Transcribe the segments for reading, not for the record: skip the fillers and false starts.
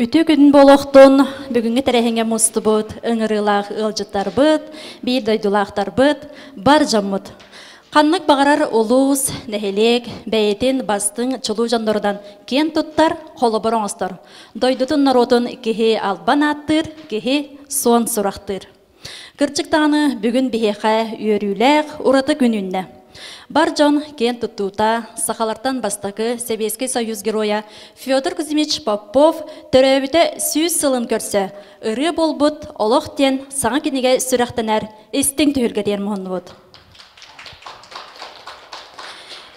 Үтүө күн буолуохтун, бүгүҥҥү тэрээһиҥҥэ мустубут ыҥырыылаах ыалдьыттарбыт, биир дойдулаахтарбыт, бар дьоммут. Ханнык баҕарар улуус, нэһилиэк бэйэтин бастыҥ чулуу дьоннорунан киэн туттар, холобур оҥостор. Дойдутун норуотун киһи албан ааттыыр, киһи суон сурахтыыр. Кырдьык даҕаны бүгүн биһиэхэ үөрүүлээх ураты күн үүннэ. Бар дьон киэн туттуута, сахалартан бастакы Сэбиэскэй Союз геройа Федор Кузьмич Попов төрөөбүтэ 100 сылын көрсө ырыа буолбут «Олох» диэн саҥа кинигэ сүрэхтэнэр истиҥ түһүлгэтигэр муһуннубут.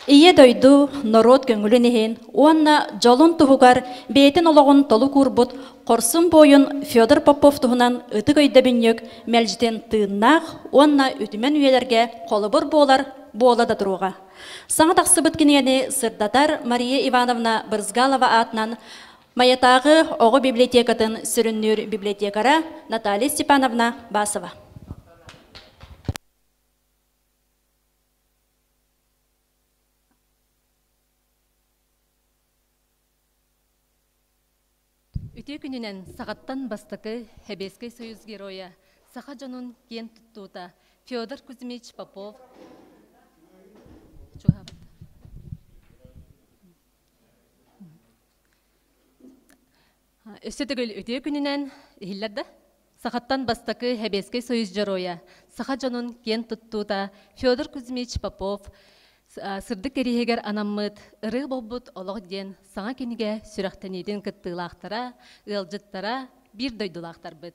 Ийэ дойду, норуот көҥүлүн иһин уонна дьолун туһугар бэйэтин олоҕун толук уурбут хорсун буойун Федор Попов туһунан ытык өйдөбүнньүк мэлдьитин тыыннаах уонна үтүмэн үйэлэргэ холобур буолар буола да туруоҕа. Саҥа тахсыбыт кинигэни сырдатар Мария Ивановна Брызгалова аатынан Майатааҕы оҕо библиотекатын сүрүннүүр библиотекара Наталья Степановна Басова. Үтүө күнүнэн саҕаттан бастакы Сэбиэскэй Союз Геройа, саха дьонун киэн туттуута Федор Кузьмич Попов Өссө төгүл үтүө күнүнэн иһиллэр да? Сахаттан бастакы Сэбиэскэй Союз Дьоруойа, саха дьонун киэн туттуута Федор Кузьмич Попов сырдык кэриэһигэр анаммыт «Ырыы буолбут олох» диэн саҥа кинигэ сүрэхтэниитин кыттыылаахтара, ыалдьыттара, биир дойдулаахтарбыт.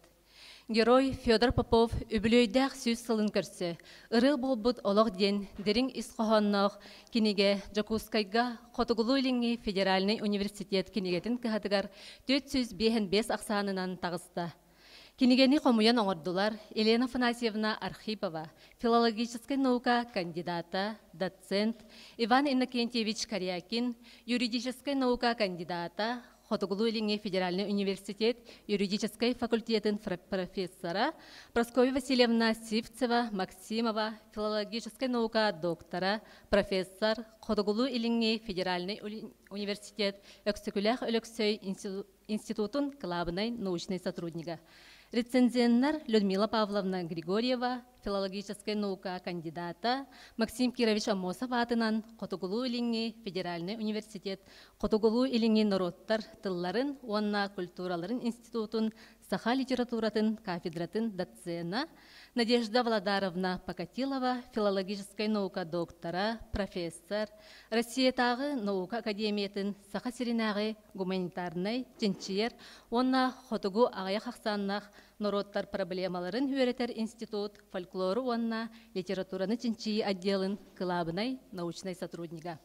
Герой Федор Попов үбүлүөйдээх 100 сылын көрсө «Ырыа буолбут олох» диэн дириҥ ис хоһоонноох кинигэ Дьокуускайга Хотугулуу-Илиҥҥи федеральнай университет кинигэтин кыһатыгар 455 ахсаанынан таҕыста. Кинигэни хомуйан оҥордулар Елена Афанасьевна Архипова, филологическай наука кандидата, доцент, Иван Иннокентьевич Корякин, юридическай наука кандидата, Хотугулуу-Илиҥҥи федеральнай университет юридическай факультетын профессора Прасковья Васильевна Сивцева Максимова, филологическай наука доктора, профессор, Хотугулуу-Илиҥҥи федеральнай университет Өксөкүлээх Өлөксөй институтун кылаабынай научнай сотруднига. Рецензеннар Людмила Павловна Григорьева, филологическай наука кандидата Максим Кирович Аммосов аатынан Хотугулуу-Илиҥҥи федеральнай университет Хотугулуу-Илиҥҥи норуоттар тылларын уонна культураларын институтун саха литературатын кафедратын доцена Надежда Владаровна Покатилова, филологическай наука доктора, профессор, Россиятааҕы наука академиятын Саха сиринээҕи гуманитарнай чинчийэр уонна хотугу аҕыйах ахсааннаах норуоттар проблемаларын үөрэтэр институт фольклору уонна литератураны чинчийии отделын кылаабынай научнай сотруднига,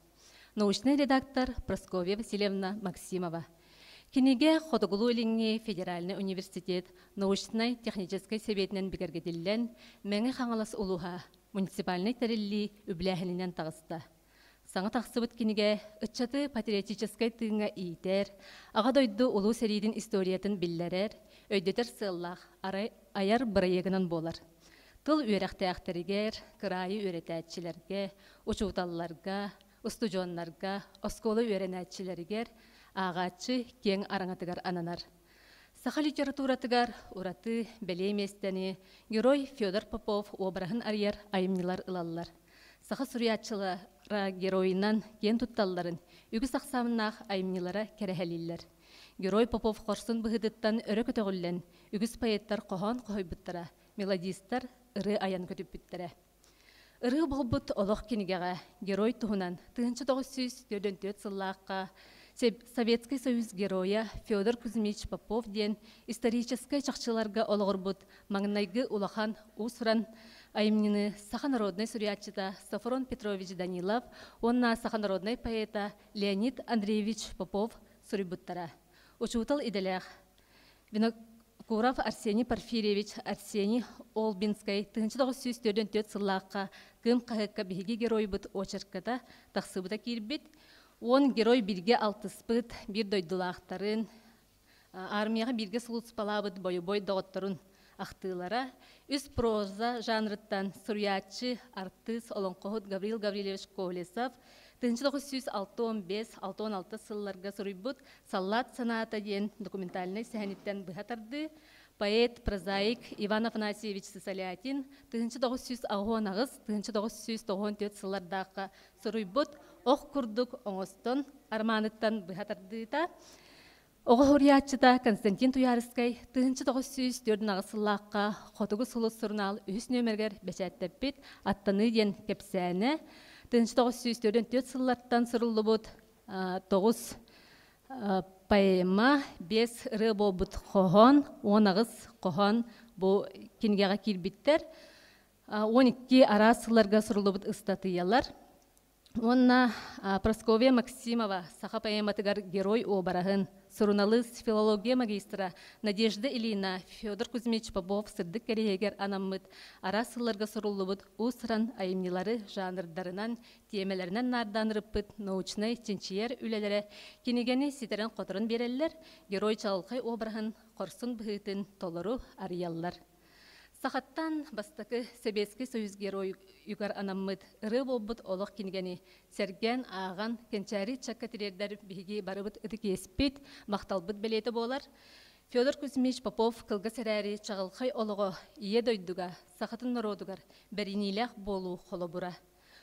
научнай редактор Прасковья Васильевна Максимова. Кинигэ Хотугулуу-Илиҥҥи федеральнай университет научнай-техническэй сэбиэтинэн бигэргэтиллэн, Мэҥэ Хаҥалас улууһа муниципальнай тэриллии үбүлээһининэн таҕыста. Саҥа тахсыбыт кинигэ ыччаты патриотическай тыыҥҥа иитэр, Аҕа дойду Улуу сэриитин историятын биллэрэр, өйдөтөр сыаллаах айар бырайыагынан буолар. Тыл үөрэхтээхтэригэр, кыраайы үөрэтээччилэргэ, учууталларга, устудьуоннарга, оскуола үөрэнээччилэригэр ааҕааччы киэҥ араҥатыгар ананар. Саха литературатыгар ураты бэлиэ миэстэни герой Федор Попов уобараһын арыйар айымньылар ылаллар. Саха суруйааччылара геройунан киэн тутталларын үгүс ахсааннаах айымньылара кэрэһэлииллэр. Герой Попов хорсун быһыытыттан өрө көтөҕүллэн, үгүс поэттар хоһоон хоһуйбуттара, мелодистар ырыа айан көтүппүттэрэ. Ырыа буолбут олох кинигэҕэ герой туһунан 1944 сыллаахха Советский Союз геройа Федор Кузьмич Попов диэн историческай чахчыларга олоҕурбут маҥнайгы улахан уус-уран айымньыны саха народнай суруйааччыта Софрон Петрович Данилов уонна саха народнай поэта Леонид Андреевич Попов суруйбуттара. Учуутал идэлээх Винокуров Арсений Порфирьевич Арсений Олбинскай 1944 сыллаахха Кыым хаһыакка биһиги геройбут очерката тахсыбыта киирбит. Уон герой бииргэ алтыспыт биир дойдулаахтарын, Армияҕа бииргэ сулууспалаабыт бойобуой доҕотторун ахтыылара, үс проза жанрыттан суруйааччы, артыыс, олоҥхоһут Гаврил Гаврильевич Колесов, 1965-66 сылларга суруйбут «Саллаат санаата» диэн документальнай сэһэниттэн быһа тардыы, поэт, прозаик Иван Афанасьевич Сысолятин 1988-1994 сыллардаахха суруйбут «Ох курдук оҥостон» романыттан быһа тардыыта, Оҕо суруйааччыта Константин Туйаарыскай 1904 сыллаахха Хотугу сулус сурунаал үһүс нүөмэригэр бэчээттэппит «Аттаныы» диэн кэпсээнэ 1944 сыллартан суруллубут тоҕус поэма, биэс ырыа буолбут хоһоон, 18 хоһоон бу кинигэҕэ киирбиттэр. 12 араас сылларга суруллубут ыстатыйалар. Уонна Прасковья Максимова саха поэматыгар герой уобараһын, суруналыыс, филология магистра Надежда Ильина Федор Кузьмич Попов сырдык кэриэһигэр анаммыт араас сылларга суруллубут уус-уран айымньылары жанрдарынан, тиэмэлэринэн наардаан ырыппыт научнай чинчийэр үлэлэрэ кинигэни ситэрэн-хоторон биэрэллэр, герой чаҕылхай уобараһын хорсун быһыытын толору арыйаллар. Сахаттан бастакы Сэбиэскэй Союз геройугар анаммыт ырыа буолбут олох кинигэни сэргээн ааҕан кэнчээри ыччакка тириэрдэр биһиги барыбыт ытык иэспит, махталбыт бэлиэтэ буолар. Федор Кузьмич Попов кылгас эрээри чаҕылхай олоҕо Ийэ дойдуга, сахатын норуотугар бэриниилээх буолуу холобура.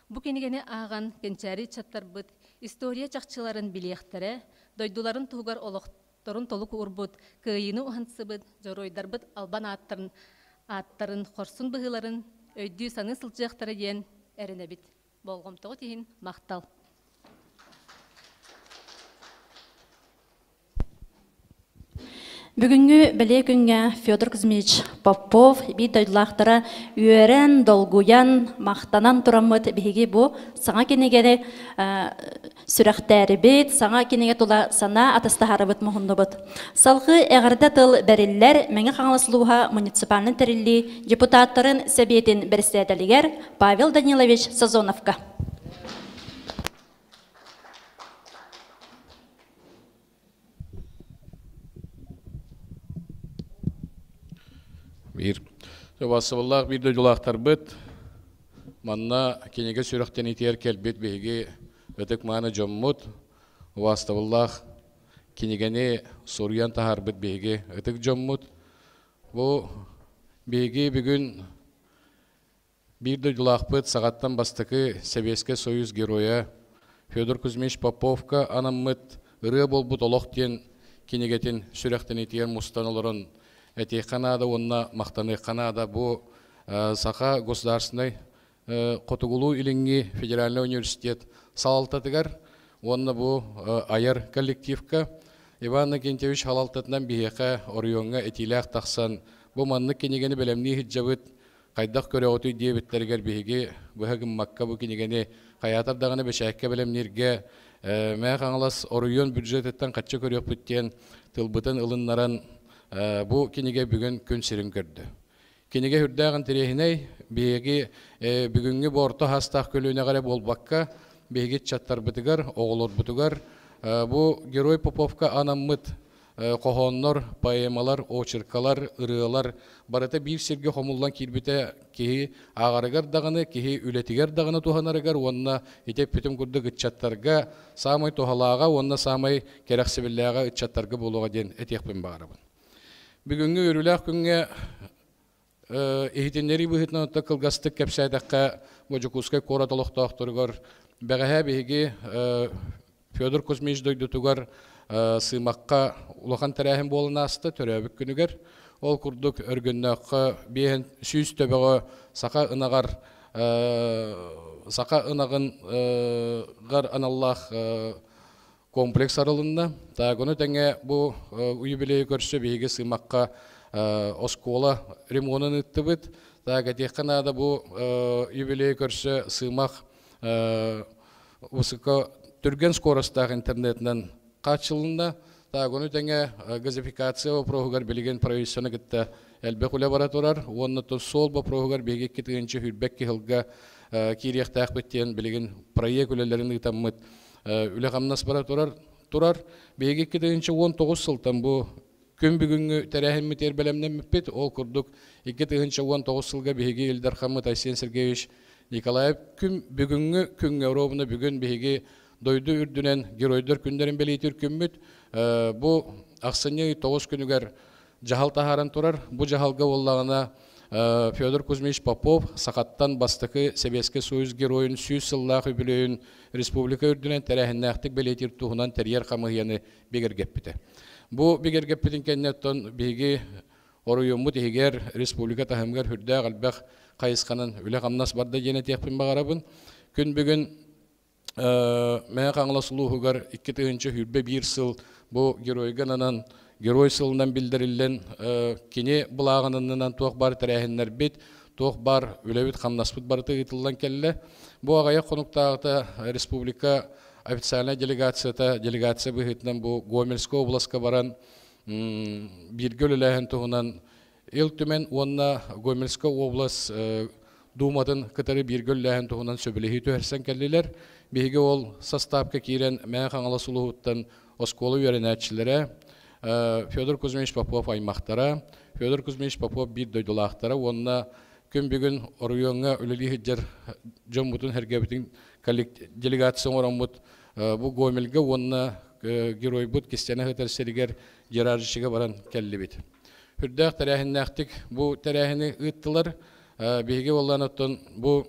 Бу кинигэни ааҕан кэнчээри ыччаттарбыт история чахчыларын билиэхтэрэ, дойдуларын туһугар олох торун толук уурбут, кыайыыны уһансыбыт дьоруойдарбыт албан ааттарын, ааттарын хорсун быһыыларын өйдүү-саныы сылдьыахтара диэн эрэнэбит. Болҕомтоҕут иһин махтал. Бүгүҥҥү бэлиэ күҥҥэ Федор Кузьмич Попов биир дойдулаахтара үөрэн, долгуйан, махтанан тураммыт биһиги бу саҥа кинигэни сүрэхтээрибит, саҥа кинигэ тула санаа атастаһарыбыт муһуннубут. Салгыы эҕэрдэ тыл бэриллэр Мэҥэ Хаҥалас улууһа муниципальнай тэриллии депутаттарын сэбиэтин бэрэссэдээтэлигэр Павел Данилович Сазоновка. Биир Вассабыллаах биир дойдулаахтарбыт манна кинигэ сүрэхтэниитигэр кэлбит биһиги ытык-мааны дьоммут, убаастабыллаах кинигэни суруйан таһаарбыт биһиги ытык дьоммут. Бу биһиги бүгүн биир дойдулаахпыт саҕаттан бастакы Сэбиэскэй Союз Геройа Федор Кузьмич Поповка анаммыт «Ырыа буолбут олох» диэн кинигэтин сүрэхтэниитигэр мустан олорон этиэххэ наада уонна махтаныахха наада. Бу Саха государственнай Хотугулуу-Илиҥҥи федеральнай университет салалтатыгар уонна бу айар коллективка Иван Иннокентьевич салалтатынан биһиэхэ оройуоҥҥа этиилээх тахсан бу маннык кинигэни бэлэмнии сылдьабыт хайдах көрөҕүтүй диэбиттэригэр биһиги быһа гыммакка бу кинигэни хайаатар даҕаны бэчээккэ бэлэмнииргэ Мэҥэ Хаҥалас оройуон бюджетыттан хаччы көрүөхпүт диэн тылбытын ылыннаран бу кинигэ бүгүн күн сирин көрдө. Кинигэ үрдээх интэриэһинэй, биһиги бүгүҥҥү бу орто саастаах көлүөнэҕэ эрэ буолбакка, биһиги ыччаттарбытыгар, оҕолорбутугар бу Герой Поповка анаммыт хоһооннор, поэмалар, очеркалар, ырыалар барыта биир сиргэ хомуллан киирбитэ киһи ааҕарыгар даҕаны, киһи үлэтигэр даҕаны туһанарыгар уонна ити эппитим курдук ыччаттарга саамай туһалааҕа уонна саамай кэрэхсэбиллээҕэ ыччаттарга буолуоҕа диэн этиэхпин баҕарабын. Бүгүҥҥү үөрүүлээх күҥҥэ иһитиннэрии быһыытынан оттон кылгастык кэпсээтэххэ, бу Дьокуускай куорат олохтоохторугар бэҕэһээ биһиги Федор Кузьмич дойдутугар Сыымахха улахан тэрээһин буолан ааста төрөөбүт күнүгэр. Ол курдук Өргөннөөххө биэһин сүүс төбөҕө саха ынаҕар саха ынаҕын гар аналлаах комплекс арылынна. Таагону тэҥэ бу юбилейы көрсө биһиги Сыымахха оскуола ремонун ыыттыбыт. Так этиэххэ наада бу юбилейы көрсө Сыымах высоко түргэн скоростаах интернетинэн хааччылынна. Так ону тэҥэ газификация вопроһугар билигин правительствоны кытта элбэх үлэ бара турар. Уонна суол вопроһугар биһиги икки тыһыынча сүүрбэкки сылга киириэхтээхпит диэн билигин проект үлэлэрин ыытаммыт үлэ-хамнас бара турар. Турар. Биһиги 2019 сылтан бу күн бүгүҥҥү тэрээһиммитигэр бэлэмнэммиппит. Ол курдук 2019 сылга биһиги Ил Дархаммыт Айсен Сергеевич Николаев күн бүгүҥҥү күҥҥэ оруобуна бүгүн биһиги дойду үрдүнэн геройдар күннэрин бэлиэтиир күммүт. Бу ахсынньы ый 9 күнүгэр дьаһал таһааран турар. Бу дьаһалга буоллаҕына Федор Кузьмич Попов сахаттан бастакы Сэбиэскэй Союз геройун 100 сыллаах үбүлүөйүн республика үрдүнэн тэрээһиннээхтик бэлиэтиир туһунан тэрийэр хамыыһыйаны бигэргэппитэ. Бу бигэргэппитин кэнниттэн биһиги оройуоммут иһигэр республика таһымыгар үрдээх элбэх хайысханан үлэ-хамнас барда диэн этиэхпин баҕарабын. Күн бүгүн Мэҥэ Хаҥалас улууһугар 2021 сыл бу геройга ананан Герой сылынан биллэриллэн кини былааҕынынан туох баар тэрээһиннэрбит, туох баар үлэбит-хамнаспыт барыта ыытыллан кэллэ. Бу аҕыйах хонуктааҕыта республика официальнай делегацията делегация быһыытынан бу Гомельскай областка баран бииргэ үлэлээһин туһунан Ил Түмэн уонна Гомельскай область Дууматын кытары бииргэ үлэлээһин туһунан сөбүлэһии түһэрсэн кэллилэр. Биһиги ол састаапка киирэн Мэҥэ Хаҥалас улууһуттан оскуола үөрэнээччилэрэ Федор Кузьмич Попов аймахтара, Федор Кузьмич Попов биир дойдулаахтара уонна күн бүгүн оройуоҥҥа үлэлии сылдьар дьоммутун сэргэбитин делегация оҥороммут бу Гомельга уонна геройбут кистэнэ сытар сиригэр Гераржичига баран кэллибит. Үрдээх тэрээһиннээхтик бу тэрээһини ыыттылар. Биһиги буоллаан оттон бу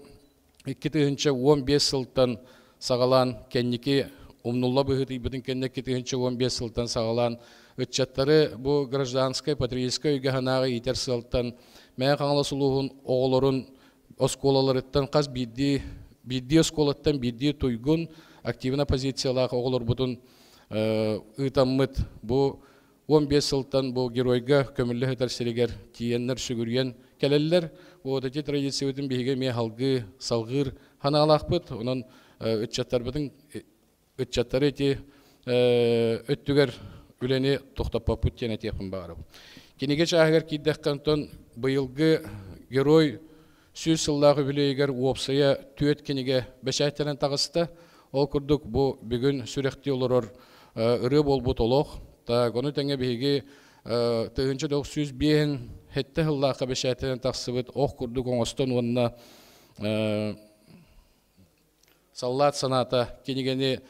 2015 сылтан саҕалаан кэнники умнулла быһыытыйбытын кэннэ 2015 сылтан саҕалаан ыччаттары бу гражданскай патриотическай өйгө санааҕа иитэр сыалтан Мэҥэ Хаҥалас улууһун оҕолорун оскуолаларыттан хас биирдии биирдии оскуолаттан биирдии туйгун активнай позициялаах оҕолорбутун ыытаммыт бу 15 сылтан бу геройга көмүллэ сытар сиригэр тиийэннэр сүгүрүйэн кэлэллэр. Вот эти традициябытын биһиги эмиэ салгыы салгыыр санаалаахпыт. Онон ыччаттарбытын ыччаттары ити өттүгэр үлэни тохтоппоппут диэн этиэхпин баҕарабын. Кинигэ чааһыгар киирдэххэ онтон быйылгы герой 100 сыллаах үбүлүөйүгэр уопсайа түөрт кинигэ бэчээттэнэн таҕыста. Ол курдук бу бүгүн сүрэхтии олорор ырыа буолбут олох. Так, ону тэҥэ биһиги 1905 сыллаахха бэчээттэнэн тахсыбыт ох курдук оҥостон уонна Саллаат санаата кинигэни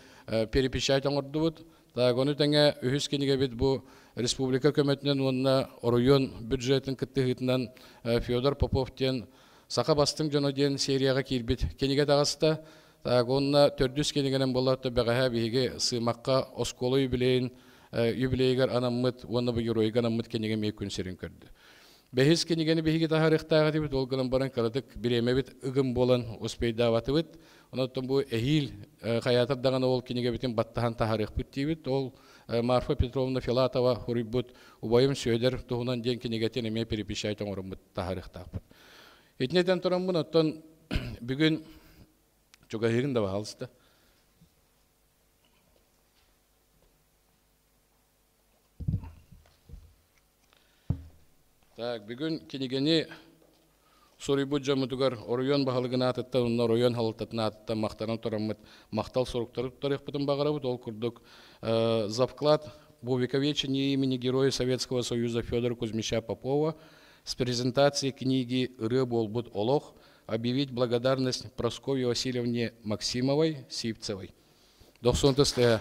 перепечать оҥордубут. Так, ону тэҥэ үһүс кинигэбит бу республика көмөтүнэн уонна оройуон бюджетын кыттыһыытынан Федор Попов диэн Саха бастыҥ дьоно диэн серияҕа киирбит кинигэ таҕыста. Так, уонна төрдүс кинигэнэн буолла бэҕэһээ биһиги Сыымахха оскуола юбилейын юбилейыгар анаммыт уонна бу геройга анаммыт кинигэ эмиэ күн сирин көрдө. Бэһис кинигэни биһиги таһаарыахтаах этибит, ол гынан баран кыратык бириэмэбит ыгым буолан успейдаабатыбыт. Онон бу эһиил хайаатар даҕаны ол кинигэбитин баттаһан таһаарыахпыт диибит. Ол Марфа Петровна Филатова суруйбут «Убайым Сүөдэр туһунан» диэн кинигэтин эмиэ перепечать оҥороммут таһаарыахтаахпыт. Итини этэн тураммын, оттон бүгүн чугаһыырын да баһаалыста. Так, бүгүн кинигэни суруйбут дьоммутугар оройуон баһылыгын аатыттан уонна оройуон салалтатын аатыттан махтанан тураммыт махтал суруктары туттарыахпытын баҕарабыт. Ол курдук за вклад в увековечение имени Героя Советского Союза Федора Кузьмича Попова с презентацией книги «Ырыа буолбут олох» объявить благодарность Прасковье Васильевне Максимовой Сивцевой. Дохсун тыстыа.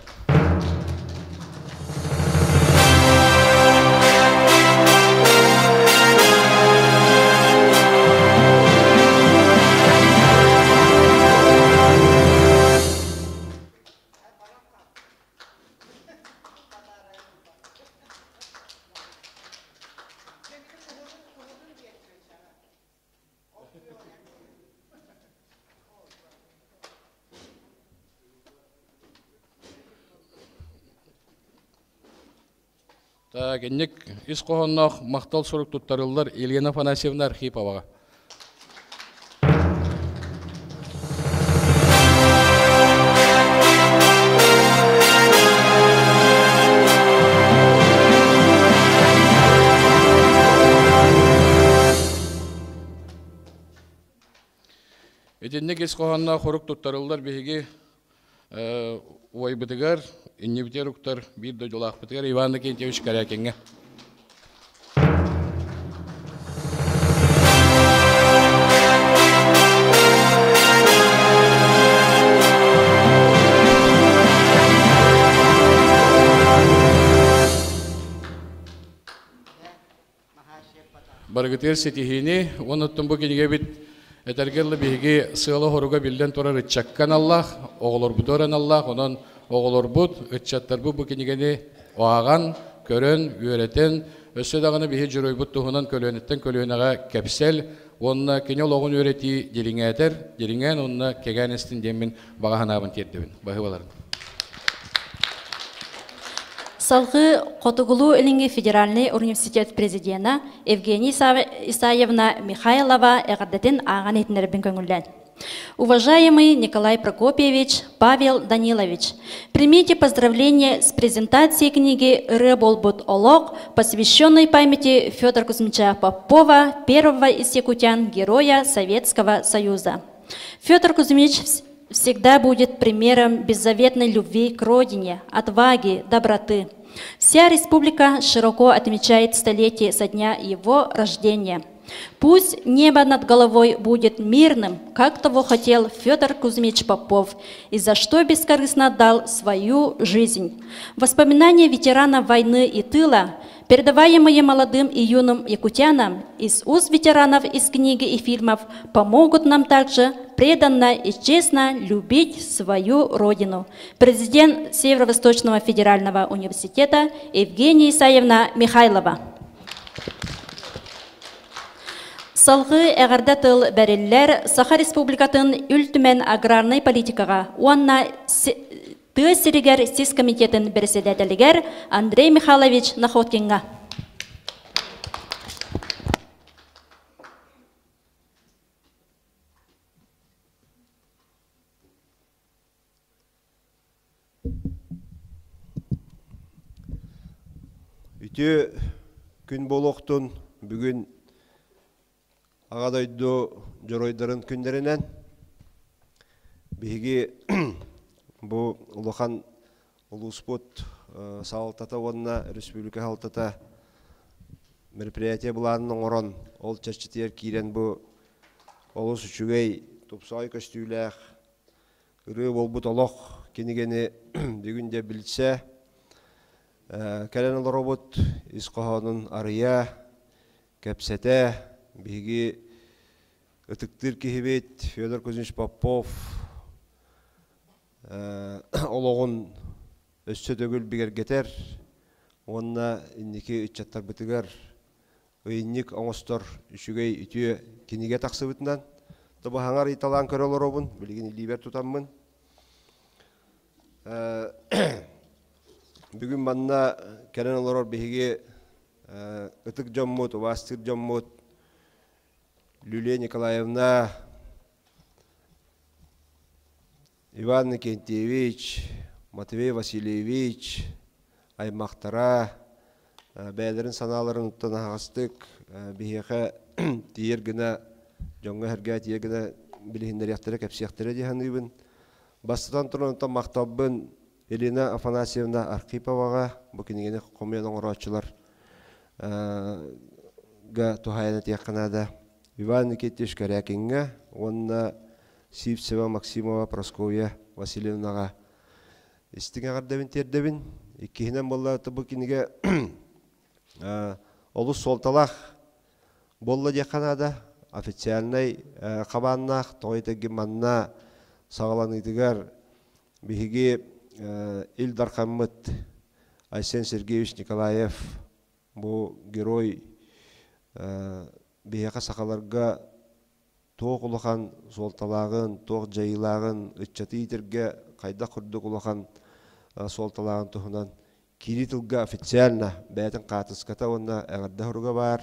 Так, инник ис хоһоонноох махтал сурук туттарыллар Елена Афанасьевна Архиповаҕа. Итинник ис хоһоонноох хорук туттарыллар биһиги убайбытыгар, иннибитигэр уктар биир дойдулаахпытыгар Иван Иннокентьевич Корякиҥҥа. Барыгытыгар ситиһиини, уонна бу кинигэбит этэргэ дылы биһиги сыала-соруга биллэн турар ыччакка аналлаах, оҕолорбутугар аналлаах, онон оҕолорбут, ыччаттарбыт бу кинигэни ааҕан, көрөн, үөрэтэн, өссө даҕаны биһи дьоруойбут туһунан көлүөнэттэн көлүөнэҕэ кэпсэл уонна кини олоҕун үөрэтии дириҥээтэр, дириҥээн уонна кэҥээн истин диэммин баҕа санаабын тиэрдэбин. Баһыыбаларын. Салгыы Хотугулуу-Илиҥҥи федеральнай университет президена Евгения Исаевна Михайлова эҕэрдэтин ааҕан иһитиннэрбин көҥүллээн. Уважаемый Николай Прокопьевич, Павел Данилович, примите поздравления с презентацией книги «Ырыа буолбут олох», посвященной памяти Федора Кузьмича Попова, первого из якутян, героя Советского Союза. Федор Кузьмич всегда будет примером беззаветной любви к родине, отваги, доброты. Вся республика широко отмечает столетие со дня его рождения. Пусть небо над головой будет мирным, как того хотел Федор Кузьмич Попов, и за что бескорыстно дал свою жизнь. Воспоминания ветеранов войны и тыла, передаваемые молодым и юным якутянам из уст ветеранов из книги и фильмов, помогут нам также преданно и честно любить свою родину. Президент Северо-Восточного федерального университета Евгения Исаевна Михайлова. Салгыы эҕэрдэ тыл бэриллэр Саха Республикатын Ил Түмэн аграрнай политикаҕа уонна тыа сиригэр сис комитетын бэрэссэдээтэлигэр Андрей Михайлович Находкиҥҥа. Үтүө күн буолуохтун бүгүн Аҕа дойду дьоруойдарын күннэринэн биһиги бу улахан улууспут салалтата уонна республика салалтата мероприятие былаанын оҥорон ол чэрчитигэр киирэн бу олус үчүгэй тупсаҕай көстүүлээх Ырыа буолбут олох кинигэни бүгүн дьэ билсэ кэлэн олоробут ис хоһоонун арыйа, кэпсэтэ биһиги ытыктыыр киһибит Федор Кузьмич Попов олоҕун өссө төгүл бигэргэтэр уонна инники ыччаттарбытыгар ыйынньык оҥостор үчүгэй үтүө кинигэ тахсыбытынан тобаһаҥар ыйталаан көрө олоробун билигин илиибэр тутаммын бүгүн манна кэлэн олорор биһиги ытык дьоммут убаастыыр дьоммут Люлия Николаевна Иван Никентьевич, Матвей Васильевич аймахтара бэйэлэрин санааларын уттан аһаҕастык биһиэхэ тиийэр гына дьоҥҥо-сэргэҕэ тиийэр гына билиһиннэриэхтэрэ, кэпсиэхтэрэ дии саныыбын. Бастатан туран онтон махталбын Елена Афанасьевна Архиповаҕа бу кинигэни хомуйан оҥорооччулар га туһаайан этиэххэ наада. Иван Никитич Корякиҥҥа уонна Сивцева Максимова Прасковья Васильевнаҕа истиҥ эҕэрдэбин тиэрдэбин. Иккиһинэн буолла бу кинигэ олус суолталаах буолла диэххэ наада. Официальнай хабааннаах тоҕо диэтэргин манна саҕаланыытыгар биһиги Ил Дархаммыт Айсен Сергеевич Николаев бу герой биһиэхэ сахаларга туох улахан суолталааҕын, туох дьайыылааҕын, ыччаты иитэргэ хайдах курдук улахан суолталааҕын туһунан киирии тылга официально бэйэтин хаартыската уонна эҕэрдэ суруга баар.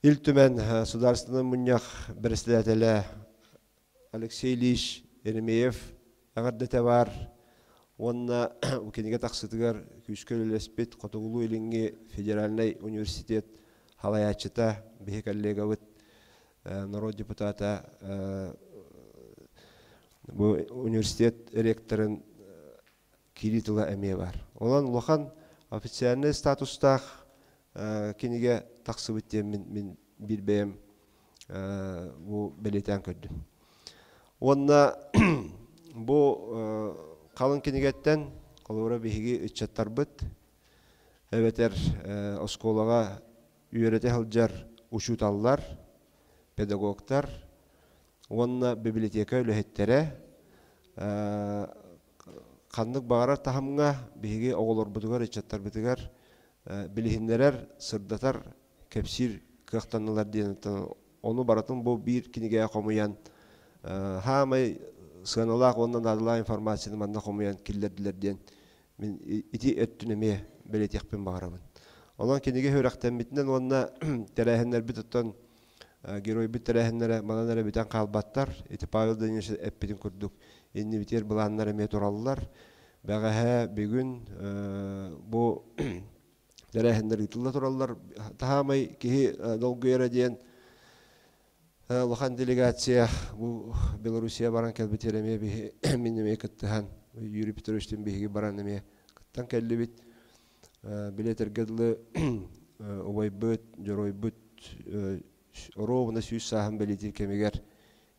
Ил Түмэн Судаарыстыбаннай мунньах бэрэссэдээтэлэ Алексей Ильич Еремеев эҕэрдэтэ баар уонна кинигэ тахсытыгар күүскэ үлэлэспит Хотугулуу-Илиҥҥи федеральнай университет салайааччыта, биһи коллегабыт, норуот депутата, бу университет ректорын киирии тыла эмиэ баар. Онон улахан официальнай статустаах кинигэ тахсыбыт диэн мин биир бэйэм бу бэлиэтээн көрдүм. Уонна бу халыҥ кинигэттэн холобура биһиги ыччаттарбыт эбэтэр оскуолаҕа үөрэтэ сылдьар учууталлар, педагогтар уонна библиотека үлэһиттэрэ ханнык баҕарар таһымҥа биһиги оҕолорбутугар, ыччаттарбытыгар билиһиннэрэр, сырдатар, кэпсиир кыахтаннылар диэн ону барытын бу биир кинигэҕэ хомуйан хаамай сыаналаах уонна наадалаах информацияны манна хомуйан киллэрдилэр диэн мин ити өттүн эмиэ бэлиэтиэхпин баҕарабын. Онон кинигэ үөрэхтэммитинэн уонна тэрээһиннэрбит оттон геройбут тэрээһиннэрэ манан эрэ бүтэн хаалбаттар. Ити Павел Данилович эппитин курдук иннибитигэр былааннар эмиэ тураллар. Бэҕэһээ бүгүн бу тэрээһиннэр ыытылла тураллар. Таһаамай киһи долгуйара диэн улахан делегация бу Белоруссия баран кэлбитигэр эмиэ биһи мин эмиэ кыттыһан Юрий Петровичтыын биһиги баран эмиэ кыттан кэллибит. Билетэргэ дылы убайбыт, дьоруойбут оруобуна 100 сааһын бэлиэтиир кэмигэр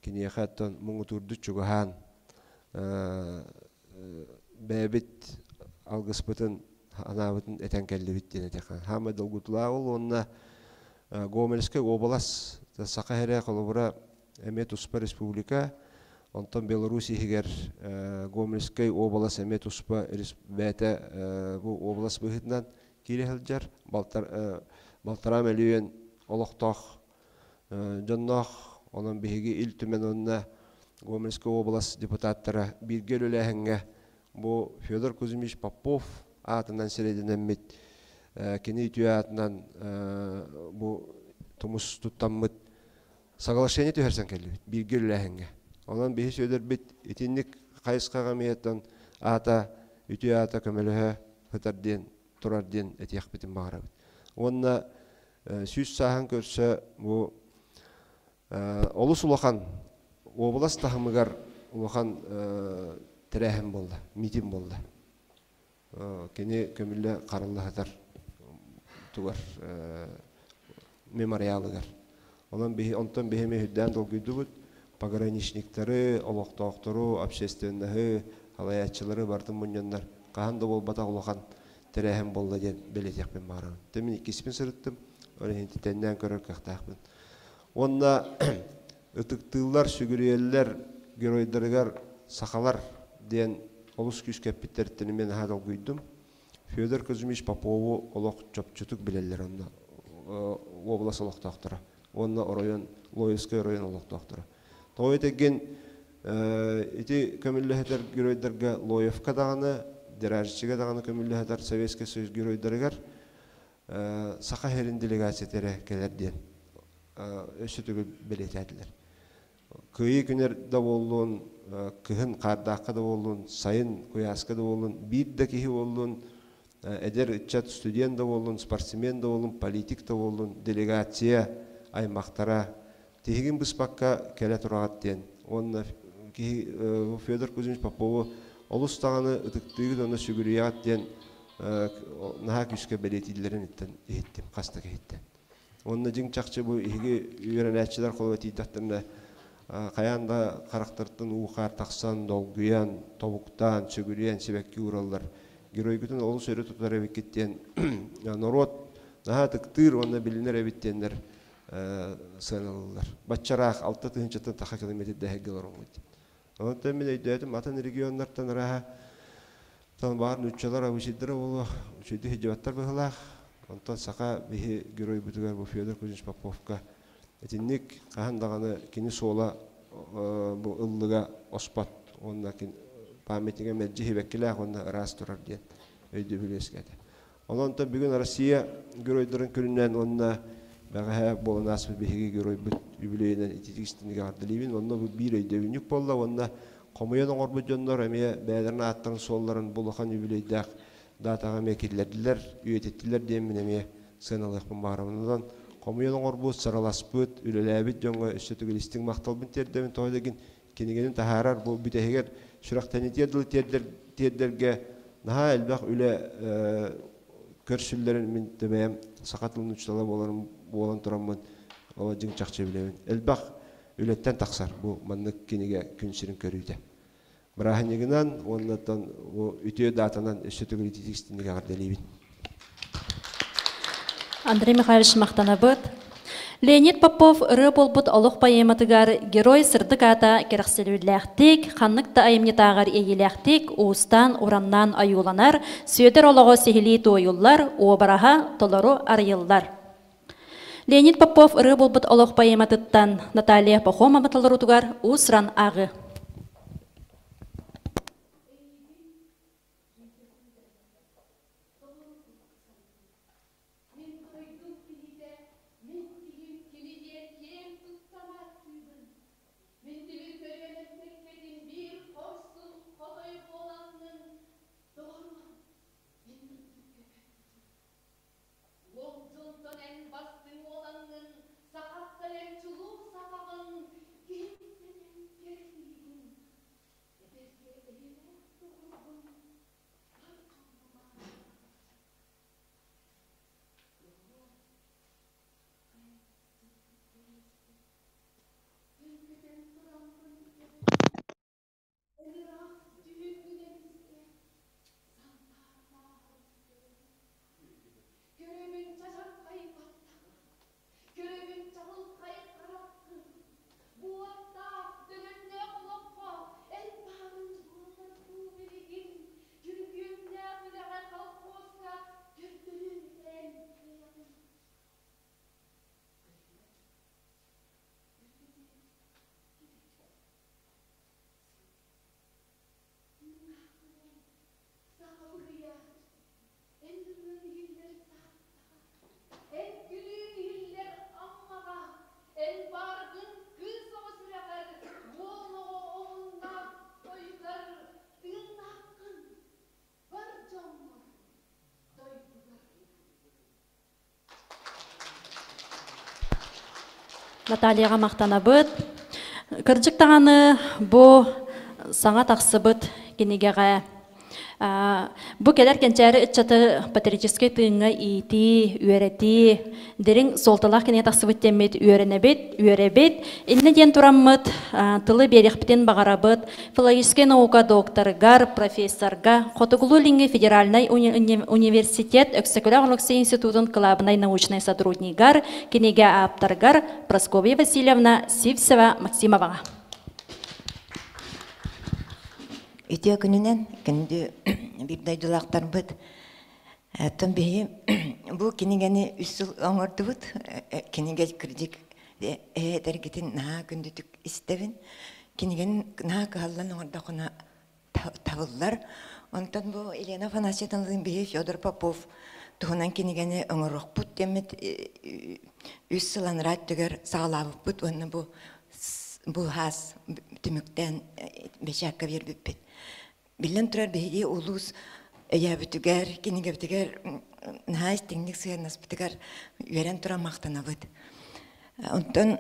киниэхэ оттон муҥутуурдук чугаһаан бэйэбит алгыспытын анаабытын этэн кэллибит диэн этиэххэ. Хаамай долгутулаах ол уонна Гомельскай уобалас Саха сирэ холобура эмиэ туспа республика, онтон Беларусь иһигэр Гомельскай уобалас эмиэ туспа бэйэтэ бу уобалас быһыытынан киирэ сылдьар. Балтараа мөлүйүөн олохтоох дьонноох. Онон биһиги Ил Түмэн уонна Гомельскай уобалас депутаттара бииргэ үлэлээһиҥҥэ бу Федор Кузьмич Попов аатынан сирэйдэнэммит, кини үтүө аатынан бу тумус туттаммыт соглашение түһэрсэн кэллибит бииргэ үлэлээһиҥҥэ. Онон биһи Сүөдэрбит итинник хайысхаҕа эмиэ аата үтүө аата көмөлөһө сытар диэн турар диэн этиэхпитин баҕарабыт. Уонна 100 сааһын көрсө бу олус улахан уобалас таһымыгар улахан тэрээһин буолла, митинг буолла. Кини көмүллэ харалла сытар тугар мемориалыгар. Онон биһи онтон биһи эмиэ үрдээн долгуйдубут. Пограничниктары, олохтоохтору, общественноһы, салайааччылары барытын мунньаннар хаһан да буолбатах улахан тэрээһин буолла диэн бэлиэтиэхпин баҕарабын. Мин иккиспин сырыттым, ол иһин тэннээн көрөр кыахтаахпын. Уонна ытыктыыллар, сүгүрүйэллэр геройдарыгар сахалар диэн олус күүскэ эппиттэриттэн мен наһаа долгуйдум. Федор Кузьмич Попову олох чопчутук билэллэр онно уобалас олохтоохторо уонна оройуон Лоевскай оройуон олохтоохторо. Тоҕо этэгин ити көмүллэһэтэр геройдарга Лоевка даҕаны, Деражичига даҕаны көмүллэһэтэр Советский Союз геройдарыгар Саха сирин делегацията эрэ кэлэр диэн өссө төгүл бэлиэтээтилэр. Кыайыы күнэр да буоллун, кыһын хаардаахха да буоллун, сайын куйааска да буоллун, биир да киһи буоллун, эдэр ыччат студент да буоллун, спортсмен да буоллун, политик да буоллун, делегация аймахтара тиһигин быспакка кэлэ тураҕыт диэн. Уонна киһи Федор Кузьмич Попову олус даҕаны ытыктыыгыт уонна сүгүрүйэҕит диэн наһаа күүскэ бэлиэтииллэрин иһиттим, хас да киһиттэн. Уонна дьиҥ чахчы бу иһиги үөрэнээччилэр холобура тиийдэхтэринэ хайаан да харахтартан уу-хаар тахсан, долгуйан, тобуктаан, сүгүрүйэн сибэкки уураллар. Геройгутун олус өрө тутар эбиккит диэн норуот наһаа ытыктыыр уонна билинэр эбит диэннэр сыаналыыллар. Баччараах 6 тыһыынчаттан таха километр дэһэргэ олороҥҥут диэн. Онтон мин өйдөөтүм атын регионнартан арааһа тан баар нууччалар обычайдара буолуох, үчүгэйдик сылдьыбаттар быһыылаах. Онтон саха биһи геройбутугар бу Федор Кузьмич Поповка итинник хаһан даҕаны кини суола бу ыллыга оспот уонна памятнига мэлдьи сибэккилээх уонна ыраас турар диэн өйдөбүл үөскээтэ. Онон бүгүн Россия геройдарын күнүнэн уонна бэҕэһээ буолан ааспыт биһиги геройбут үбүлүөйүнэн ититик истиҥник эҕэрдэлиибин. Онно бу биир өйдөбүнньүк буолла уонна хомуйан оҥорбут дьоннор эмиэ бэйэлэрин ааттарын суолларын бу улахан үбүлүөйдээх даатаҕа эмиэ киллэрдилэр, үйэтиттилэр диэммин эмиэ сыаналыахпын баҕарабын. Онон хомуйан оҥорбут, сыраласпыт, үлэлээбит дьоҥҥо өссө төгүл истиҥ махталбын тиэрдэбин. Тоҕо дэгин кинигэни таһаарар бу бүтэһигэр сүрэхтэнитиэр дылы тиэрдэргэ наһаа элбэх үлэ көрсүллэрин мин бэйэм саха тылын учуутала буоларым буолан тураммын ол дьиҥ чахчы билэбин. Элбэх үлэттэн тахсар бу маннык кинигэ күн сирин көрүүтэ. Бырааһынньыгынан уонна бу үтүө даатанан өссө төгүл ититик истиҥник эҕэрдэлиибин. Андрей Михайлович махтанабыт. Леонид Попов ырыа буолбут олох поэматыгар герой сырдык аата кэрэхсэбиллээхтик, ханнык да айымньытааҕар иэйиилээхтик уустаан-ураннаан ойууланар, Сүөдэр олоҕо сиһилии туойуллар, уобараһа толору арыйыллар. Леонид Попов ырыа буолбут олох поэматыттан Наталья Пахомова толоруутугар уус-уран ааҕыы. Мин дойдум киһитэ, мин киһим кини диэн киэн туттан ааттыыбын. Мин тимир көлүөнэм кэккэтин биир хорсун хотой буолаҥҥын, доҕоруом, мин үрдүккэ көппүтүм. Уол дьонтон эн бастыҥ уолаҥҥын, сахаттан эн чулуу сахаҕын, киһиттэн эн кэрэ киһигин, эдэргэ эйэлээх доҕоргун, бар дьоҥҥо маанылаах. Көрөбүн чачархай баттаххын, көрөбүн чаҕылхай хараххын, Буоттаах, төлөннөөх олоххо эн баарыҥ буоллар дуу билигин, Күргүөмнээх үлэҕэ колхозка көрдөрүөҥ этэ эн бэйэҕин. Саха быһыйа, эн ырыаҥ иһиллэр Тааттаҕа, эн күлүүҥ иһиллэр Аммаҕа, эн бааргын кыыс оҕо сүрэҕэр, уол оҕо омуннаах тойугар, тыыннааххын бар дьоҥҥор, дойдугар. Натальяҕа махтанабыт. Кырдьык даҕаны бу саҥа тахсыбыт кинигэҕэ бу кэлэр кэнчээри ыччаты патриотическай тыыҥҥа иитии, үөрэтии, дириҥ суолталаах кинигэ тахсыбыт диэммит үөрэнэбит, үөрэбит. Иннэ диэн тураммыт тылы биэриэхпитин баҕарабыт. Филологическай наука докторыгар, профессорга, Хотугулуу-Илиҥҥи федеральнай университет Өксөкүлээх Алексей институтун кылаабынай научнай сотруднигар, кинигэ ааптарыгар Прасковья Васильевна Сивцева Максимоваҕа. Үтүө күнүнэн күндү биир дойдулаахтарбыт. Оттон биһи бу кинигэни үс сыл оҥордубут. Кинигэ кырдьык эһэтэргитин наһаа күндүтүк истэбин. Кинигэни наһаа кыһаллан оҥордоххуна табыллар. Онтон бу Елена Афанасьевналыын биһи Федор Попов туһунан кинигэни оҥоруохпут диэммит үс сыл анараа өттүгэр саҕалаабыппыт уонна бу бу хаас түмүктээн бэчээккэ биэрбиппит. Биллэн турар, биһиги улуус өйөөбүтүгэр, кинигэбитигэр наһаа истиҥник сыһыаннаспытыгар үөрэн туран махтанабыт. Онтон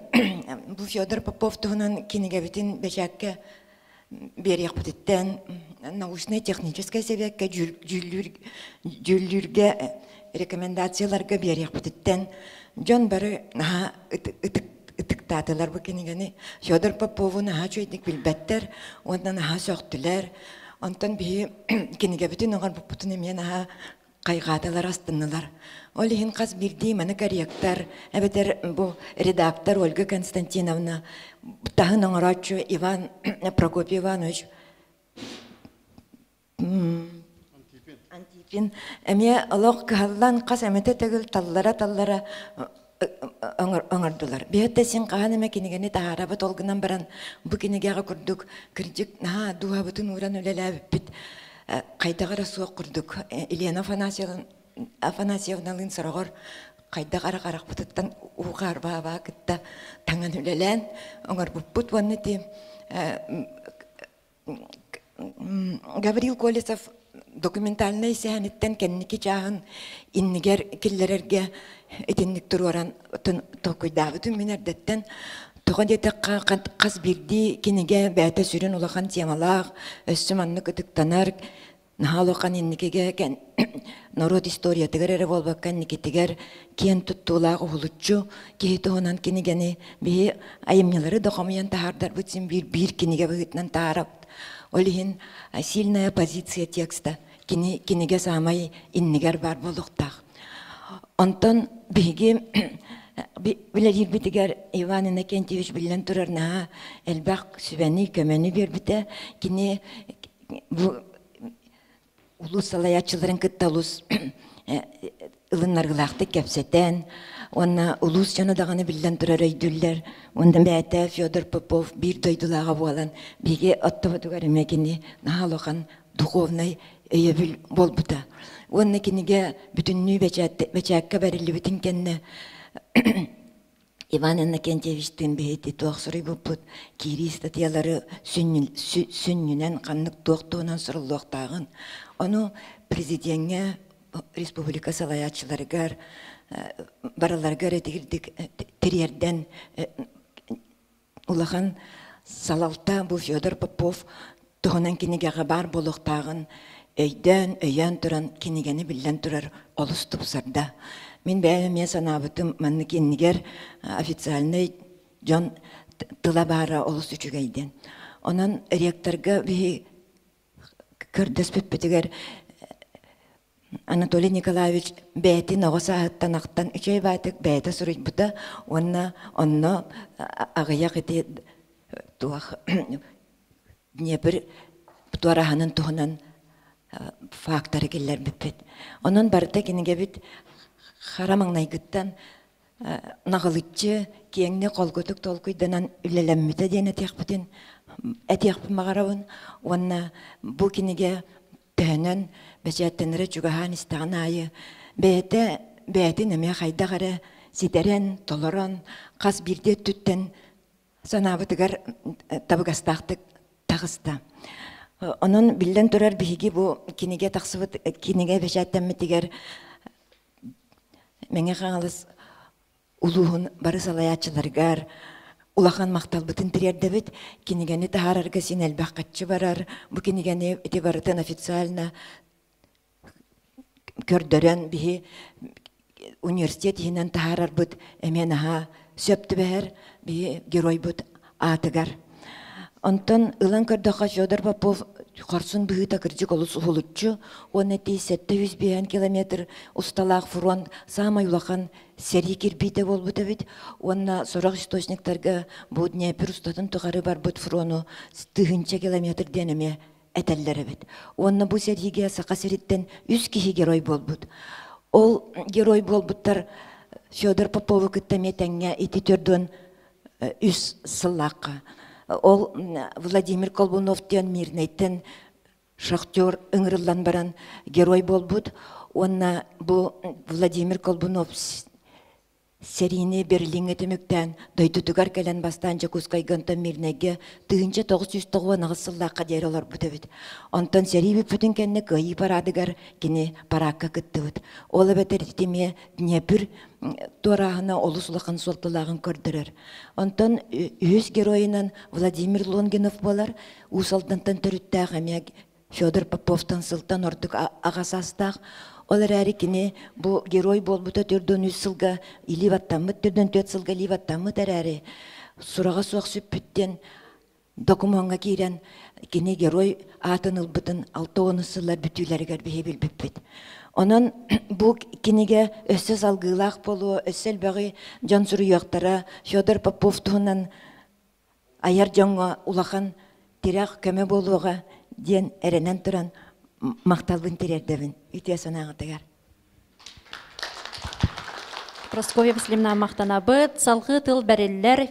бу Федор Попов туһунан кинигэбитин бэчээккэ биэриэхпититтэн научнай-техническэй сэбиэккэ дьүүллүүргэ рекомендацияларга биэриэхпититтэн дьон бары наһаа ытыктаатылар бу кинигэни. Федор Попову наһаа үчүгэйдик билбэттэр уонна наһаа сөхтүлэр. Онтон биһи кинигэбитин оҥорбуппутун эмиэ наһаа хайҕаатылар, астыннылар. Ол иһин хас биирдии маны корректор, эбэтэр бу редактор Ольга Константиновна, таһын оҥорооччу Иван Прокопий Иванович Антипин эмиэ олох кыһаллан хас эмэтэ төгүл таллара-таллара оҥордулар. Биһиэттэ син хаһан эмэ кинигэни таһаарабыт ол гынан баран бу кинигэҕэ курдук кырдьык наһаа дууһабытын ууран үлэлээбиппит хайдах эрэ суох курдук Елена Афанасьевналыын сороҕор хайдах эрэ харахпытыттан уу хаарбаабаа кытта таҥан үлэлээн оҥорбуппут уонна ити Гаврил Колесов документальнай сэһэниттэн кэнники чааһын иннигэр киллэрэргэ итинник туруоран толкуйдаабытым мин эрдэттэн. Тоҕо диэтэххэ, хас биирдии кинигэ бэйэтэ сүрүн улахан темалаах, өссө маннык ытыктанар, наһаа улахан инникигэ норуот историятыгар эрэ буолбакка инникитигэр киэн туттуулаах уһулуччу киһи туһунан кинигэни биһи айымньылары да хомуйан таһаардарбыт син биир биир кинигэ быһыытынан таһаарабыт. Ол иһин сильная позиция текста кини кинигэ саамай иннигэр баар буолуохтаах. Онтон биһиги Үлэлиирбитигэр Иван Иннокентьевич биллэн турар наһаа элбэх сүбэни, көмөнү биэрбитэ. Кини бу улуус салайааччыларын кытта олус ылыннарыылаахтык кэпсэтэн уонна улуус дьоно даҕаны биллэн турар өйдүүллэр. Уонна бэйэтэ Федор Попов биир дойдулааҕа буолан биһиги оттобутугар эмиэ кини наһаа улахан духовнай өйөбүл буолбута. Уонна кинигэ бүтүннүү бэчээккэ бэриллибитин кэннэ Иван Иннокентьевичтыын биһиги туох суруйбуппут киирии статьялары сүнньүнэн ханнык туох туһунан суруллуохтааҕын, ону президеҥҥэ, республика салайааччыларыгар барыларыгар этигирдик тириэрдэн улахан салалта бу Федор Попов туһунан кинигэҕэ баар буолуохтааҕын өйдөөн, өйөөн туран кинигэни биллэн турар олус тупсарда. Мин бэйэм эмиэ санаабытым маннык иннигэр официальнай дьон тыла баара олус үчүгэй диэн. Онон ректорга биһи көрдөспүппүтүгэр Анатолий Николаевич бэйэтин оҕо сааһыттан ахтан үчүгэй баайтык бэйэтэ суруйбута уонна онно аҕыйах ити туох Днепр туораһынын туһунан факторы киллэрбиппит. Онон барыта кинигэбит хара маҥнайгыттан наҕылыччы киэҥник холкутук толкуйданан үлэлэммитэ диэн этиэхпитин этиэхпин баҕарабын уонна бу кинигэ төһөнөн бэчээттэнэрэ чугаһаан истэҕин аайы бэйэтэ бэйэтин эмиэ хайдах эрэ ситэрэн, толорон, хас биирдии өттүттэн санаабытыгар табыгастаахтык таҕыста. Онон биллэн турар биһиги бу кинигэ тахсыбыт кинигэ бэчээттэммитигэр Мэҥэ Хаҥалас улууһун бары салайааччыларыгар улахан махталбытын тириэрдэбит. Кинигэни таһаарарга син элбэх хаччы барар. Бу кинигэни ити барытын официально көрдөрөн биһи университет иһинэн таһаарарбыт эмиэ наһаа сөп түбэһэр биһи геройбут аатыгар. Онтон ылан көрдөххө Федор Попов хорсун быһыыта кырдьык олус уһулуччу уонна ити 705 километр усталаах фронт саамай улахан сэрии кирбиитэ буолбут эбит уонна сорох источниктарга бу Днепр устатын тухары барбыт фрону тыһыынча километр диэн эмиэ этэллэр эбит. Уонна бу сэриигэ Саха сириттэн үс киһи герой буолбут. Ол герой буолбуттар Федор Попову кытта эмиэ тэҥҥэ ити төрдүөн үс сыллаахха. Ол Владимир Колбунов диэн Мирнэйтэн шахтер ыҥырыллан баран герой буолбут. Уонна бу Владимир Колбунов Сэриини Берлиҥҥэ түмүктээн, дойдутугар кэлэн бастаан Дьокуускайга, онтон Мирнэйгэ 1998 сыллаахха диэри олорбут эбит. Онтон сэрии бүппүтүн кэннэ Кыайыы параадыгар кини параакка кыттыбыт. Ол эбэтэр ити эмиэ Днепр туорааһына олус улахан суолталааҕын көрдөрөр. Онтон үһүс геройунан Владимир Лонгинов буолар. Уус Алдантан төрүттээх эмиэ Федор Поповтан сылтан ордук аҕа саастаах. Ол эрээри кини бу герой буолбута 43 сылга илии баттаммыт, 44 сылга илии баттаммыт эрээри сураҕа суох сүппүт диэн докумуоҥҥа киирэн кини герой аатын ылбытын 60 сыллар бүтүүлэригэр биһи билбиппит. Онон бу кинигэ өссө салгыылаах буолуо, өссө элбэҕи дьон суруйуохтара. Федор Попов туһунан айар дьоҥҥо улахан тирэх көмө буолуоҕа диэн эрэнэн туран махталбын тириэрдэбин үтүө санааҕытыгар. Прасковья Васильевна махтанабыт. Салгыы тыл бэриллэр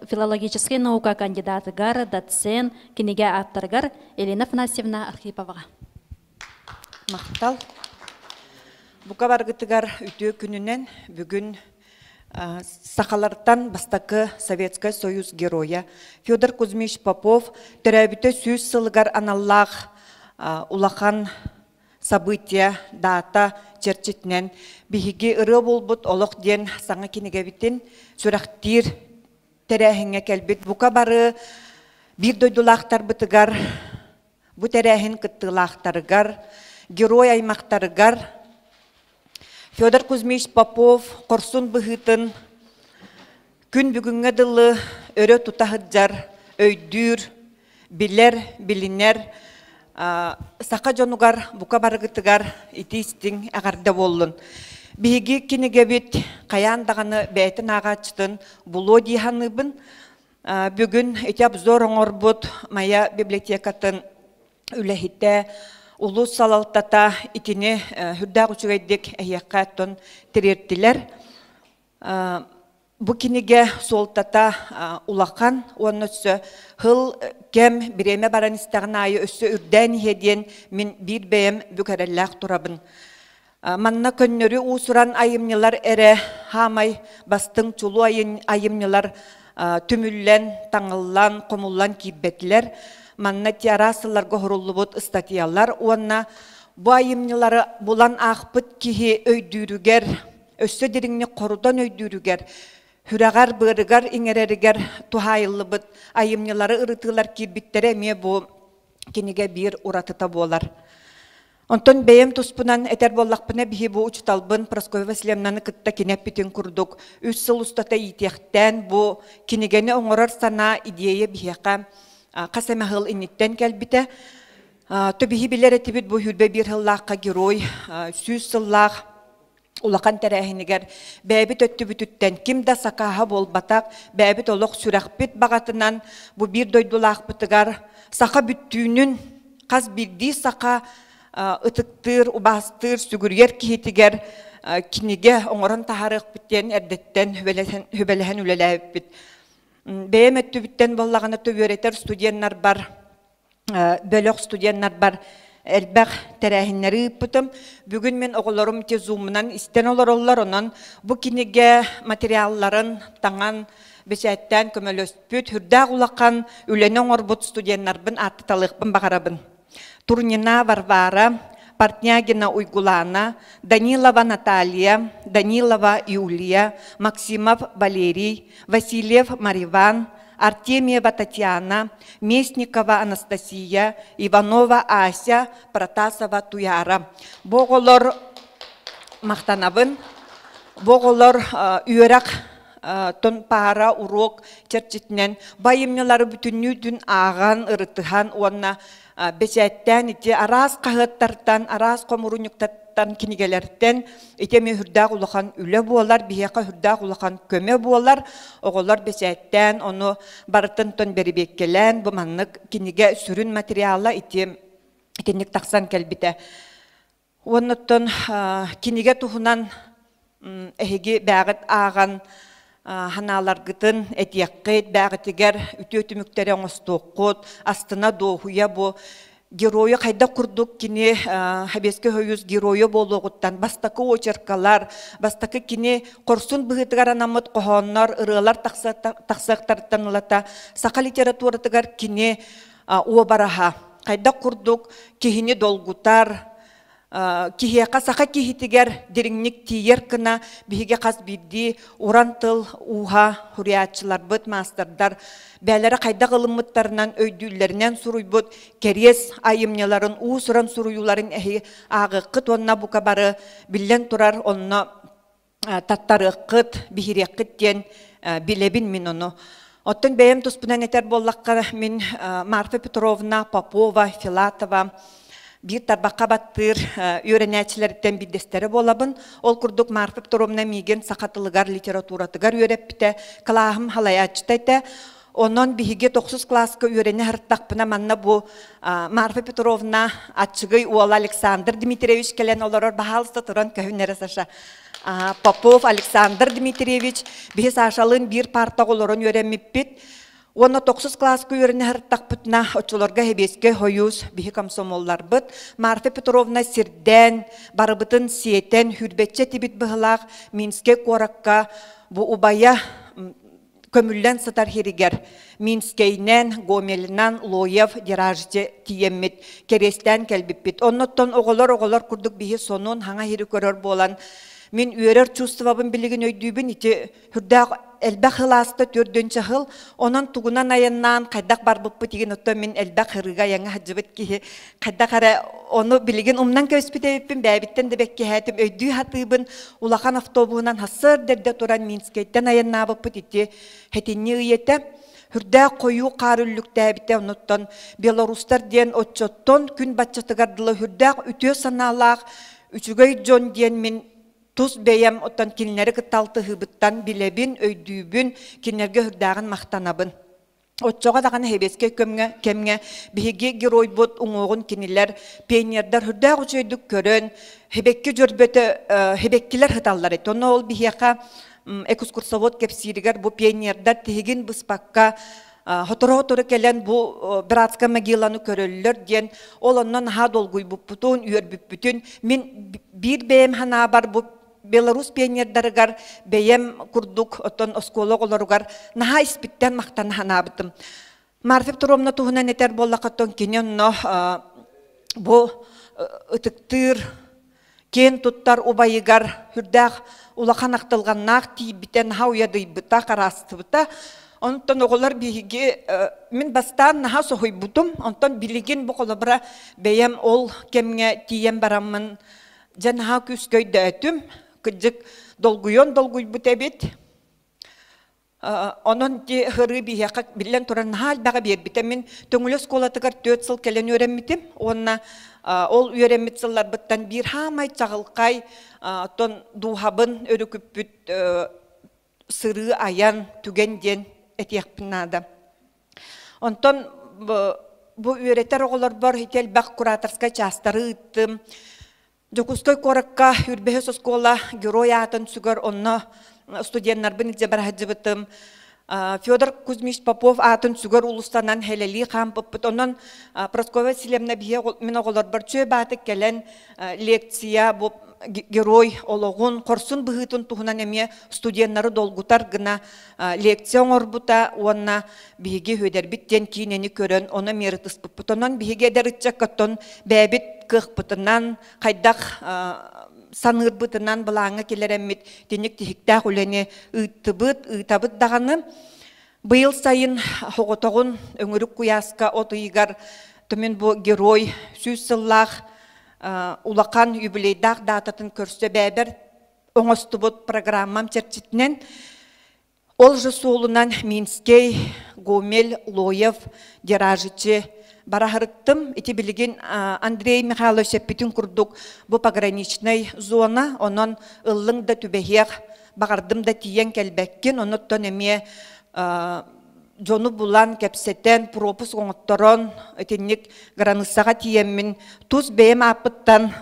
филологическай наука кандидатыгар, доцент, кинигэ ааптарыгар Елена Афанасьевна Архиповаҕа. Махтал. Бука баргытыгар үтүө күнүнэн бүгүн сахалартан бастакы Советскай Союз геройа Федор Кузьмич Попов төрөөбүтэ сүүс сылыгар аналлаах улахан событие, дата чэрчитинэн биһиги ырыа буолбут олох диэн саҥа кинигэбитин сүрэхтиир тэрээһиҥҥэ кэлбит бука бары биир дойдулаахтарбытыгар Бу тэрээһин кыттыылаахтарыгар, герой аймахтарыгар Федор Кузьмич Попов хорсун быһыытын күн бүгүҥҥэ дылы өрө тута сылдьар, өйдүүр, билэр, билинэр саха дьонугар бука барыгытыгар итии-истиҥ эҕэрдэ буоллун. Биһиги кинигэбит хайаан даҕаны бэйэтин ааҕааччытын булуо дии саныыбын. Бүгүн ити обзор оҥорбут Майа библиотекатын үлэһитэ, улуус салалтата итини үрдээх үчүгэйдик эһиэхэ оттон тириэртилэр. Бу кинигэ суолтата улахан уонна өссө хыл кэм бириэмэ баран истэҕин аайы өссө үрдээн иһиэ диэн мин биир бэйэм бүк эрэллээх турабын. Манна көннөрү уусуран айымньылар эрэ хаамай бастыҥ чулуу айымньылар түмүллэн, таҥыллан, хомуллан киирбэтилэр. Манна ти араас сылларга оһоруллубут ыстатыйалар уонна бу айымньылары булан аахпыт киһи өйдүүрүгэр, өссө дириҥник хорутан өйдүүрүгэр, сүрэҕэр, быарыгар иҥэрэригэр туһаайыллыбыт айымньылары ырытыылар киирбиттэрэ эмиэ бу кинигэ биир уратыта буолар. Онтон бэйэм туспунан этэр буоллахпына, биһи бу учуталбын Прасковья Васильевнаны кытта кини эппитин курдук үс сыл устата иитиэхтээн бу кинигэни оҥорор санаа идея биһиэхэ хас эмэ сыл инниттэн кэлбитэ. То биһи билэр этибит бу хүрбэ биир сыллаахха герой 100 сыллаах улахан тэрээһинигэр бэйэбит өттүбүтүттэн ким да сакааһа буолбатах, бэйэбит олох сүрэхпит баҕатынан бу биир дойдулаахпытыгар саха бүттүүнүн хас биирдии саха ытыктыыр, убаастыыр, сүгүрүйэр киһитигэр кинигэ оҥорон таһаарыахпыт диэн эрдэттэн хүбэлэһэн үлэлээбиппит. Бэйэм өттүбүттэн буоллаҕына үөрэтэр студеннарбар бөлөх студеннарбар элбэх тэрээһиннэри ыыппытым. Бүгүн мин оҕолорум те зумунан истэн олороллор, онон бу кинигэ материалларын таҥан, бэчээттээн көмөлөспүт, үрдээх улахан үлэни оҥорбут студеннарбын ааттаталыахпын баҕарабын. Турнина Варвара, Портнягина Уйгулана, Данилова Наталья, Данилова Юлия, Максимов Валерий, Васильев Мариван, Артемьева Татьяна, Местникова Анастасия, Иванова Ася, Протасова Туяра. Бу оҕолор махтанабын. Бу оҕолор үөрэх тон паара уруок чэрчитинэн байымньылары бүтүннүүтүн ааҕан, ырытыһан уонна бэчээттээн ити араас хаһыаттартан, араас хомуруунньуктартан, кинигэлэртэн ити эмиэ үрдээх улахан үлэ буолар, биһиэхэ үрдээх улахан көмө буолар. Оҕолор бэчээттээн, ону барытын тон бэрибиэккэлээн, бу маннык кинигэ сүрүн материала ити итинник тахсан кэлбитэ. Уоннаттан кинигэ туһунан эһиги бээҕит ааҕан ханааларгытын этиэххит, бээҕитигэр үтүө түмүктэри оҥостуоххут, астына дуоһуйа бу геройу хайдах курдук кини Советский Союз геройа буолуоҕуттан бастакы очеркалар, бастакы кини хорсун быһыытыгар анаммыт хоһооннор, ырыалар тахсыахтарыттан ылата саха литературатыгар кини уобараһа хайдах курдук киһини долгутар, киһиэхэ саха киһитигэр дириҥник тиийэр гына биһиги хас биирдии уран тыл ууһа суруйааччыларбыт, маастардар бээлэрэ хайдах ылыммыттарынан өйдүүллэринэн суруйбут кэриэс айымньыларын уус-уран суруйууларын эһи ааҕыаххыт уонна бука бары биллэн турар онно таттарыаххыт, биһириэххит диэн билэбин мин ону. Оттон бэйэм туспунан этэр буоллахха, мин Марфа Петровна Попова, Филатова биир тарбахха баттыыр үөрэнээччилэриттэн биирдэстэрэ буолабын. Ол курдук Марфа Петровна миигин саха тылыгар, литературатыгар үөрэппитэ, кылааһым халайааччыта этэ. Онон биһиги тохсус кылааска үөрэнэ сырыттахпына манна бу Марфа Петровна аччыгый уола Александр Дмитриевич кэлэн олорор. Баһаалыста туран көһүн эрэ Саша. Попов Александр Дмитриевич биһи Сашалыын биир партаҕа олорон үөрэммиппит. Уонна тохсус кылааска үөрэнэ сырыттахпытына оччолорго Сэбиэскэй Сойуус биһи комсомолларбыт Марфа Петровна сирдээн, барыбытын сиэтэн, хүрбэччэ этибит быһылаах Минскэй куоракка бу убайа көмүллэн сытар сиригэр Минскэйнэн, Гомельнан, Лоев, Деражде тиийэммит, кэриэстээн кэлбиппит. Оннуттан оҕолор-оҕолор курдук биһи сонун, хаҥа сири көрөр буолан, мин үөрэр чувствобын билигин өйдүүбүн ити үрдээх элбэх ылааста төрдүнчэ сыл онон тугунан айаннаан хайдах барбыппыт игин оттон мин элбэх ырыга айаҥа сылдьыбыт киһи хайдах эрэ ону билигин умнан кэбиспит эбиппин бэйэбиттэн да бэккиһээтим өйдүү сатыыбын улахан автобуһунан сарсыарда эрдэ туран Минскэйтэн айаннаабыппыт ити хэтинньи ый этэ үрдээх хойуу хаар үллүктээбитэ онуттан белорустар диэн оччоттон күн баччатыгар дылы үрдээх үтүө санаалаах үчүгэй дьон диэн мин тус бэйэм оттон кинилэри кытта алтыһыыбыттан билэбин, өйдүүбүн, кинилэргэ үрдээҕин махтанабын. Оччоҕо даҕаны сэбиэскэй көмҥө кэмҥэ биһиги геройбут уҥуоҕун кинилэр пионердар үрдээх үчүгэйдик көрөн, һибэкки дьөрбөтө һибэккилэр сыталлар эти. Онно ол биһиэхэ экскурсовод кэпсииригэр бу пионердар тиһигин быспакка сотору-сотору кэлэн бу братская могиланы көрөллөр диэн ол онно наһаа долгуйбуппутун, үөрбүппүтүн мин биир бэйэм санаабар бу Беларусь пионердарыгар бэйэм курдук оттон оскуола оҕолоругар наһаа испиттэн махтана санаабытым. Марфа Петровна туһунан этэр буоллахха, оттон кини онно бу ытыктыыр, киэн туттар убайыгар үрдээх улахан ахтылҕаннаах тиийбитэ, наһаа уйадыйбыта, хараастыбыта. Онтон оҕолор биһиги мин бастаан наһаа соһуйбутум. Онтон билигин бу холобура бэйэм ол кэмҥэ тиийэн бараммын Дьэ наһаа күүскэ өйдөөтүм, кырдьык долгуйуон долгуйбут эбит. Онон ити ырыы биһиэхэ биллэн туран наһаа элбэҕи биэрбитэ. Мин Төҥүлү оскуолатыгар 4 сыл кэлэн үөрэммитим уонна ол үөрэммит сылларбыттан биир хаамай чаҕылхай оттон дууһабын өрүкүппүт сырыы айан түгэн диэн этиэхпин наада. Онтон бу үөрэтэр оҕолорбор ити элбэх кураторскай чаастары ыыттым. Дьокуускай куоракка Үрбэһис оскуола герой аатын сүгэр онно студеннарбын илдьэ бара сылдьыбытым. Федор Кузьмич Попов аатын сүгэр уулуссанан хэлэлии хаампыппыт. Онон Прасковья Васильевна биһи мин оҕолорбор чүө баатык кэлэн лекция бу герой олоҕун, хорсун быһыытын туһунан эмиэ студеннары долгутар гына лекция оҥорбута уонна биһиги Үөдэрбит диэн киинэни көрөн ону эмиэ ырытыспыппыт. Онон биһиги эдэр ыччакка бэйэбит кыахпытынан хайдах саныырбытынан былааҥҥа киллэрэммит тинник тиһиктээх үлэни ыыттыбыт, ыытабыт даҕаны. Быйыл сайын соҕотоҕун өҥүрүк куйааска от ыйыгар түмүн бу герой 100 сыллаах улахан юбилейдаах даататын көрсө бэйэбэр оҥостубут программам чэрчитинэн ол же суолунан Минскэй, Гомель, Лоев, Деражичи бараһырыттым. Ити билигин Андрей Михайлович эппитин курдук бу пограничнай зона, онон ыллыҥ да түбэһиэх, баҕардым да тиийэн кэлбэккин, онуттан эмиэ дьону булан, кэпсэтэн, пропуск оҥотторон, итинник границаҕа тиийэммин тус бэйэм ааппыттан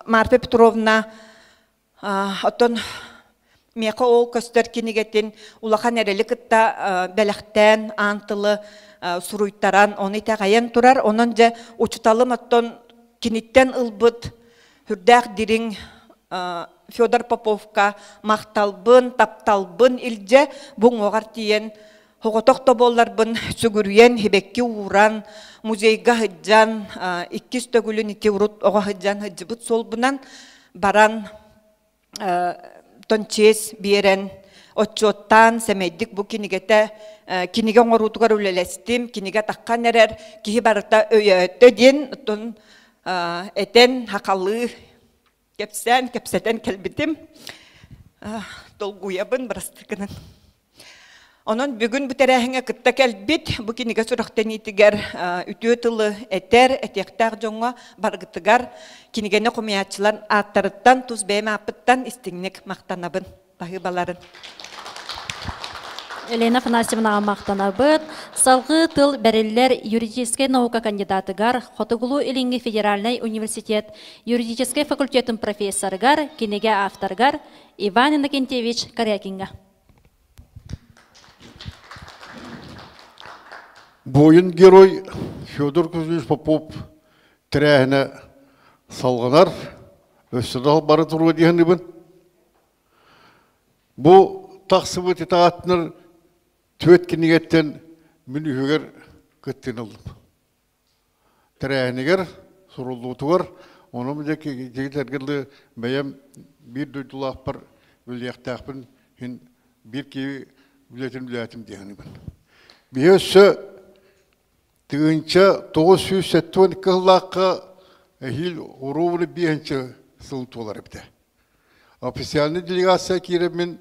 Марфа Петровна оттон миэхэ ол көстөр кинигэтин улахан эрэли кытта бэлэхтээн аан тылы суруйтаран ону итэҕэйэн турар. Онон дьэ учуталым оттон киниттэн ылбыт сүрдээх дириҥ Федор Поповка махталбын, тапталбын илдьэ бу уҥуоҕар тиийэн соҕотох да буолларбын сүгүрүйэн, һибэкки ууран, музейга сылдьан, иккис төгүлүн ити урут оҕо сылдьан сылдьыбыт суолбунан баран тон чиэс биэрэн, отчуоттаан, сэмэйдик бу кинигэтэ кинигэ оҥоруутугар үлэлэстим, кинигэ таххан эрэр, киһи барыта өйөөтө диэн оттон этэн, хахалыы кэпсээн, кэпсэтэн кэлбитим. Долгуйабын, бырастыы Онон бүгүн бу тэрээһиҥҥэ кытта кэлбит, бу кинигэ сүрэхтэниитигэр үтүө тылы этэр, этиэхтээх дьоҥҥо баргытыгар кинигэни хомуйааччылар ааттарыттан, тус бэйэм ааппыттан истиҥник махтанабын. Баһыыбаларын. Елена Афанасьевнаҕа махтанабыт. Салгыы тыл бэриллэр юридическай наука кандидатыгар, Хотугулуу-Илиҥҥи федеральнай университет юридическай факультетын профессорыгар, кинигэ авторыгар Иван Иннокентьевич Корякиҥҥа. Буойун герой Федор Кузьмич Попов тэрээһинэ салҕанар, өссө да бары туруо диэхинибин. Бу тахсыбыт итаатынар түөрт кинигэттэн мин үһүгэр кыттыын ыллым. Тэрээһинигэр, суруллуутугар, ону дьиҥ бэйэм биир дойдулаахпар үлэлиэхтээхпин иһин биир киһи үлэтин үлэлээтим диэхинибин. Биһи өссө 1972 сыллаахха эһиил уруубуну биэһинчэ сыл туолар эбитэ. Официальный делегация киирэммин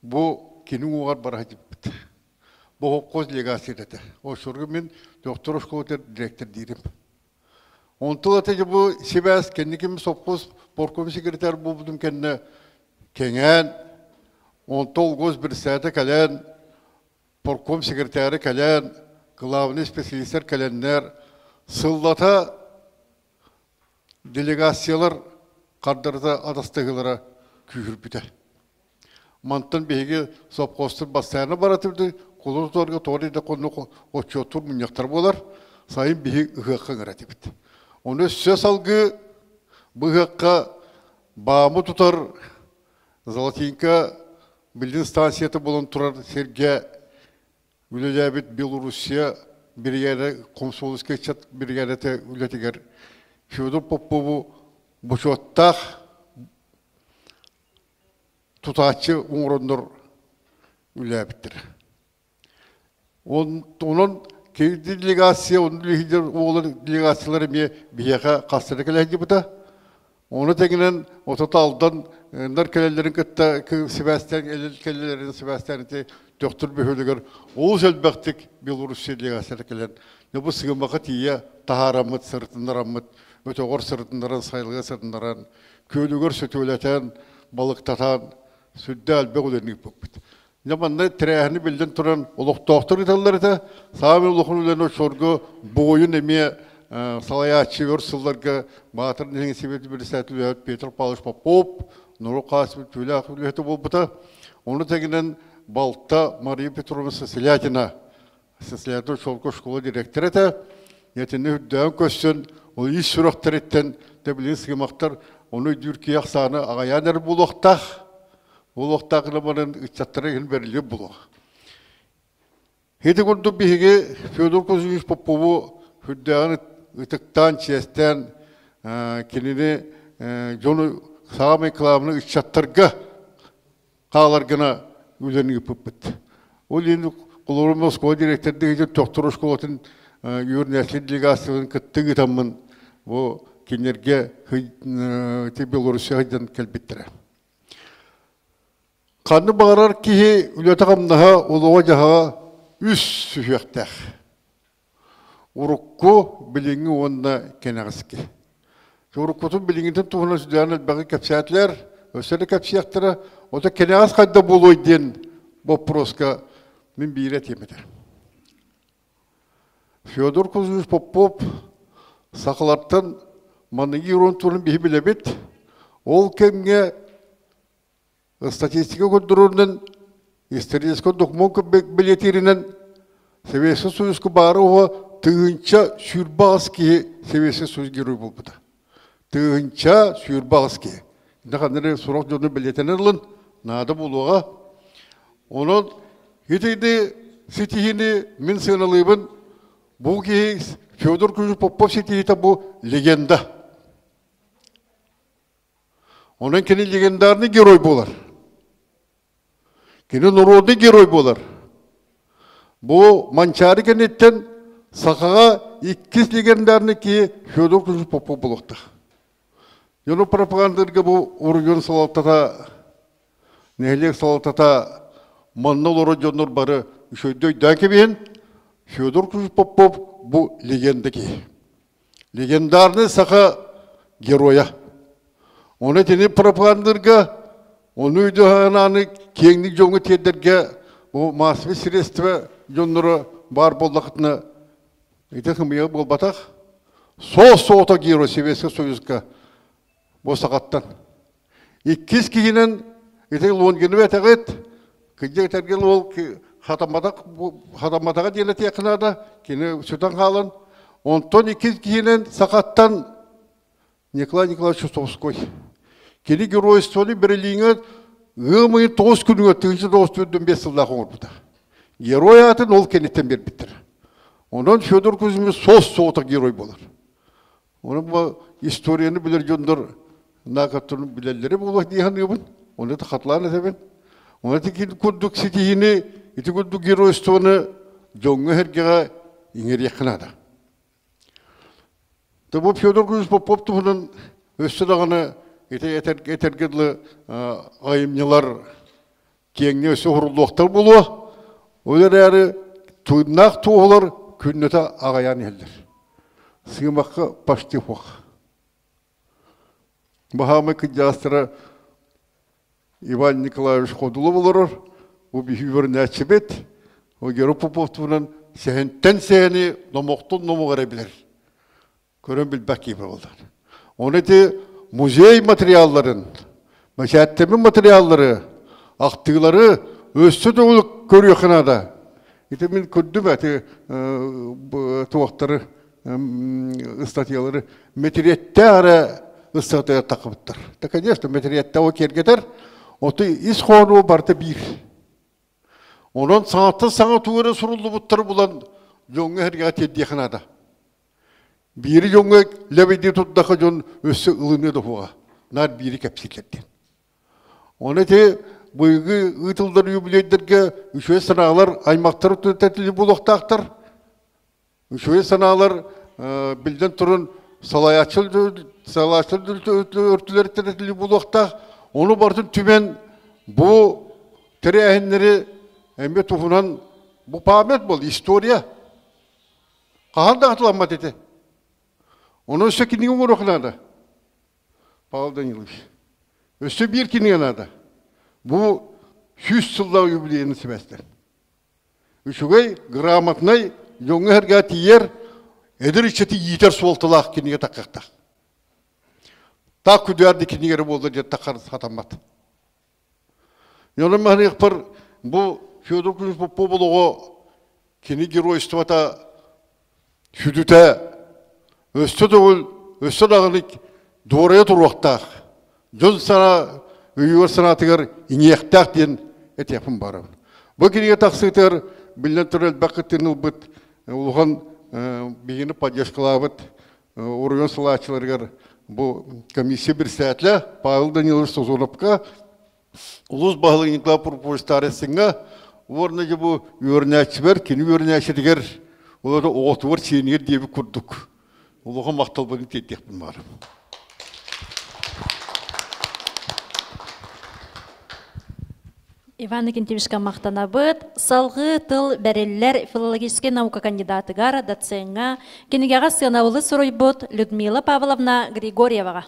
бу кини уҥуоҕар бара сылдьыбыт. Бу холкуос делегацията этэ. Оччолорго мин доктор школатыгар директор диирим. Онтул ата бу сибээс кэнниким сопхуос порком секретарь буолбутум кэннэ кэҥээн, онтол гос председатель кэлэн, порком секретары кэлэн, главный специалистер кэлэннэр, сыллата делегациялар хардарыта атастыһыылара күүһүрбүтэ. Мантан биһиги сопхуостар бастайаана баратыбыт, кулун тутарга тоҕо да хоннук отчуоттуур мунньахтар буолар, сайын биһи ыһыахха ыҥыра этибит. Ону өссө салгыы бу ыһыахха баамы тутар Золотинка билин станцията буолан турар сиргэ үлэлээбит Белоруссия биригээдэ комсомольскай ыччат биригээдэтэ үлэтигэр Федор Попову бочуоттаах тутааччы оҥороннор үлэлээбиттэр. Онон киһи делегация, онно уолар делегациялар эмиэ биһиэхэ хастара кэлэ сылдьыбыта. Ону тэҥинэн отут Алдан нар кэлэллэрин кытта сибээстээн кэлэллэрин сибээстээн ити Төхтүр бөһүөлэгэр олус элбэхтик Белоруссия делегацията кэлэн бу Сыгымаха тиийэ таһаараммыт, сырытыннараммыт, өтөҕөр сырытыннаран, сайылыга сырытыннаран, күөлүгэр сөтүөлэтэн, балыктатан сүрдээх элбэх үлэни ыыппыппыт. Дьэ манна тэрээһини биллэн туран олохтоохтор ыыталлар этэ. Саамай улахан үлэни оччолорго буойун эмиэ салайааччы өр сылларга Баатыр нэһилиэгин сэбиэтин председателэ Петр Павлович Попов норуот хаһаайыстыбатын түүлээх үлэһитэ буолбута. Ону тэҥинэн балта Мария Петровна Сосилятина, Сосилятина оччолорго школа директора этэ. Итинни үрдээн көрсөн, ол ис сүрэхтэриттэн тэбилин сыымахтар ону өйдүүр киһи ахсаана аҕайаан эрэ буолуохтаах. Буолуохтаах гына баран ыччаттара иһин бэриллиэ буолуох. Ити курдук биһиги Федор Кузьмич Попову үрдээҕин ытыктаан, чиэстээн кинини дьону саамай кылаабынай ыччаттарга хаалар гына үлэни ыыппыппыт. Ол иһин холобур Москва директордыгы Төхтөр школатын юрнесли делегацияларын кытта ыытаммын бу кинилэргэ Белоруссия сылдьан кэлбиттэрэ. Ханнык баҕарар киһи үлэтэ-хамнаһа, олоҕо-дьаһаҕа үс сүһүөхтээх. Урукку, билиҥҥи уонна кэнэҕэски. Уруккутун билиҥҥитин туһунан сүрдээх элбэҕи кэпсээтилэр, өссө да кэпсиэхтэрэ. Ото кэнэҕэс хайда буолуой диэн боппуруоска мин биири этиэм этэ. Федор Кузьмич Попов сахалартан маныгы урун турун биһи билэбит. Ол кэмҥэ Статистика көрдөрөрүнэн, историческай докумуон бэлиэтииринэн, Советский Союзка баара уһа 1028 киһи Советский Союз герой буолбута. 1028 киһи. Инде ханна сорох дьону бэлиэтэнэр ылын, наада буолуоҕа. Онон итини ситиһиини мин сыаналыыбын. Бу киһи Федор Кузьмич Попов ситиһиитэ бу легенда. Онон кини легендарный герой буолар. Кини народный герой буолар. Бу Манчаары кэнниттэн сахаҕа иккис легендарный киһи Федор Кузьмич Попов буолуохтаах. Дьону пропагандалыырга бу оройуон салалтата, нэһилиэк салалтата манна олорор дьоннор бары үчүгэйдик өйдөөн кэбиһин, Федор Кузьмич Попов бу легенда киһи. Легендарный саха геройа. Ону итини пропагандырга, ону өйдөһөнааны киэҥник дьоҥҥо тиэрдэргэ бу массовый средства дьонноро баар буоллахытына ити хымыйа буолбатах. Суос-соҕото герой Советский Союзка бу сахаттан. Иккис киһинэн ити Лонгинов этэҕит, кырдьык этэргин ол хатамматах хатамматаҕа диэн этиэххэ наада, кини сүтэн хаалан. Онтон иккис киһинэн сахаттан Николай Николаевич Чусовской. Кини геройствоны Берлиҥҥэ ыам ыйын 9 күнүгэр 1945 сыллаах оҥорбута. Герой аатын ол кэнниттэн биэрбиттэр. Онон Федор Кузьмич суос-соҕотох герой буолар. Ону бу историяны билэр дьоннор наакаттарын билэллэрэ буолуо дии саныыбын. Ону да хатылаан этэбин. Ону ити курдук ситиһиини, ити курдук геройствоны дьоҥҥо-сэргэҕэ иҥэриэххэ наада. Бу Федор Кузьмич Попов туһунан өссө даҕаны ити этэргэ дылы айымньылар киэҥҥэ өссө уһуруллуохтар буолуо. Ол эрээри тыыннаах туоһулар күннэтэ аҕайаан иһэллэр. Сыымахха почти суох. Баһаамай кырдьаҕастара Иван Николаевич Ходулов олорор, бу биһиги үөрэнээччибит, Герой Попов туһунан сэһэнтэн сэһэни номохтон номох эрэ билэр. Көрөн билбэт киһи буоллар. Ону ити музей материалларын, бэчээттэммит материаллары, ахтыылары өссө төгүл көрүөххэ наада. Ити мин көрдүм эти туохтары ыстатыйалары мэтириэттээх эрэ ыстатыйа таххыбыттар. Да, конечно, мэтириэттээх ол киэргэтэр, оту ис хоһоону барыта биир. Онон саҥаттан саҥа тугу эрэ суруллубуттары булан дьоҥҥо эһэргэҕэ тиэрдиэххэ наада. Биири дьоҥҥо лэбэйдии турдахха дьон өссө ылыныа да суоҕа. Наар биири кэпсииллэр диэн. Ону ити быйылгы ыытыллар юбилейдэргэ үчүгэй санаалар аймахтар өттүттэн буолуохтаахтар. Үчүгэй санаалар биллэн туран салайааччы өртүлэриттэн этиллии буолуохтаах. Ону барытын түмэн бу тэрээһиннэри эмиэ туһунан бу память был, история. Хаһан да хатыламмат ити. Ону өссө кинигэ оҥоруох наада. Павел Данилович. Өссө биир кинигэ наада. Бу 100 сыллаах юбилейын сибээстэр. Үчүгэй, грамотнай, дьоҥҥо-сэргэҕэ тиийэр, эдэр ыччаты иитэр суолталаах кинигэ таххахтаах. Так күдээрди кинигэ эрэ буолла диэн таххар сатаммат. Онон маныахпар бу Федор Кузьмич Попов олоҕо кини геройствота сүдүтэ өссө төгүл өссө даҕаны дуорайа туруохтаах дьон сана өйүгэр санаатыгар иҥиэхтээх диэн этиэхпин баарабын. Бу кинигэ тахсыытыгар биллэн турар элбэх кыттыыны ылбыт улахан биһигини поддержкалаабыт оройуон салааччыларыгар бу комиссия председателя Павел Данилович Созоновка улуус баһылыгын Николай Прокопович Старостиҥҥа уонна дьэ бу үөрэнээччибэр кини үөрэнээччитигэр олору оҕотугар сиэнигэр диэбит курдук улахан махталбын тиэрдиэхпин баҕарабын. Иван Никитичка махтанабыт. Салгыы тыл бэриллэр филологическай наука кандидатыгар, доцеҥҥа, кинигэҕэ сыанабылы суруйбут Людмила Павловна Григорьеваҕа.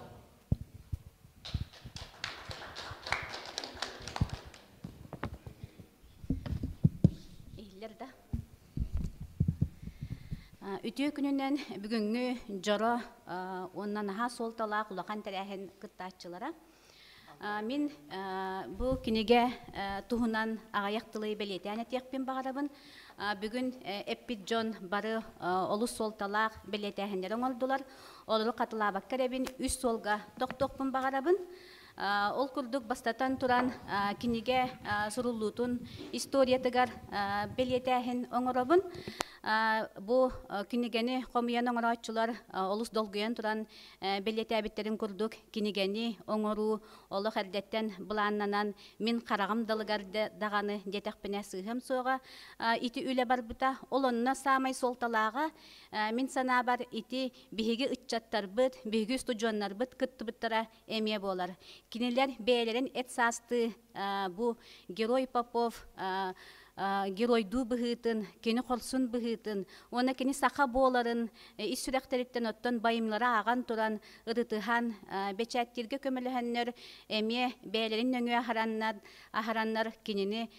Иһиллэр да. Үтүө күнүнэн бүгүҥҥү дьоро уонна наһаа суолталаах улахан тэрээһин кыттааччылара. Мин бу кинигэ туһунан аҕыйах тылы бэлиэтээн этиэхпин баҕарабын. Бүгүн эппит дьон бары олус суолталаах бэлиэтээһиннэри оҥордулар. Олору хатылаабакка эрэбин үс суолга тохтуохпун баҕарабын. Ол курдук бастатан туран кинигэ суруллуутун историятыгар бэлиэтээһин оҥоробун. Бу кинигэни хомуйан оҥорооччулар олус долгуйан туран бэлиэтээбиттэрин курдук кинигэни оҥоруу олох эрдэттэн былааннанан мин хараҕым далыгар даҕаны диэтэхпинэ сыыһам суоҕа ити үлэ барбыта. Ол онно саамай суолталааҕа мин санаабар ити биһиги ыччаттарбыт, биһиги устудьуоннарбыт кыттыбыттара эмиэ буолар. Кинилэр бэйэлэрин эт саастыы бу Герой Попов геройдуу быһыытын, кини хорсун быһыытын уонна кини саха буоларын ис сүрэхтэриттэн оттон байымлара ааҕан туран ырытыһан бэчээттииргэ көмөлөһөннөр эмиэ бэйэлэрин нөҥүө аһараннар, аһараннар кинини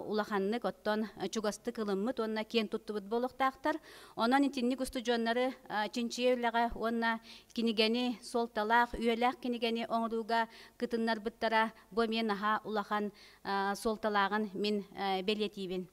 улаханнык оттон чугастык ылыммыт уонна киэн туттубут буолуохтаахтар. Онон итинник устудьуоннары чинчийэ үлэҕэ уонна кинигэни суолталаах, үйэлээх кинигэни оҥорууга кытыннарбыттара бу эмиэ наһаа улахан суолталааҕын мин бэлиэтиибин.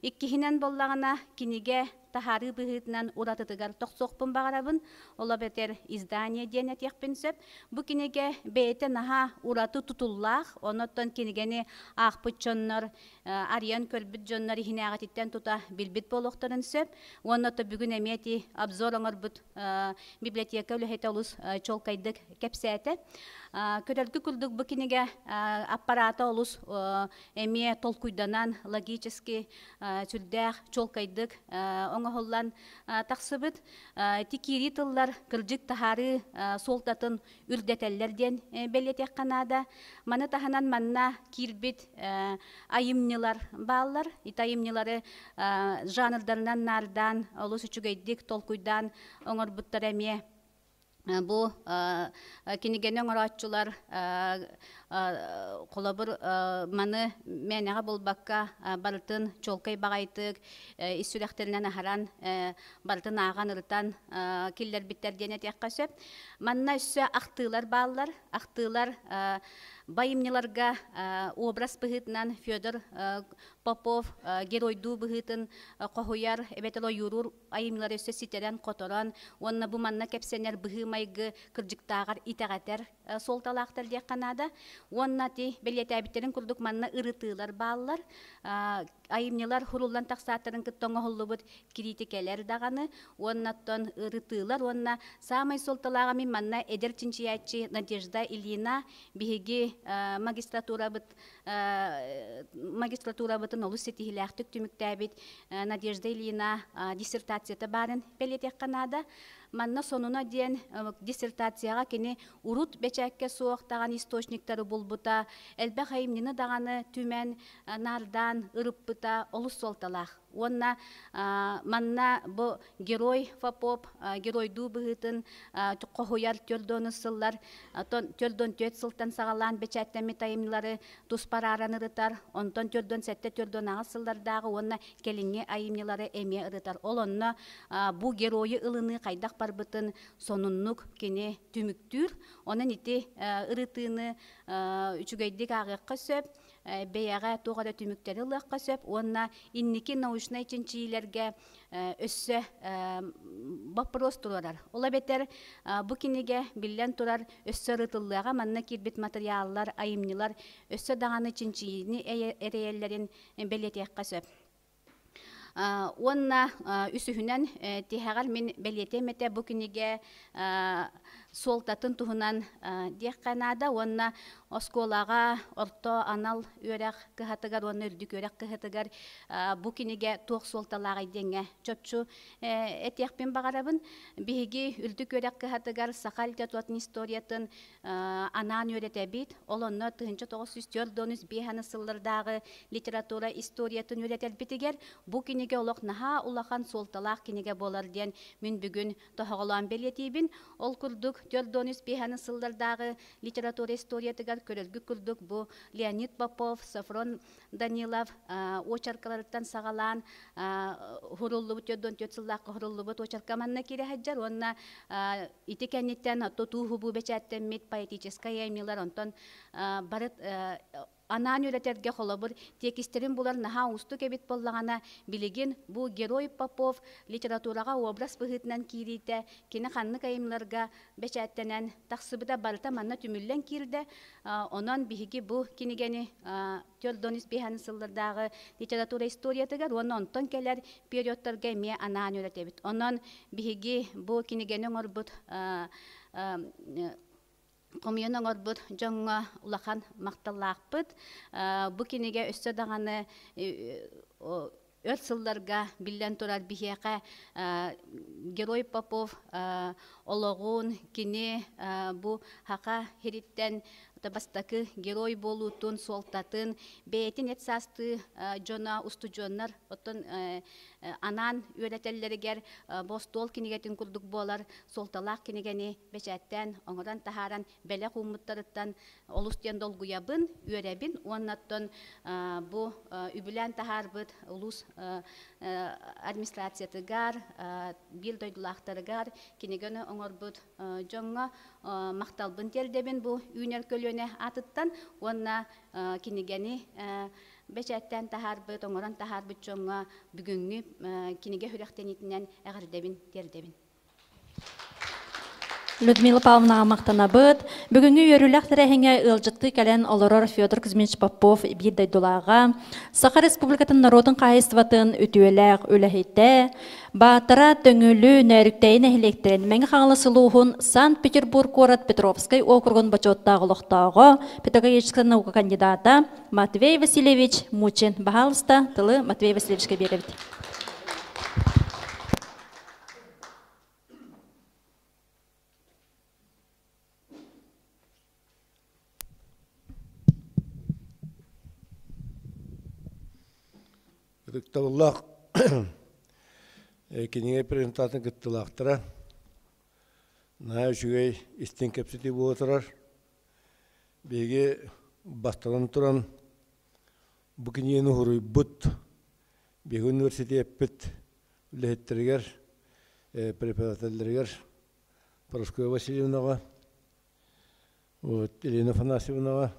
Иккиһинэн буоллаҕына, кинигэ таһаарыы быһыытынан уратытыгар тохсуохпун баҕарабын. Ол эбэтэр издание диэн этиэхпин сөп. Бу кинигэ бэйэтэ наһаа ураты тутуллаах, онон кинигэни аахпыт дьоннор, арыйан көрбүт дьоннор иһинээҕититтэн тута билбит буолуохтарын сөп. Уонна то бүгүн эмиэ ити обзор оҥорбут библиотека үлэһитэ олус чуолкайдык кэпсээтэ. Көрөргө курдук бу кинигэ аппарата олус эмиэ толкуйданан логически сүрдээх чуолкайдык оҥоһуллубут. оҥоһуллан тахсыбыт. Ити киирии тыллар кырдьык таһаарыы суолтатын үрдэтэллэр диэн бэлиэтиэххэ наада. Маны таһынан манна киирбит айымньылар бааллар. Ити айымньылары жанрдарынан наардаан, олус үчүгэйдик толкуйдаан оҥорбуттара эмиэ бу кинигэни оҥорооччулар холобур маны мээнэҕэ булбакка барытын чуолкай баҕайытык ис сүрэхтэринэн аһаран барытын ааҕан ырытан киллэрбиттэр диэн этиэххэ сөп. Манна өссө ахтыылар бааллар. Ахтыылар байымньыларга образ быһыытынан Федор Попов геройдуу быһыытын хоһуйар эбэтэр ойууруур айымньылары өссө ситэрэн-хоторон уонна бу манна кэпсэнэр быһыы-майгы кырдьыктааҕар итэҕэтэр суолталаахтар диэххэ наада. Уонна ти бэлиэтээбиттэрин курдук манна ырытыылар бааллар. Айымньылар хуруллан тахсааттарын кытта оҥоһуллубут кириитикэлэр даҕаны уонна оттон ырытыылар уонна саамай суолталааҕа мин манна эдэр чинчийээччи Надежда Ильина биһиги магистратурабыт магистратурабытын олус ситиһиилээхтик түмүктээбит Надежда Ильина диссертацията баарын бэлиэтиэххэ наада. Манна сонуна диэн диссертацияҕа кини урут бэчээккэ суох даҕаны источниктары булбута, элбэх айымньыны даҕаны түмэн, наардаан ырыппыта олус суолталаах. Уонна манна бу герой Попов геройдуу быһыытын хоһуйар төрдуонус сыллар төрдүөн түөрт сылтан саҕалаан бэчээттэммит айымньылары туспа арааран ырытар, онтон 47 48 сыллардааҕы уонна кэлиҥҥи айымньылары эмиэ ырытар. Ол онно бу геройу ылыныы хайдах барбытын сонуннук кини түмүктүүр. Онон ити ырытыыны үчүгэйдик ааҕыахха сөп. Бэйэҕэ туох эрэ түмүктэри ылыахха сөп уонна инники научнай чинчийиилэргэ өссө боппуруос туруорар. Ол эбэтэр бу кинигэ биллэн турар өссө ырытыллыаҕа манна киирбит матырыйааллар, айымньылар өссө даҕаны чинчийиини эрэйэллэрин бэлиэтиэххэ сөп. Уонна үсүһүнэн тиһэҕэр мин бэлиэтиэм этэ бу кинигэ суолтатын туһунан диэххэ наада уонна оскуолаҕа орто анал үөрэх кыһатыгар уонна үрдүк үөрэх кыһатыгар бу кинигэ туох суолталааҕый диэҥҥэ чопчу этиэхпин баҕарабын. Биһиги үрдүк үөрэх кыһатыгар саха литературатын историятын анаан үөрэтэбит. Ол онно 1945 сыллардааҕы литература историятын үөрэтэрбитигэр бу кинигэ олох наһаа улахан суолталаах кинигэ буолар диэн мин бүгүн тоһоҕолоон бэлиэтиибин. Ол курдук 45 сыллардааҕы литература историятыгар көрөргүт курдук бу Леонид Попов, Софрон Данилов уочаркаларыттан саҕалаан хуруллубут 44 сыллаахха хуруллубут уочарка манна киирэ сылдьар уонна ити кэнниттэн тутуу-хубуу бэчээттэммит поэтическай айымньылар онтон бары анаан үөрэтэргэ холобур тиэкистэрин булар наһаа уустук эбит буоллаҕына билигин бу герой Попов литератураҕа образ быһыытынан киириитэ кини ханнык айымньыларга бэчээттэнэн тахсыбыта барыта манна түмүллэн киирдэ. Онон биһиги бу кинигэни 415 сыллардааҕы литература историятыгар уонна онтон кэлэр периодтарга эмиэ анаан үөрэтэбит. Онон биһиги бу кинигэни оҥорбут хомуйан оҥорбут дьоҥҥо улахан махталлаахпыт. Бу кинигэ өссө даҕаны өр сылларга биллэн турар биһиэхэ Герой Попов олоҕун, кини бу Хаха сириттэн бастакы герой буолуутун, суолтатын, бэйэтин эт саастыы дьоно, устудьуоннар оттон анаан үөрэтэллэригэр бу остуол кинигэтин курдук буолар суолталаах кинигэни бэчээттээн, оҥорон таһааран бэлэх ууммуттарыттан олус диэн долгуйабын, үөрэбин уонна оттон бу үбүлээн таһаарбыт улуус администрациятыгар, биир дойдулаахтарыгар кинигэни оҥорбут дьоҥҥо махталбын тиэрдэбин бу үүнэр көлүөнэ аатыттан уонна кинигэни бэчээттээн таһаарбыт, оҥорон таһаарбыт дьоҥҥо бүгүҥҥү кинигэ сүрэхтэниитинэн эҕэрдэбин тиэрдэбин. Людмила Павловнаҕа махтанабыт. Бүгүҥҥү үөрүүлээх тэрээһиҥҥэ ыалдьыттыы кэлэн олорор Федор Кузьмич Попов биир дойдулааҕа, Саха Республикатын норуотун хаһаайыстыбатын үтүөлээх үлэһитэ, Баатара, Төҥүлү, Нөөрүктэйи нэһилиэктэрин Мэҥэ Хаҥалас улууһун Санкт-Петербург куорат Петровскай округун бочуоттаах олохтооҕо, педагогическай наука кандидата Матвей Васильевич Мучин. Баһаалыста, тылы Матвей Васильевичка биэрэбит. Ытыктабыллаах кинигэ презентациятын кыттыылаахтара, наһаа үчүгэй истиҥ кэпсэтии буола турар. Биһиги бастатан туран бу кинигэни уһуруйбут биһиги университеппит үлэһиттэригэр, преподавателлэригэр Парасковья Васильевнаҕа, вот, Елена Афанасьевнаҕа,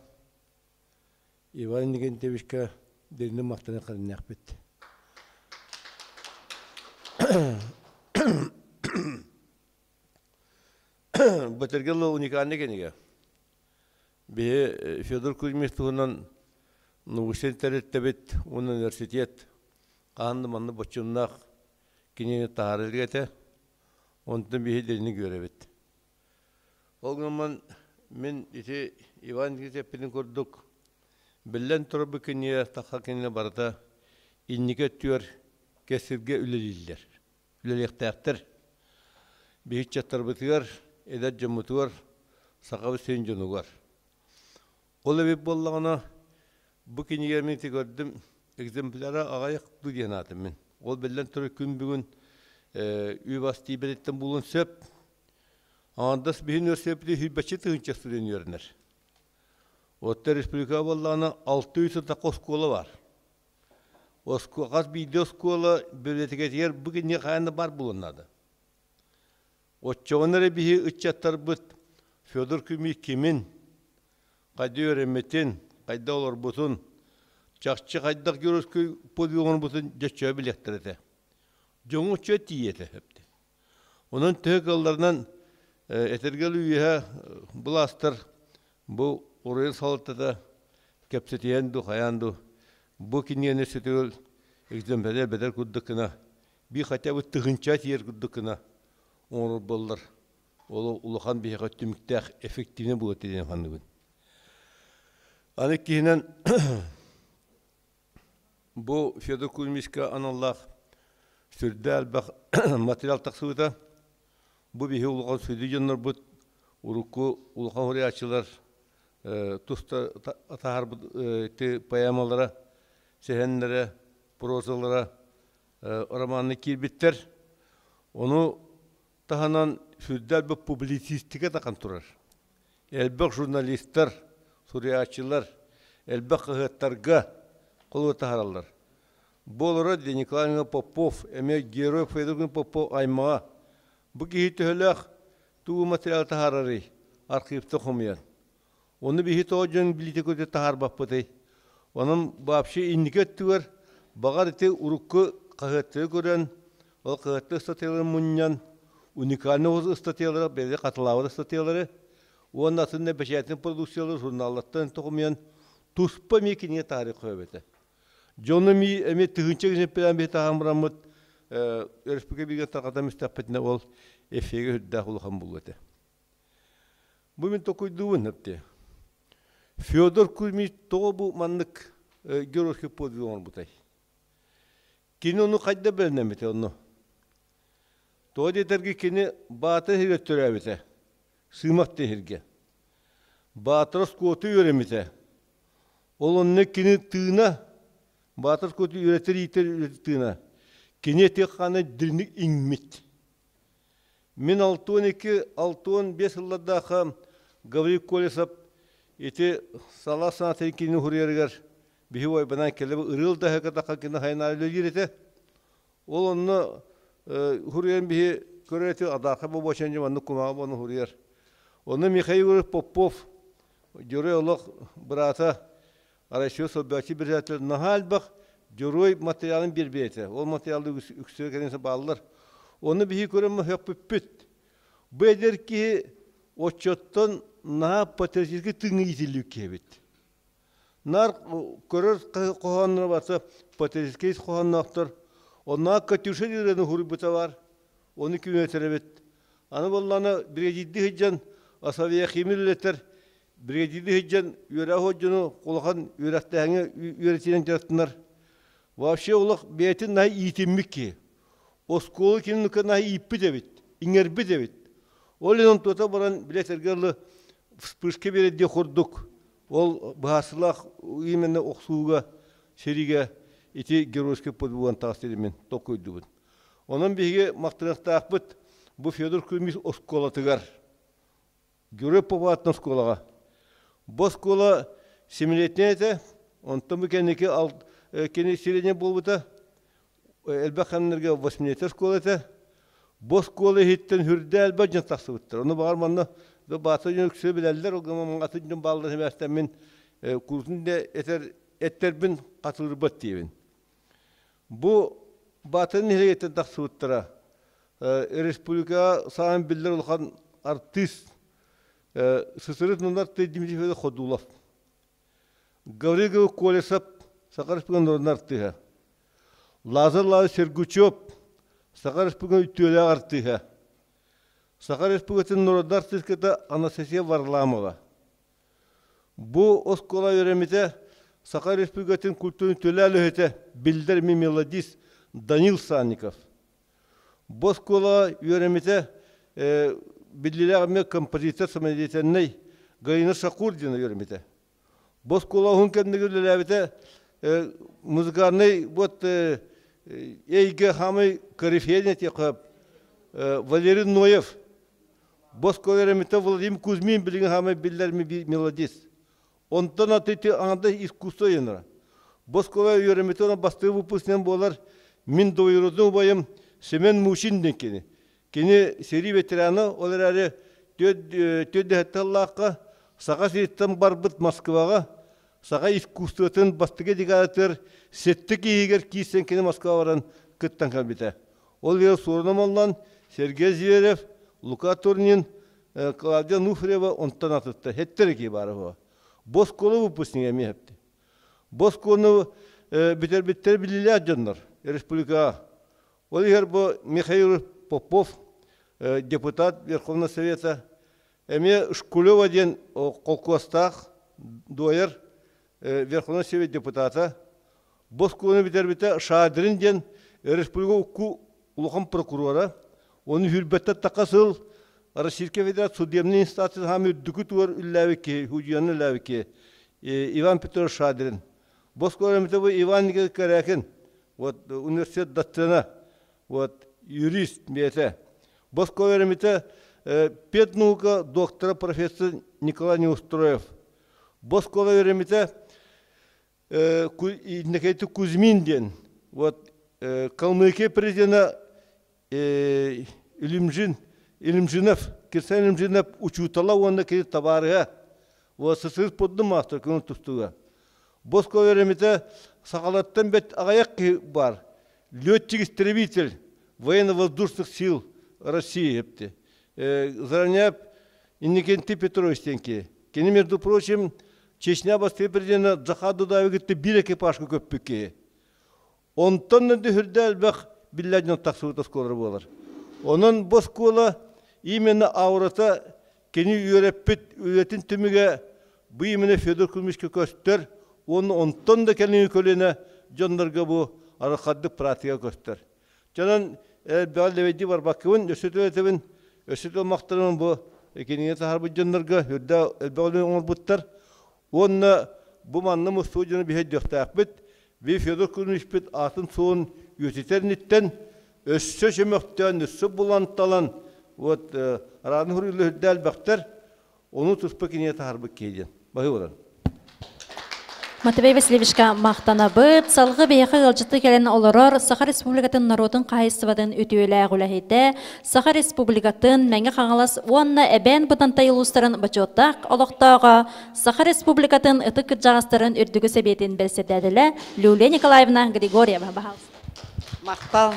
Иван Иннокентьевичка дириҥник махтана көрүннэхпит. Бытыргы уникальный кинигэ. Биһи Федор Кузьмич туһунан научнай тэрилтэбит уонна университет хаһан да маннык боччумнаах кинигэни таһаарар этэ. Онтон биһи дириҥник үөрэбит. Ол гынан мин ити Иван Никитич эппитин курдук, биллэн турар бу кинигэ саха кинигэ барыта инники өттүгэр кэскилгэ үлэлииллэр, үлэлиэхтээхтэр. Биһи ыччаттарбытыгар, эдэр дьоммутугар, сахабыт сирин дьонугар. Ол эбит буоллаҕына, бу кинигэ мин ити көрдүм, экземпляра аҕыйах дуу диэн аатым мин. Ол биллэн турар күн бүгүн үп-ас тиийбэтиттэн буолуон сөп. Аҥардас биһи университеппит сүүрбэччэ тыһыынча студент үөрэнэр. Оттон республикаҕа буоллаҕына 600 тахха оскуола баар. Хас биирдии оскуола библиотекатыгар бу кинигэ хайаан да баар буолуон наада. Оччоҕуна эрэ биһи ыччаттарбыт Федор Кузьмич кимин, хайда үөрэммитин, хайда олорбутун, чахчы хайдах геройскай подвиг оҥорбутун дьэ билиэхтэрэ этэ. Дьоҥҥо чө тиийиэ этэ. Онон төһө кыалларынан этэргэл үөһэ былаастар бу оройуон салалтата кэпсэтиһэн дуу, хайаан дуу бу кинигэни сүтүгүл экземпляр бэдэр курдук гына биир хотя бы тыһыынча тиийэр курдук гына оҥорор буоллар ол улахан биһиэхэ түмүктээх эффективнэй буолуо диэн саныыбын. Аны иккиһинэн Бу Федор Кузьмичка аналлаах сүрдээх элбэх материал тахсыбыта. Бу биһи улахан сүдү дьоннорбут урукку улахан суруйааччылар туста таһаарбыт ити поэмалара, сэһэннэрэ, прозалара романна киирбиттэр. Ону таһынан сүрдээх элбэх публицистика тахан турар. Элбэх журналистар, суруйааччылар элбэх хаһыаттарга холуо таһаараллар. Бу олорор Николай Попов, эмиэ герой Федор Попов аймаҕа. Бу киһи төһөлөөх тугу материал таһаарарый архивта хомуйан. Ону биһи тоҕо дьон билиитэ көтө таһаарбаппытый? Онон вообще инники өттүгэр баҕар ити урукку хаһыаттары көрөн, ол хаһыаттар ыстатыйаларын мунньан, уникальный ыстатыйалары, бэйэлэрэ хатылаабыт ыстатыйалары уонна атын да бэчээтин продукциялары журналлартан хомуйан туспа эмиэ кинигэ таһаарыы этэ. Дьону эмиэ тыһыынча экземпляр биһи таһаан бараммыт өрөспүүбүлүкэ бииргэ тарҕатан истэхпитинэ ол эфигэ үрдээх улахан буолуо этэ. Бу мин токуйдуубун эптэ. Федор Кузьмич тоҕо бу маннык геройский подвиг оҥорбутай? Кини ону хайда бэлэмнэммитэ онно? Тоҕо диэтэрги кини Баатыр иһигэр төрөөбүтэ, Сыымах иһиргэ. Баатыр оскуолата үөрэммитэ. Ол онно кини тыына, Баатыр оскуолата үөрэтэр иитэр тыына, кини этиэх-хаана дириҥник иҥмит. Мин 62, 65 сыллардаахха Гаврил Колесов ити сала санаатын кини уһуруйарыгар биһи уойбанан кэлэ ырыал да катаха кини хайнаары үлэлиир этэ. Ол онно уһуруйан биһи көрөр этэ адаха бобочан дьэ маннык кумааҕы буолан уһуруйар. Онно Михаил Егорович Попов дьоруой олох быраата Россия солбуйааччы председатель наһаа элбэх дьоруой материалын биэрбит этэ. Ол материалы үксүгэр кэлин бааллар. Ону биһи көрөн мөһөхпүппүт. Бу эдэр киһи отчуоттан наһаа патриотическай тыыҥҥа иитиллибит киһи эбит. Наар көрөр хоһоонноро барыта патриотическай хоһоонноохтор. Онно Катюша ырыаны суруйбута бар. Ону күнүөтэр эбит. Аны буоллаҕына биригэдьиирдии сылдьан Асавиахимы үлэлэтэр Биригэдьиирдии сылдьан үөрэх дьону улахан үөрэхтээһиҥҥэ үөрэтиинэн дьарыктанар. Вообще олох бэйэтин наһаа иитиммит киһи. Оскуола кинини наһаа ииппит эбит, иҥэрбит эбит. Ол иһин онтуота баран билэтэргэ дылы вспышка биэрэр курдук ол быһаарсыылаах именно охсууга, сэриигэ. ити геройский подвигын таҕыс мин толкуйдубут. Онон биһиги махтаныахтаахпыт бу Федор Кузьмич оскуолатыгар, Герой Попов оскуолаҕа. Бу оскуола семилетняй этэ, онтон бу кэнники кини средняй буолбута, элбэх ханнарга восьмилетняй оскуола этэ. Бу оскуола иһиттэн хүрдэ элбэх дьон тахсыбыттар. Ону баҕар манна баата дьон үксү билэллэр, ол гынан атын дьон бааллар сибээстэн мин курутун да этэр эттэрбин хатылырбат диэбин. Бу Баатын нэһилиэгиттэн тахсыбыттара республикаҕа саамай биллэр улахан артыыс Сысырыт Нунар Дмитрий Федорович Ходулов, Гаврил Колесов Саха Республикатын народнай артыыһа, Лазарь Лазарь Сергучев Саха Республикатын үтүөлээх артыыһа, Саха Республикатын народнай артыыската Анастасия Варламова. Бу оскуола үөрэммитэ Саха Республикатын культурын төлөөлөһүтэ биллэр мелодист Данил Санников. Бу оскуола үөрэммитэ биллилээх эмиэ композитор самодеятельнай Галина Шакурдина үөрэммитэ. Бу оскуола уһун кэмнэргэ үлэлээбитэ музыкальный вот эйгэ хамай корифейный Валерий Ноев Боско үөрэммитэ Владимир Кузьмин билигин хаамай биллэр мелодист. Онтон аты аңарда искусство енера. Боскова үөрэммитэ онон бастакы выпускник буолар мин двоюродной убайым Семен Мучин диэн кини. Кини сэрии ветерана, ол эрээри түөрт Саха сириттэн барбыт Москваҕа саха искусствотын бастакы декадатыгар сэттэ киһигэр киирсэн кини Москваҕа баран кыттан кэлбитэ. Ол иһин суорун омоллон Сергей Зверев, Лука Турнин, Клавдия Нуфрева онтон атытта. Хеттер ки бары бу. Бу оскуола выпускнига эмиэ хепти. Бу оскуоланы бүтэрбиттэр билилээх дьоннор республикаҕа. Ол иһэр бу Михаил Попов, депутат Верховного Совета, эмиэ Шкулева диэн холкуостаах дуойар Верховный Совет депутата, Бу оскуоланы бүтэрбитэ Шадрин диэн республика укку улахан прокурора, оны хүрбэттэн тақа сыл Российская Федерация судебный инстанция хаам үрдүкү туар үллээбит киһи, худьяны үллээбит киһи Иван Петрович Шадрин. Бу оскуола бу Иван Николаевич Корякин, вот университет доцена, вот юрист бэйэтэ. Бу оскуола үөрэммитэ педнаука доктора профессор Николай Неустроев. Бу оскуола үөрэммитэ Иннокентий Кузьмин диэн вот Калмыкия президена Илимжин Илимжинов Кирсан Илимжинов учуутала уонна кини табаарыһа вот сысыр пурдум маастар көҥүл тустууга Боско үөрэммитэ сахалартан бэт аҕыйах киһи бар летчик-истребитель военно-воздушных сил России эпти Заранее Иннокентий Петрович диэн киһи кини между прочим Чечня бастакы президенэ Захар Дудаевы кытта биир экипажка көппүт киһи. Онтон да үрдэ элбэх биллэр дьон тахсыбыт оскуолалара буолар. Онон бу оскуола именно аурата кини үөрэппит үлэтин түмүгэ бу именно Федор Кузьмичка көстөр уонна онтон да кэлиҥҥи көлүөнэ дьоннорго бу араххардык практика көстөр. Дьонон элбэҕи лэбэйдии барбаккыбын, өссө этэбин, өссө махтанабын бу кинигэ таһаарбыт дьоннорго үрдэ элбэх үлэни оҥорбуттар. Уонна бу манна мустуу дьону биһи өйдүөхтээхпит. Би Федор Кузьмичпит аатын-суолун үйэтитэр инниттэн өссө чөмөхтөөн, өссө булан-талан вот арааны хуруйлу үрдэ элбэхтэр, ону туспа кинигэ таһаарбыт киһи диэн. Баһыы болан. Матвей Васильевичка махтанабыт. Салгы биһиэхэ ыалдьыты кэлэн олорор Саха Республикатын норуотун хаһайыстыбатын үтүөлээх үлэһитэ, Саха Республикатын Мэҥэ Хаҥалас уонна Эбээн Бытантай улуустарын бочуоттаах олохтооҕо, Саха Республикатын ытык кырдьаҕастарын үрдүкү сэбиэтин бэрэссэдээтэлэ Люлия Николаевна Григорьева. Баһаалыста. Махтал.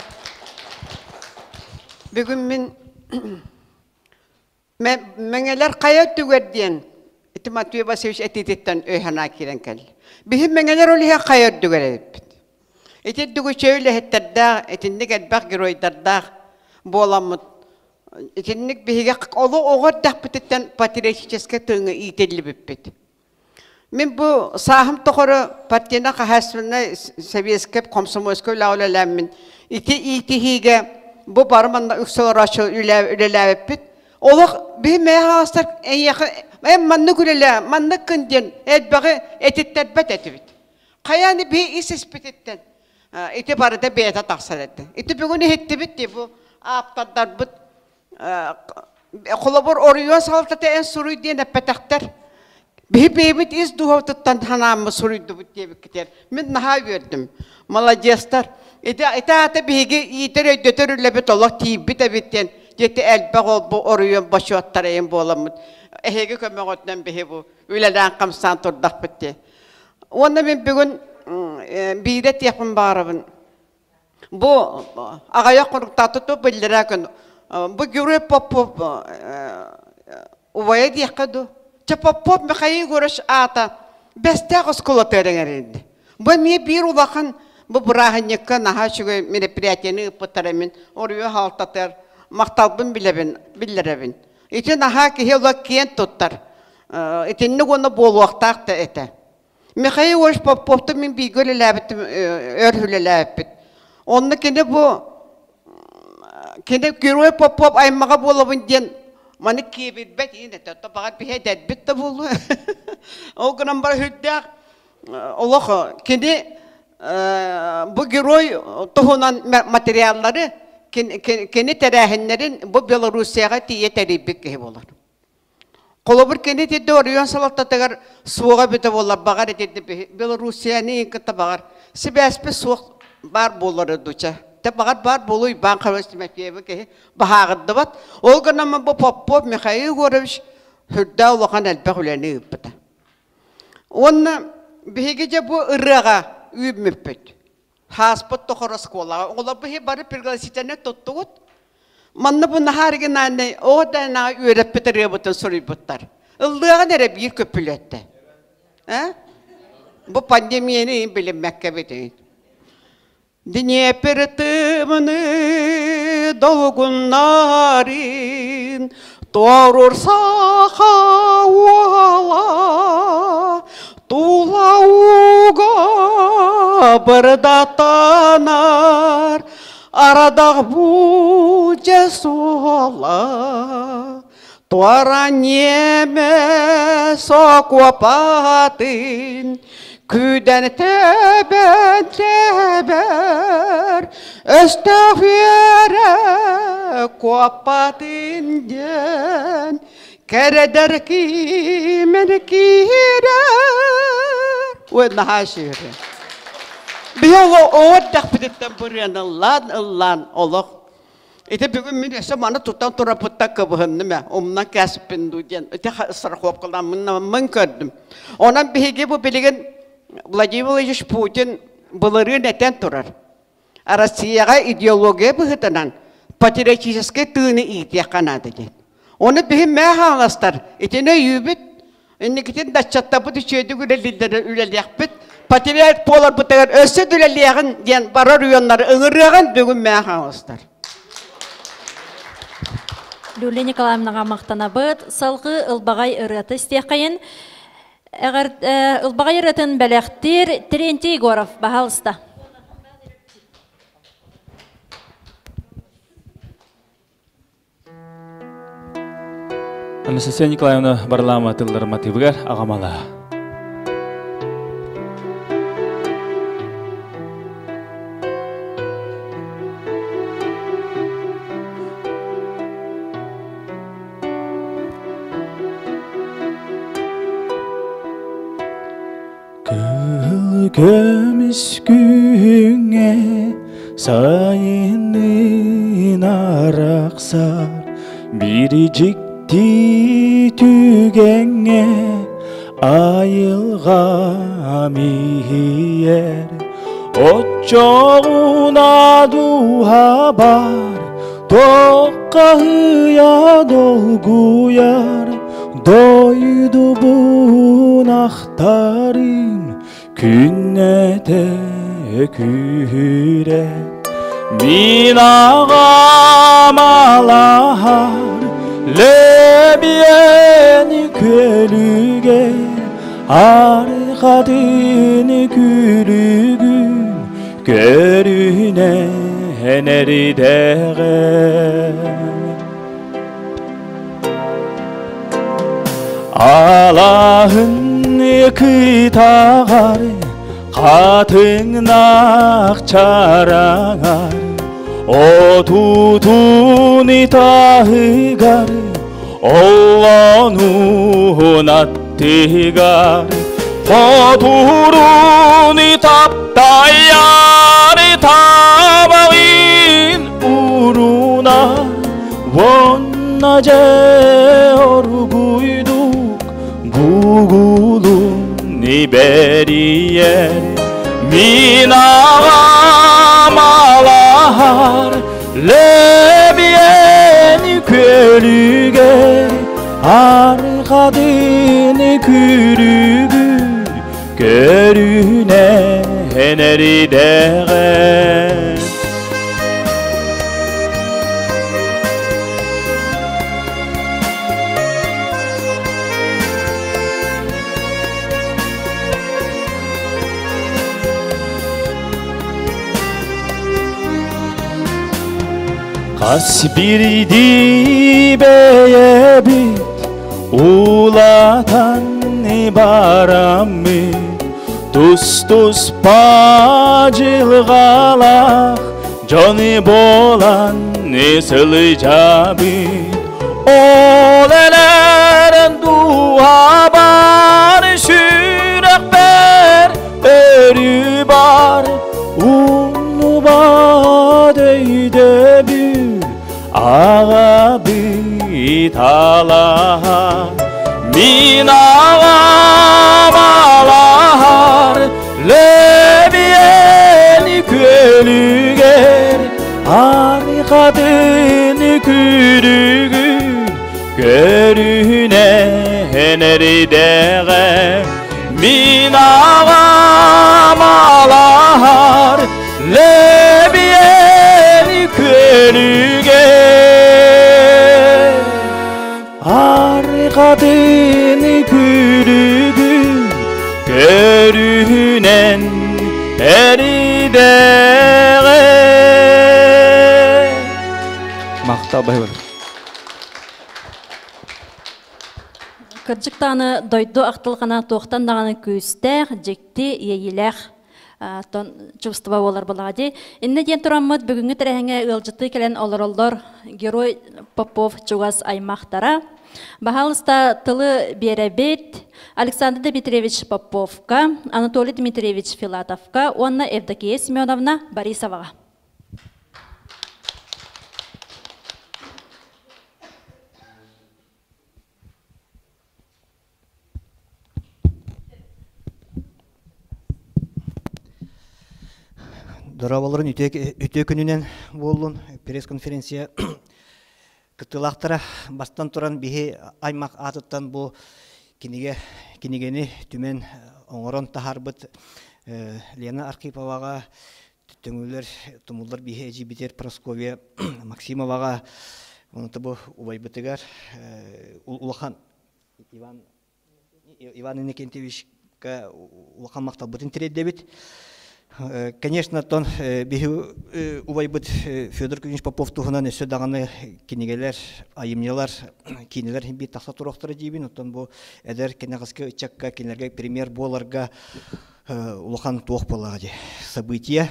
Бүгүн мин Мэҥэлэр хайа өттүгэр диэн ити Матвей Васильевич этиититтэн өй-санаа киирэн кэллэ. Биһи мэҥэлэр ол иһэ хайа үрдүгэр эбиппит. Ити үрдүгү чэй үлэһиттэрдээх, итинник элбэх геройдардаах буоламмыт итинник биһиги олу оҕо эрдэхпититтэн патриотическай тыыҥҥа иитиллибиппит. Мин бу сааһым тухары партийнай хаһаайыстыбаннай сэбиэскэй комсомольскай үлэҕэ үлэлээммин ити иитиһиигэ бу бары манна үксэ олорооччу үлэлээбиппит. Олох биһи мэйэ хаҕастар эйиэхэ эн маннык үлэлээ, маннык гын диэн элбэҕи этиттэрбэт этибит. Хайааны биһи ис испититтэн. Ити барыта бэйэтэ тахсар этэ. Ити бүгүн иһиттибит дии бу ааптардарбыт холобур оройуон салалтата эн суруй диэн эппэтэхтэр. Биһи бэйэбит ис дууһабытыттан санааммыт суруйдубут диэбиккитигэр мин наһаа үөрдүм. Маладьыастар. Ити ити аата биһиги иитэр өйдөтөр үлэбит олох тиийбит эбит диэн дьэти элбэх ол бу оройуон бочуоттара эйин буоламмыт. Эһиги көмөҕүтүнэн биһи бу үлэлээн хамсаан турдахпыт дии. Уонна мин бүгүн биирэ этиэхпин баҕарабын. Бу аҕыйах хонуктаатыт биллэрэ күн бу Герой Попов убайа диэххэ дуу. Чэ Попов Михаил Егорович аата Бэстээх оскуолата эрэҥэринди. Бу эмиэ биир улахан бу бырааһынньыкка наһаа үчүгэй мероприятиены ыыппыттара мин оруйу хаалтатыар махталбын билэбин биллэрэбин. Ити наһаа киһи ыла киэн туттар. Итинник уонна буолуохтаах да этэ. Михаил Егорович Поповтун мин бииргэ үлэлээбитим, өр үлэлээбиппит. Онно кини бу кини Герой Попов аймаҕа буолабын диэн маны киэбирбэт иин этэ. То баҕар биһи эдэрбит да буолуо. Ол гынан баран сүрдээх олох кини бу герой туһунан материаллары кини тэрээһиннэрин бу Белоруссияҕа тиийэ тэрийбит киһи буолар. Холобур, кини итиннэ оройуон салалтатыгар суоҕа эбитэ буоллар, баҕар итиннэ Белоруссияны кытта баҕар сибээспит суох баар буолара дуча. Те баҕар баар буолуо Иван Хабас Тимофеева киһи баһааҕырдыбат. Ол гынан бу Попов Михаил Егорович сүрдээх улахан элбэх үлэни ыыппыта. Уонна биһиги дьэ бу ырыаҕа үүммүппүт. Хааспыт тохор оскуолаҕа. Оҕолор биһи бары пригласительнай туттугут. Манна бу наһаа оригинальнай оо да наһаа үөрэппит ырыабытын суруйбуттар. Ыллыаҕын эрэ биир көппүлүөттэ. Э? Бу пандемияны билиммэккэ битин. Днепр тымны долгуннарын Торур саха уола Тула уга бырдатанар Арадах бу суола Туара немес окуопатын Күдэн тэбэн тэбэр Өстөөх үөрэ куоппатын диэн Кэрэдэр киимэн киирэр Ой, наһаа сүүрэ. Биһи оҕо эрдэхпититтэн бырыан ыллаан ыллаан олох Ити бүгүн мин өссө маны тутан тураппыттан кыбыһынным ээ, умнан кээспин дуу диэн ити страховкаламмын көрдүм. Онон биһиги бу билигин Владимир Владимирович Путин былырыын этэн турар. Россияҕа идеология быһыытынан патриотическай тыыны иитиэххэ наада диэн. Ону биһи мээ хааластар итини өйүүбүт, инникитин даччаттабыт үчүгэйдик үлэлииллэрэ үлэлиэхпит, патриот буоларбытыгар өссө да үлэлиэҕин диэн барар уйаннары ыҥырыаҕын бүгүн мээ хааластар. Люлия Николаевнаҕа махтанабыт. Салгыы ылбаҕай ырыаты истиэххэйин. Эҕэр ылбаҕай ырыатын бэлэхтиир Терентий Егоров, баһаалыста. Анастасия Николаевна Варлама тыллар мотивыгар аҕамала. Кыһыл көмүс күһүҥҥэ сайынын арахсар биир дьикти түгэҥҥэ айылҕам иһийэр оччоҕуна дууһабар Тоққаһыйа долгуйар дойдубун ахтарым күннэтэ күүһүрэ мин аҕам алаһар лэбиэн күөлүгэр арҕатын күлүгүн Көрүнэн эрдэҕэ Алаһын кытаҕар Хатыҥнаах чараҥар отутун таһыгар оллонун аттыгар хотуруун таптайар табаҕын уруна уонна дьэ оргуйдук бугулун бэрийэр мин аҕам алаһар Лэбиэн күөлүгэр арҕадын күрүгүр көрүнэн эридэҕэ. Хас биирдии бэйэбит улаатан бараммыт тус-туспа дьылҕалаах дьон буолан сылдьабыт. Ол эрэн дууһабар сүрэхпэр өрүү бар умнубат өйдөбүл аҕабыт алаһа мин аҕам алаһар Лэбиэн күөлүгэр арҕатын күрүгүн көрүнэн эридэҕэ мин аҕам алаһар Лэбиэн күөлүгэр арҕатын күрүгүн көрүнэн эридэҕэ. Махтал баһыбар. Кырдьык даҕаны дойду ахтылҕана туохтан даҕаны күүстээх, дьикти, иэйиилээх тон чувство буолар буолаҕа дии. Иннэ диэн тураммыт бүгүҥҥү тэрээһиҥҥэ ыалдьыттыы кэлэн олороллор Герой Попов чугас аймахтара. Баһаалыста тылы биэрэбит Александр Дмитриевич Поповка, Анатолий Дмитриевич Филатовка уонна Евдокия Семеновна Борисоваҕа. Дорооболорун үтүө күнүнэн буоллун. Пресс-конференция кыттыылаахтара бастан туран биһи аймах аатыттан бу кинигэ кинигэни түмэн оҥорон таһаарбыт Лена Архиповаҕа Төҥүлэр тумуллар биһи эдьиийбитигэр Прасковья Максимоваҕа онто бу убайбытыгар улахан Иван Иван Иннокентьевичка улахан махталбытын тириэрдэбит. Конечно, тон биһи убайбыт Федор Кузьмич Попов туһунан өссө даҕаны кинигэлэр, айымньылар, киинэлэр биир тахса туруохтара диибин. Оттон бу эдэр кэнэҕэски ыччакка кинилэргэ премьер буоларга улахан туох буоллаҕа дии событие.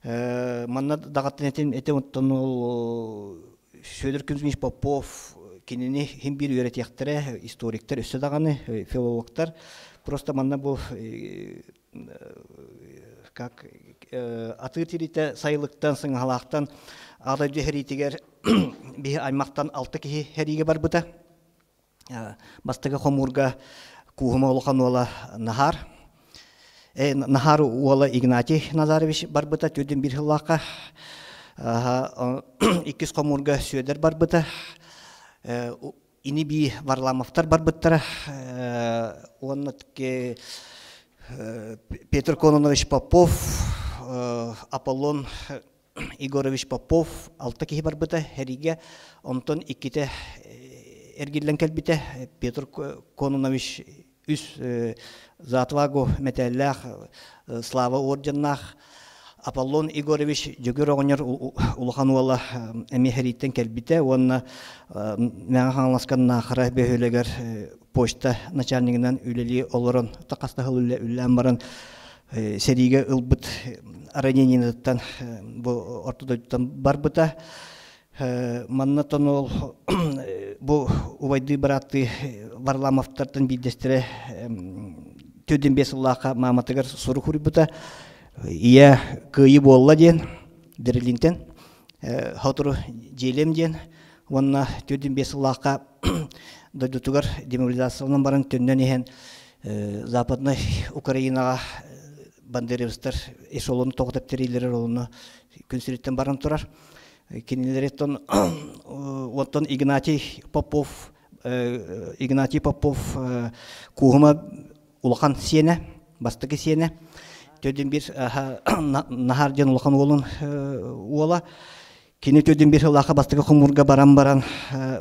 Манна даҕаттан этим этим оттон ол Федор Кузьмич Попов кинини хим биир үөрэтиэхтэрэ, историктар өссө даҕаны, филологтар. Просто манна бу как атыы тиритэ сайылыктан, сыҥаһалаахтан аҕа дойду сэриитигэр биһи аймахтан алта киһи сэриигэ барбыта. Бастакы хомуурга Кууһума улахан уола Наһаар. Наһаар уола Игнатий Назарович барбыта түрдүн биир сыллаахха. Иккис хомуурга Сүөдэр барбыта. Ини-бии Варламовтар барбыттара. Уонна Петр Кононович Попов, Аполлон Егорович Попов алта киһи барбыта сэриигэ, онтон иккитэ эргиллэн кэлбитэ. Петр Кононович үс за отвагу мэтээллээх, Слава орденнаах. Аполлон Егорович Дьөгүр оҕонньор улахан уола эмиэ сэрииттэн кэлбитэ уонна Мэҥэ Хаҥаласка Наахара бөһүөлэгэр почта начальнигынан үлэлии олорон, хас да сыл үлэлээн баран. сэриигэ ылбыт ранениетыттан бу орто дойдуттан барбыта. Манна ол бу убайдыы бырааттыы Варламовтартан биирдэстэрэ төрдүн биэс сыллаахха мааматыгар сурук суруйбута. Ийэ кыайыы буолла диэн Берлинтэн сотору дьиэлиэм диэн уонна төрдүн биэс сыллаахха дойдутугар демобилизацияланан баран төннөн иһэн Западнай Украинаҕа бандеровецтар эшелону тоҕо тэптэриилэрэр олону күн сириттэн баран турар. Кинилэриттэн оттон Игнатий Попов Игнатий Попов кууһума улахан сиэнэ, бастакы сиэнэ. Төрдүн биир Наһар диэн улахан уолун уола. Кини төрдүн биир сыллаахха бастакы хомуурга баран баран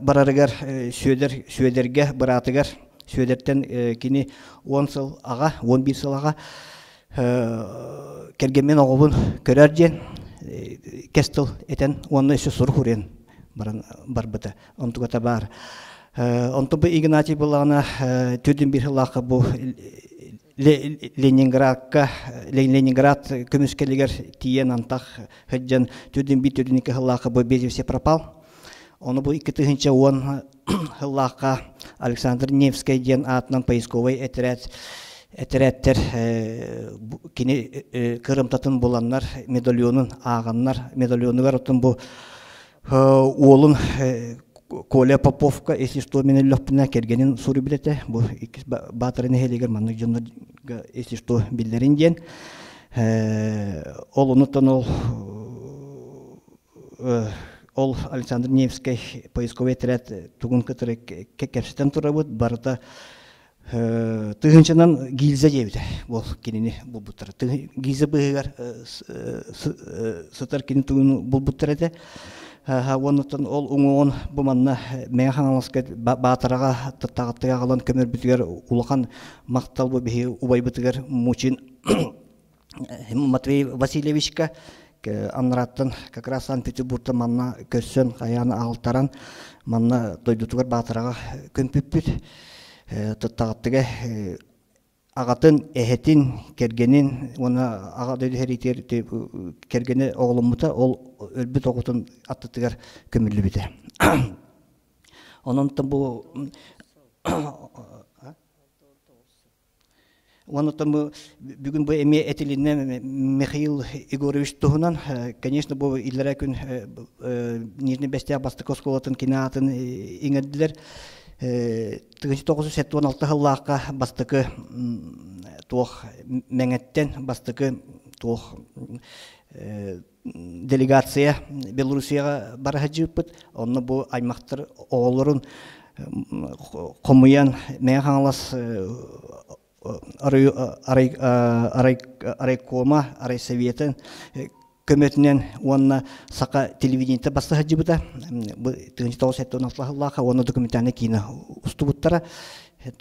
барарыгар Сүөдэр Сүөдэргэ быраатыгар Сүөдэртэн кини 10 сыл аҕа, 11 сыл аҕа кэргэммин оҕобун көрөр диэн кэс тыл этэн уонна өссө сурук уруйан баран барбыта. Онтугата баар. Онто бу Игнатий буллаҕына төрдүн биир сыллаахха бу Ленинградка Ленинград көмүскэлигэр тиийэн антах сылдьан төрдүн биир төрдүн икки сыллаахха бу без вести пропал. Ону бу 2010 сыллаахха Александр Невскэй диэн аатынан поисковай этэрээт этэрээттэр кини кырымтатын буланнар медальонун ааҕаннар медальонугар оттон бу уолун Коля Поповка, если что, мен өллөхпүнэ кэргэнин суруйбут этэ. Бу иккис Баатара нэһилиэгэр маннык дьоннорго если что биллэрин диэн. Ол онуттан ол ол Александр Невскэй поисковый отряд тугун кытары кэпсэтэн турабыт. Барыта тыһыынчанан гильза диэбитэ. Ол кинини булбуттара. Гильза быыһыгар сытар кини тугун булбуттар этэ. Уоннаттан ол уҥуоҕун бу манна Мэҥэ Хаҥаласка Баатараҕа Тааттаҕа аҕалан көмөрбүтүгэр улахан махтал бу биһи убайбытыгар Мучин Матвей Васильевичка анараттан как раз Санкт-Петербургтан манна көрсөн хайаан аҕалтаран манна дойдутугар Баатараҕа көмпүппүт. Туттаҕаттыга аҕатын, эһэтин, кэргэнин уонна аҕа дойду сэриитигэр кэргэнэ оҕоломмута, ол өлбүт оҕотун аттытыгар көмүллүбүтэ. Онон бу Онон бу бүгүн бу эмиэ этилиннэ Михаил Егорович туһунан, конечно, бу иллэрээ күн Нижний Бэстээх бастакы оскуолатын кини аатын иҥэрдилэр. 1976 сыллаахха бастакы туох Мэҥэттэн бастакы туох делегация Белоруссияҕа бара сылдьыбыппыт. Онно бу аймахтар оҕолорун хомуйан Мэҥэ Хаҥалас райкома, райсоветын көмөтүнэн уонна саха телевидениетэ баста сылдьыбыта. Бу 1976 сыллаахха уонна документальнай киинэ устубуттара.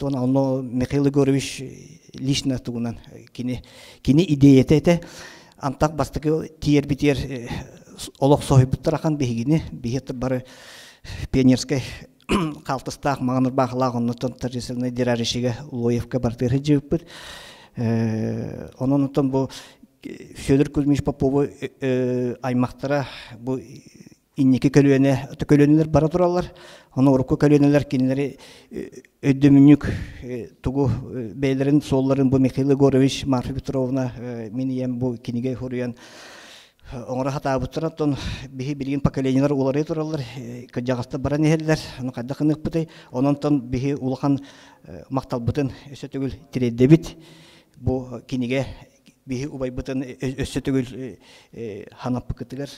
Онно Михаил Егорович лично тугунан кини кини идеята этэ. Антах бастакы тиийэрбитигэр олох соһуйбуттар ахан биһигини. Биһиэт бары пионерскай хаалтыстаах маҕан ырбаахылаах оннуттан торжественный дираришига Лоевка бартыыр сылдьыбыппыт. Онон оттон бу Федор Кузьмич Попову аймахтара бу инники көлүөнэ көлүөнэлэр бара тураллар. Ону урукку көлүөнэлэр кинилэри өйдөмүнньүк тугу бэйэлэрин суолларын бу Михаил Егорович, Марфа Петровна мин ийэм бу кинигэ суруйан оҥоро сатаабыттар. Оттон биһи билигин поколениелар уларыйа тураллар, кырдьаҕастар баран иһэллэр. Ону хайдах гыныахпытый? Онон биһи улахан махталбытын өссө төгүл тириэрдэбит. Бу кинигэ биһи убайбытын өссө төгүл ханаппыкытыгар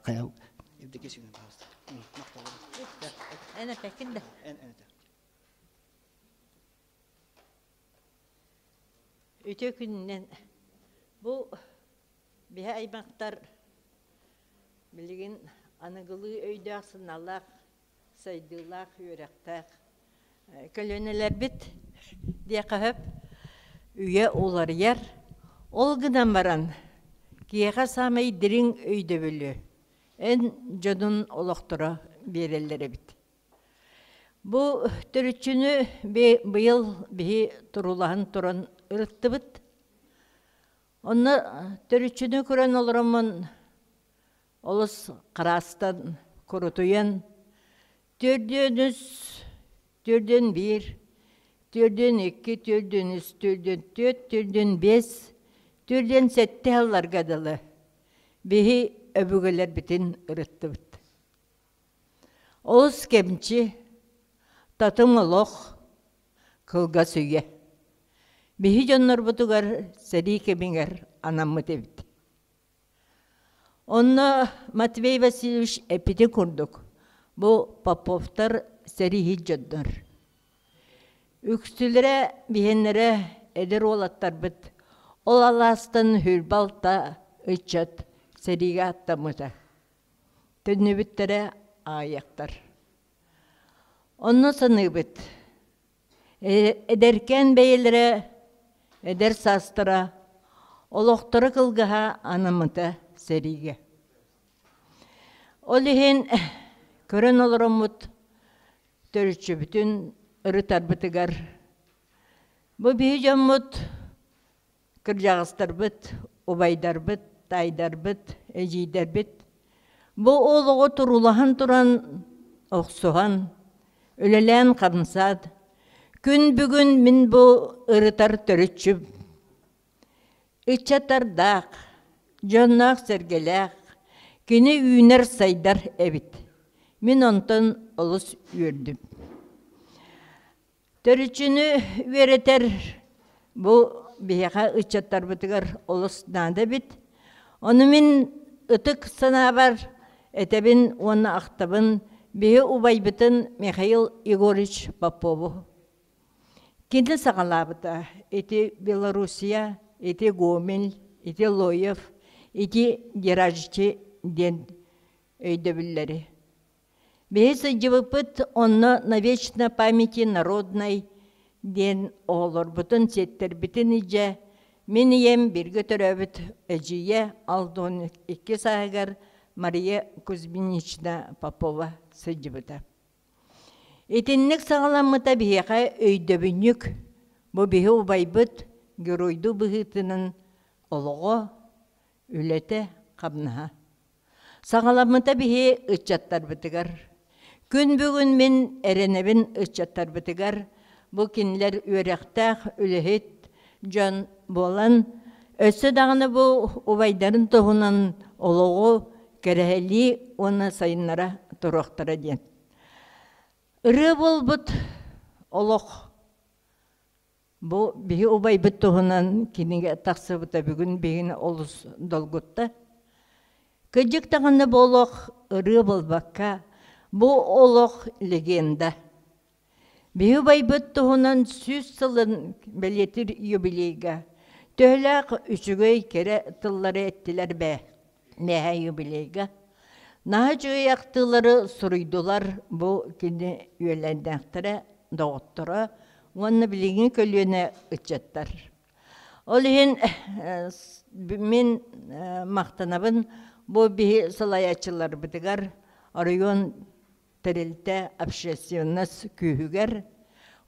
хайа Евдокия Семеновна, пожалуйста. Эн эппэккин да. Үтүө күнүнэн бу биһи аймахтар билигин аныгылыы өйдөөх санаалаах, сайдыылаах, үөрэхтээх көлүөнэлэрбит диэххэ сөп. Үйэ уларыйар. Ол гынан баран киһиэхэ саамай дириҥ өйдөбүлү эн дьонун олохторо биэрэллэр эбит. Бу төрүччүнү быйыл биһи турулаһан туран ырыттыбыт. Онно төрүччүнү көрөн олороммун олус хараастан курутуйан төрдүөн үс, төрдүөн биир, төрдүөн икки, төрдүөн үс, төрдүөн түөрт, төрдүөн биэс, төрдүөн сэттэ сылларга дылы биһи өбүгэлэрбитин ырыттыбыт. Олус кэмчи, татым олох, кылгас үйэ. Биһи дьоннорбутугар сэрии кэмигэр анаммыт эбит. Онно Матвей Васильевич эппитин курдук, бу Поповтар сэрииһит дьоннор. Үксүлэрэ биһиэннэрэ эдэр уолаттарбыт ол алаастан хүрбалта ыччат сэриигэ аттаммыта. Төннүбүттэрэ аҕыйахтар. Онно саныыбыт, эдэркээн бэйэлэрэ эдэр саастара олохторо кылгаһа анаммыта сэриигэ. Ол иһин көрөн олороммут төрүччүбүтүн ырытарбытыгар бу биһи дьоммут кырдьаҕастарбыт, убайдарбыт, таайдарбыт, эдьиийдэрбит бу олоҕу турулаһан туран охсуһан, үлэлээн-хамсаат, күн бүгүн мин бу ырытар төрүччүм ыччаттардаах, дьонноох-сэргэлээх, кини үүнэр-сайдар эбит. Мин онтон олус үөрдүм. Төрүччүнү үөрэтэр бу биһиэхэ ыччаттарбытыгар олус наада эбит. Ону мин ытык санаабар этэбин уонна ахтабын биһи убайбытын Михаил Егорович Попову. Кини саҕалаабыта ити Белоруссия, ити Гомель, ити Лоев, ити Деражчи диэн өйдөбүллэри. Биһи сылдьыбыппыт онно на вечной памяти народной диэн оҕолорбутун, сиэттэрбитин илдьэ мин ийэм бииргэ төрөөбүт эдьиийэ Алдон икки сааһыгар Мария Кузьминична Попова сылдьыбыта. Итинник саҕаламмыта биһиэхэ өйдөбүнньүк, бу биһи убайбыт геройдуу быһыытынан олоҕо, үлэтэ, хамнаһа. Саҥаламмыта биһи ыччаттарбытыгар. Күн бүгүн мин эрэнэбин ыччаттарбытыгар бу кинилэр үөрэхтээх үлэһит дьон буолан, өссө даҕаны бу убайдарын туһунан олоҕу кэрэһэлии уонна сайыннара туруохтара диэн. Ырыа буолбут олох Бу биһи убайбыт туһунан кинигэ тахсыбыта бүгүн биһигини олус долгутта. Кырдьык даҕаны бу олох ырыа буолбакка, бу олох легенда. Биһи убайбыт туһунан сүүс сылын бэлиэтиир юбилейга төһөлөөх үчүгэй кэрэ тыллары эттилэр бээ мээһэ юбилейга. Наһаа үчүгэй ахтыылары суруйдулар бу кини үөлээннээхтэрэ, доҕотторо уонна билиҥҥи көлүөнэ ыччаттар. Ол иһин мин махтанабын бу биһи салайааччыларбытыгар оройуон тэрилтэ общественность күүһүгэр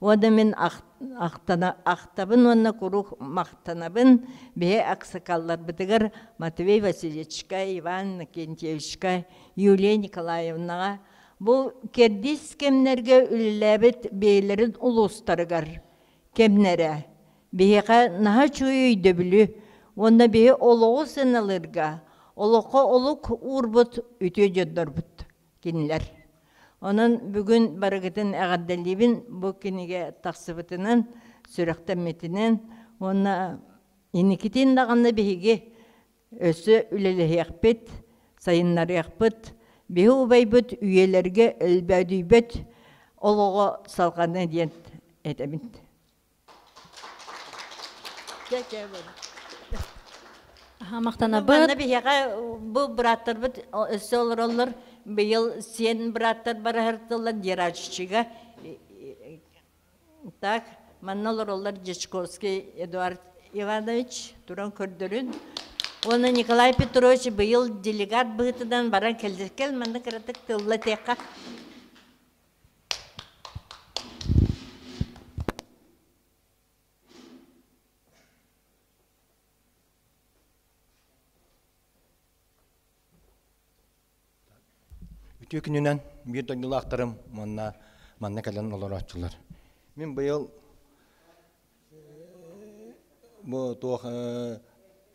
уонна мин ахтана ахтабын уонна куруук махтанабын биһи аксакалларбытыгар Матвей Васильевичка, Иван Иннокентьевичка, Юлия Николаевнаҕа бу кэрдиис кэмнэргэ үлэлээбит бэйэлэрин улуустарыгар кэмнэрэ биһиэхэ наһаа үчүгэй өйдөбүлү уонна биһи олоҕу сыаналыырга олоххо олук уурбут үтүө дьоннорбут кинилэр. Онон бүгүн барыгытын эҕэрдэлиибин бу кинигэ тахсыбытынан, сүрэхтэммитинэн уонна инникитин даҕаны биһиги өссө үлэлэһиэхпит, сайыннарыахпыт, биһи убайбыт үйэлэргэ өлбөөдүйбэт олоҕо салҕаныа диэн этэбин. Махтанабыт. Манна биһиэхэ бу бырааттарбыт өссө олороллор. Быйыл сиэн бырааттар бараһыртыллар Дираччига. Так, манна олороллор Дьячковский Эдуард Иванович туран көрдөрүн. Уонна Николай Петрович быйыл делегат быһыытынан баран кэлдиркэл манна кыратык тылла этиэххэ. Үтүө күнүнэн биир дойдулаахтарым уонна манна кэлэн олорооччулар. Мин быйыл бу туох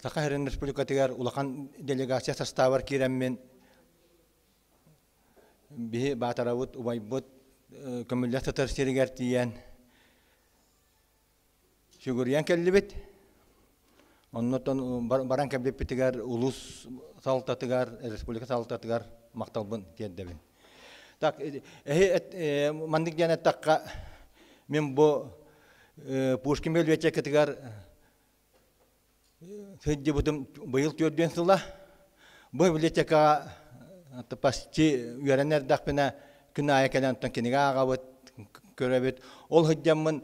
Саха сирин республикатыгар улахан делегация састаабар киирэммин биһи баатарабыт убайбыт көмүллэ сытар сиригэр тиийэн сүгүрүйэн кэллибит. Оннуттан баран кэлбиппитигэр улуус салалтатыгар, республика салалтатыгар махталбын тиэрдэбин. Так, эһи маннык диэн эттэххэ, мин бу Пушкин библиотекатыгар сылдьыбытым быйыл түөрдүөн сыла. Бу библиотекаҕа почти үөрэнэр эрдэхпинэ күн аайы кэлэн оттон кинигэ ааҕабыт, көрөбүт. Ол сылдьаммын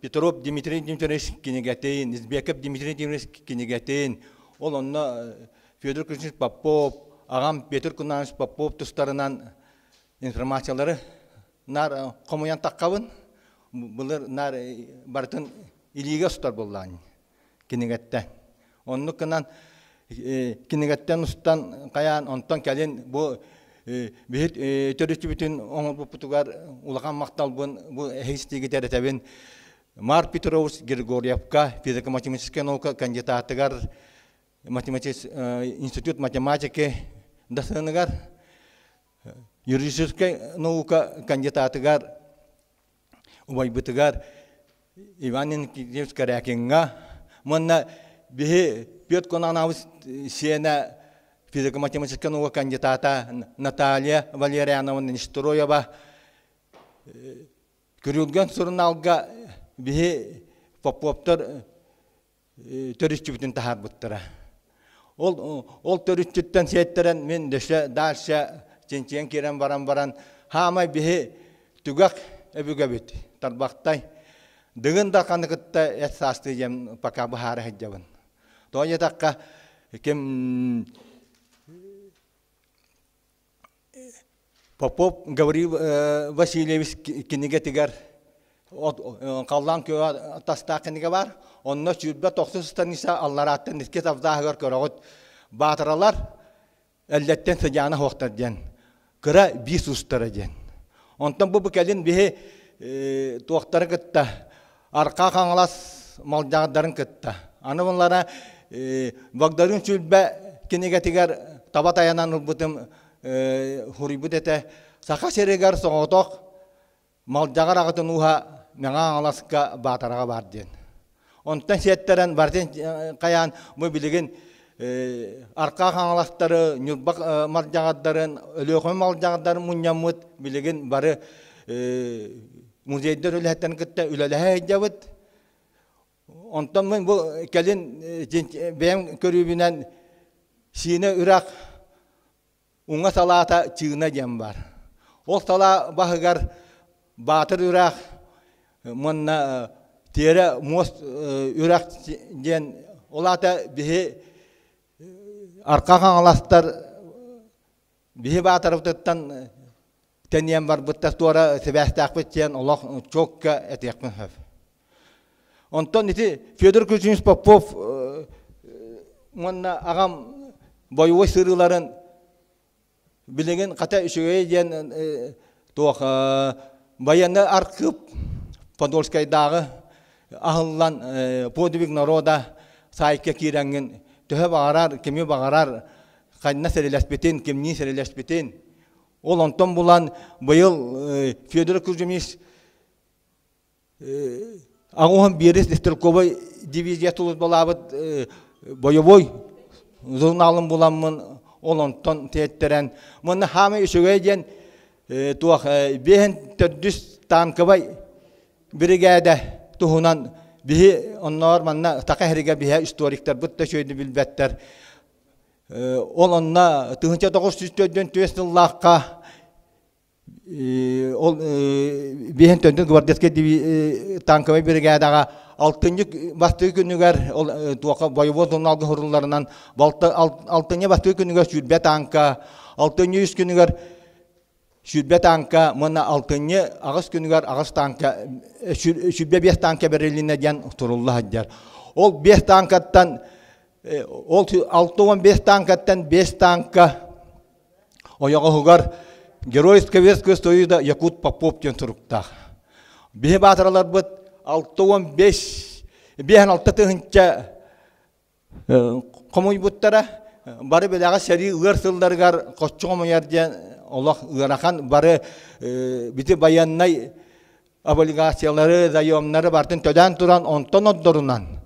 Петров Дмитрий Дмитриевич кинигэтин, Избеков Дмитрий Дмитриевич кинигэтин, ол онно Федор Кузьмич Попов, аҕам Петр Кунанович Попов тустарынан информациялары наар хомуйан таххабын. Былыр наар барытын илиигэ устар буоллаҕын кинигэттэн. Оннук гынан кинигэттэн устан хайаан онтон кэлин бу биһит төрүччүбүтүн оҥорбуппутугар улахан махталбын бу эһиги этэбин Марк Петрович Григорьевка физико-математическая наука кандидатыгар институт математики дасыныгар юридическай наука кандидатыгар убайбытыгар Иван Иннокентьевич Корякиҥҥа уонна биһи Петр Кононович сиэнэ физико-математическай наука кандидата Наталья Валерьяновна Нестроева Күрүлгэн сурунаалга биһи Поповтар төрүччүбүтүн таһаарбыттара. Ол, ол төрүччүттэн сиэттэрэн мин дөссө дальше чинчийэн киирэн баран баран хаамай биһи түгэх өбүгэбит тарбахтай дыгын да ханы кытта эт саастыы диэн пока быһаара сылдьабын. Тоҕо диэтэххэ ким Попов Гаврил Васильевич кинигэтигэр халлаан күөҕэ тастаах кинигэ баар. Онно 29 страница алларааттан икки тавдааһыгар көрөҕүт. Баатыралар эллэттэн сыдьаана суохтар диэн. Кыра биис устара диэн. Онтон бу кэлин биһи туохтары кытта Архаа Хаҥалас малдьаҕардарын кытта. Аны bunlara Багдарыын Сүлбэ кинигэтигэр таба тайанан ылбытым хуруйбут этэ. Саха сиригэр соҕотох Малдьаҕар аҕатын ууһа Мэҥэ Хаҥаласка Баатараҕа баар диэн. Онтон сиэттэрэн барытын хайаан бу билигин Архаа Хаҥаластары, Ньурба малдьаҕардарын, Өлүөхүмэ малдьаҕардарын мунньаммыт билигин бары музейдар үлэһиттэрин кытта үлэлэһэ сылдьабыт. Онтон мин бу кэлин бэйэм көрүүбүнэн Сиинэ үрэх уҥа салаата Чыына диэн бар. Ол салаа баһыгар Баатыр үрэх уонна Тиэрэ муос үрэх диэн ол аата биһи Арка Хаҥаластар биһи Баатарбытыттан тэнийэн барбыттар туора сибээстээхпит диэн олох чуокка этиэхпин сөп. Онтон ити Федор Кузьмич Попов уонна аҕам бойобуой сырыыларын билигин хата үчүгэй диэн туох военный архыып Подольскайдааҕы аһыллан подвиг народа сайтка киирэҥҥин төһө баҕарар кими баҕарар ханна сэрилэспитин кимниин сэрилэспитин Ол онтон булан быйыл Федор Кузьмич аҕуһун биэрис стрелковай дивизия тулутбалаабыт бойобуой журналын буламмын ол онтон тиэттэрэн мунна хаамай үчүгэй диэн туох биэһин төрдүс танковай биригээдэ туһунан биһи онноор манна саха сиригэр биһи историктарбыт да үчүгэйдик билбэттэр Ол онно 1944 сыллаахха ол биэһин төрдүн гвардейскай танковай бригадаҕа алтынньы бастакы күнүгэр ол туоха бойобуой журналга сурулларынан алтынньы бастакы күнүгэр 20 танка алтынньы үс күнүгэр 20 танка уонна алтынньы аҕыс күнүгэр аҕыс танка 25 танка бэрилиннэ диэн сурулла сылдьар. Ол биэс танкаттан ол 65 танкаттан 5 танка. Ойоҕоһугар Герой Советского Союза Якут Попов диэн суруктаах. Биһи баатыраларбыт 65 56 тыһыынча хомуйбуттара. Бары билэҕэ сэрии ыар сылларыгар хоччу хомуйар диэн олох ыарахан бары бити байыаннай облигациялары, заемнары бартын төлөөн туран онтон ордорунан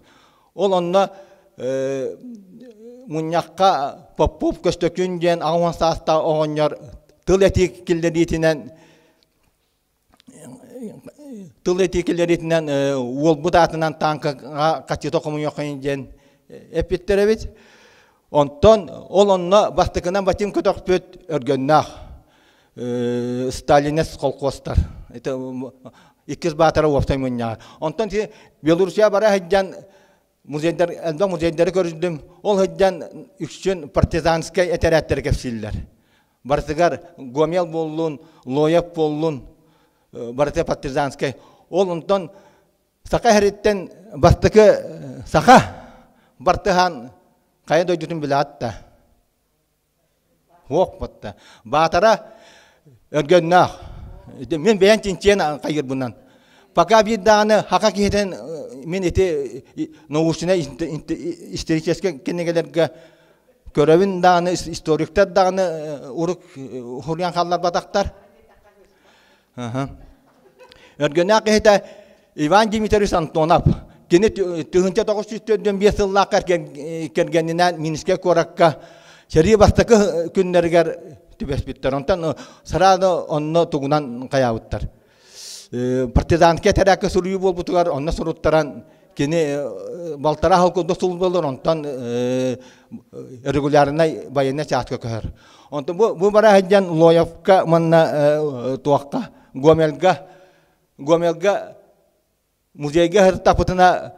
ол онно мунньахха Попов Көстөкүүн диэн 80 саастаах оҕонньор тыл этии киллэриитинэн тыл этии киллэриитинэн уолбут аатынан тааҥкаҕа хаччыта хомуйуоххайын диэн эппиттэр эбит. Онтон ол онно бастакынан Вадим көтөхпүт Өргөннөөх Сталинец колхозтар. Это иккис баатара уопсай мунньаҕар. Онтон Белоруссия бара сылдьан музейдар, элбэх музейдары көрүстүм. Ол сылдьан үксүн партизанскай этэрээттэри кэпсииллэр. Барытыгар Гомел буоллун, Лоев буоллун, барыта партизанскай. Ол онтон саха эһэриттэн бастакы саха бартыһаан хайа дойдутун билэҕит да? Суох батта. Баатара өргөннөөх. Мин бэйэн чинчийэн хайырбынан. Пока биир даҕаны хака киһитин мин ити научнай историческай кинигэлэргэ көрөбүн даҕаны историктар даҕаны урук хуруйан халларбатахтар. Өргөннөөх киһитэ Иван Дмитриевич Антонов. Кини 1945 сыллаахха кэргэнинээн Минскэй куоракка сэрии бастакы күннэригэр түбэспиттэр. Онтон сразу онно тугунан хайаабыттар. Партизанскай этэрээккэ суруйуу буолбутугар онно суруттаран кини балтараа сыл курдук сулбалар онтон регулярнай военнай чааска көһөр. Онтон бу бара сылдьан Лоевка уонна туохха Гомельга Гомельга музейга сырыттахпытына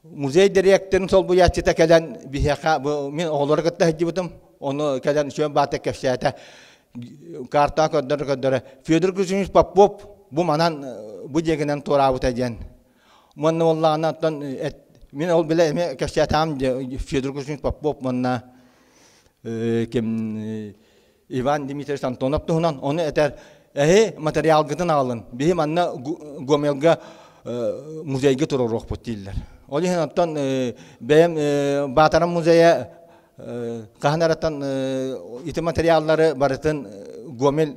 музей дириэктэрин солбуйааччыта кэлэн биһиэхэ бу мин оҕолору кытта сылдьыбытым ону кэлэн үчүгэй баата кэпсээтэ картаҕа көрдөрө көрдөрө Федор Кузьмич Попов бу манан бу диэгинэн туораабыта диэн уонна буоллаҕына оттон мин ол билэ эмиэ кэпсээтэҕим Федор Кузьмич Попов уонна ким Иван Дмитриевич Антонов туһунан ону этэр эһи материалгытын аҕалын биһи манна Гомелга музейга туруоруохпут дииллэр. Ол иһин оттон бэйэм Баатарам музейа хаһан эраттан ити материаллары барытын Гомель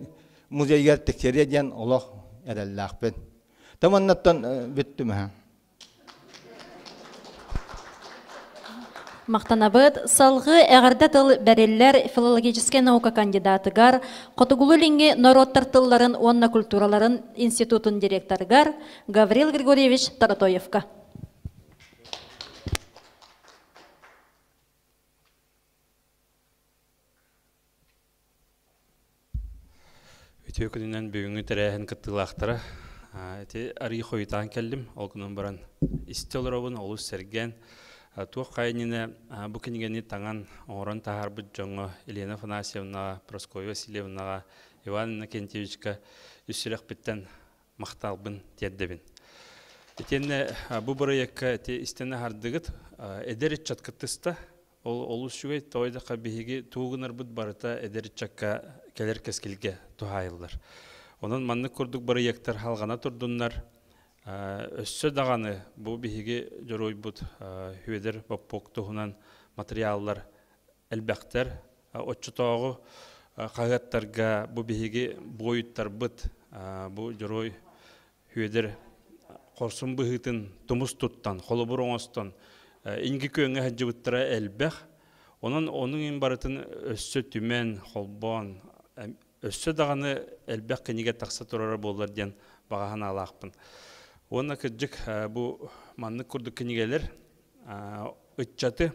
музейыгар тиксэриэ диэн олох эрэллээхпин. Таманнаттан бүттүм аха. Махтанабыт. Салгыы эҕэрдэ тыл бэриллэр филологическай наука кандидатыгар, Хотугулуу-Илиҥҥи норуоттар тылларын уонна культураларын институтун директорыгар Гаврил Григорьевич Таратоевка. Үтүө күнүнэн бүгүҥҥү тэрээһин кыттыылаахтара. Ити арыый хойутаан кэллим. Ол гынан баран истэ олоробун, олус сэргээн. Туох хайа иннинэ бу кинигэни таҥан, оҥорон таһаарбыт дьоҥҥо Елена Афанасьевнаҕа, Прасковья Васильевнаҕа, Иван Иннокентьевичка үс сүрэхпиттэн махталбын тиэрдэбин. Итиэннэ бу бырайыакка ити истэн аһардыгыт эдэр ыччат кыттыста. Ол олус үчүгэй, тоҕо диэтэххэ биһиги тугу гынарбыт барыта эдэр ыччакка кэлэр кэскилгэ туһаайыллар. Онон маннык курдук бырайыактар халҕана турдуннар. Өссө даҕаны бу биһиги дьоруойбут Хүөдэр Боппуок туһунан матырыйааллар элбэхтэр. Оччотооҕу хаһыаттарга бу биһиги буойуттарбыт бу дьоруой Хүөдэр хорсун быһыытын тумус туттан, холобур оҥостон, инги күөҥҥэ сылдьыбыттара элбэх. Онон онуҥ иһин барытын өссө түмэн, холбоон, өссө даҕаны элбэх кинигэ тахса турара буоллар диэн баҕа санаалаахпын. Уонна кырдьык бу маннык курдук кинигэлэр ыччаты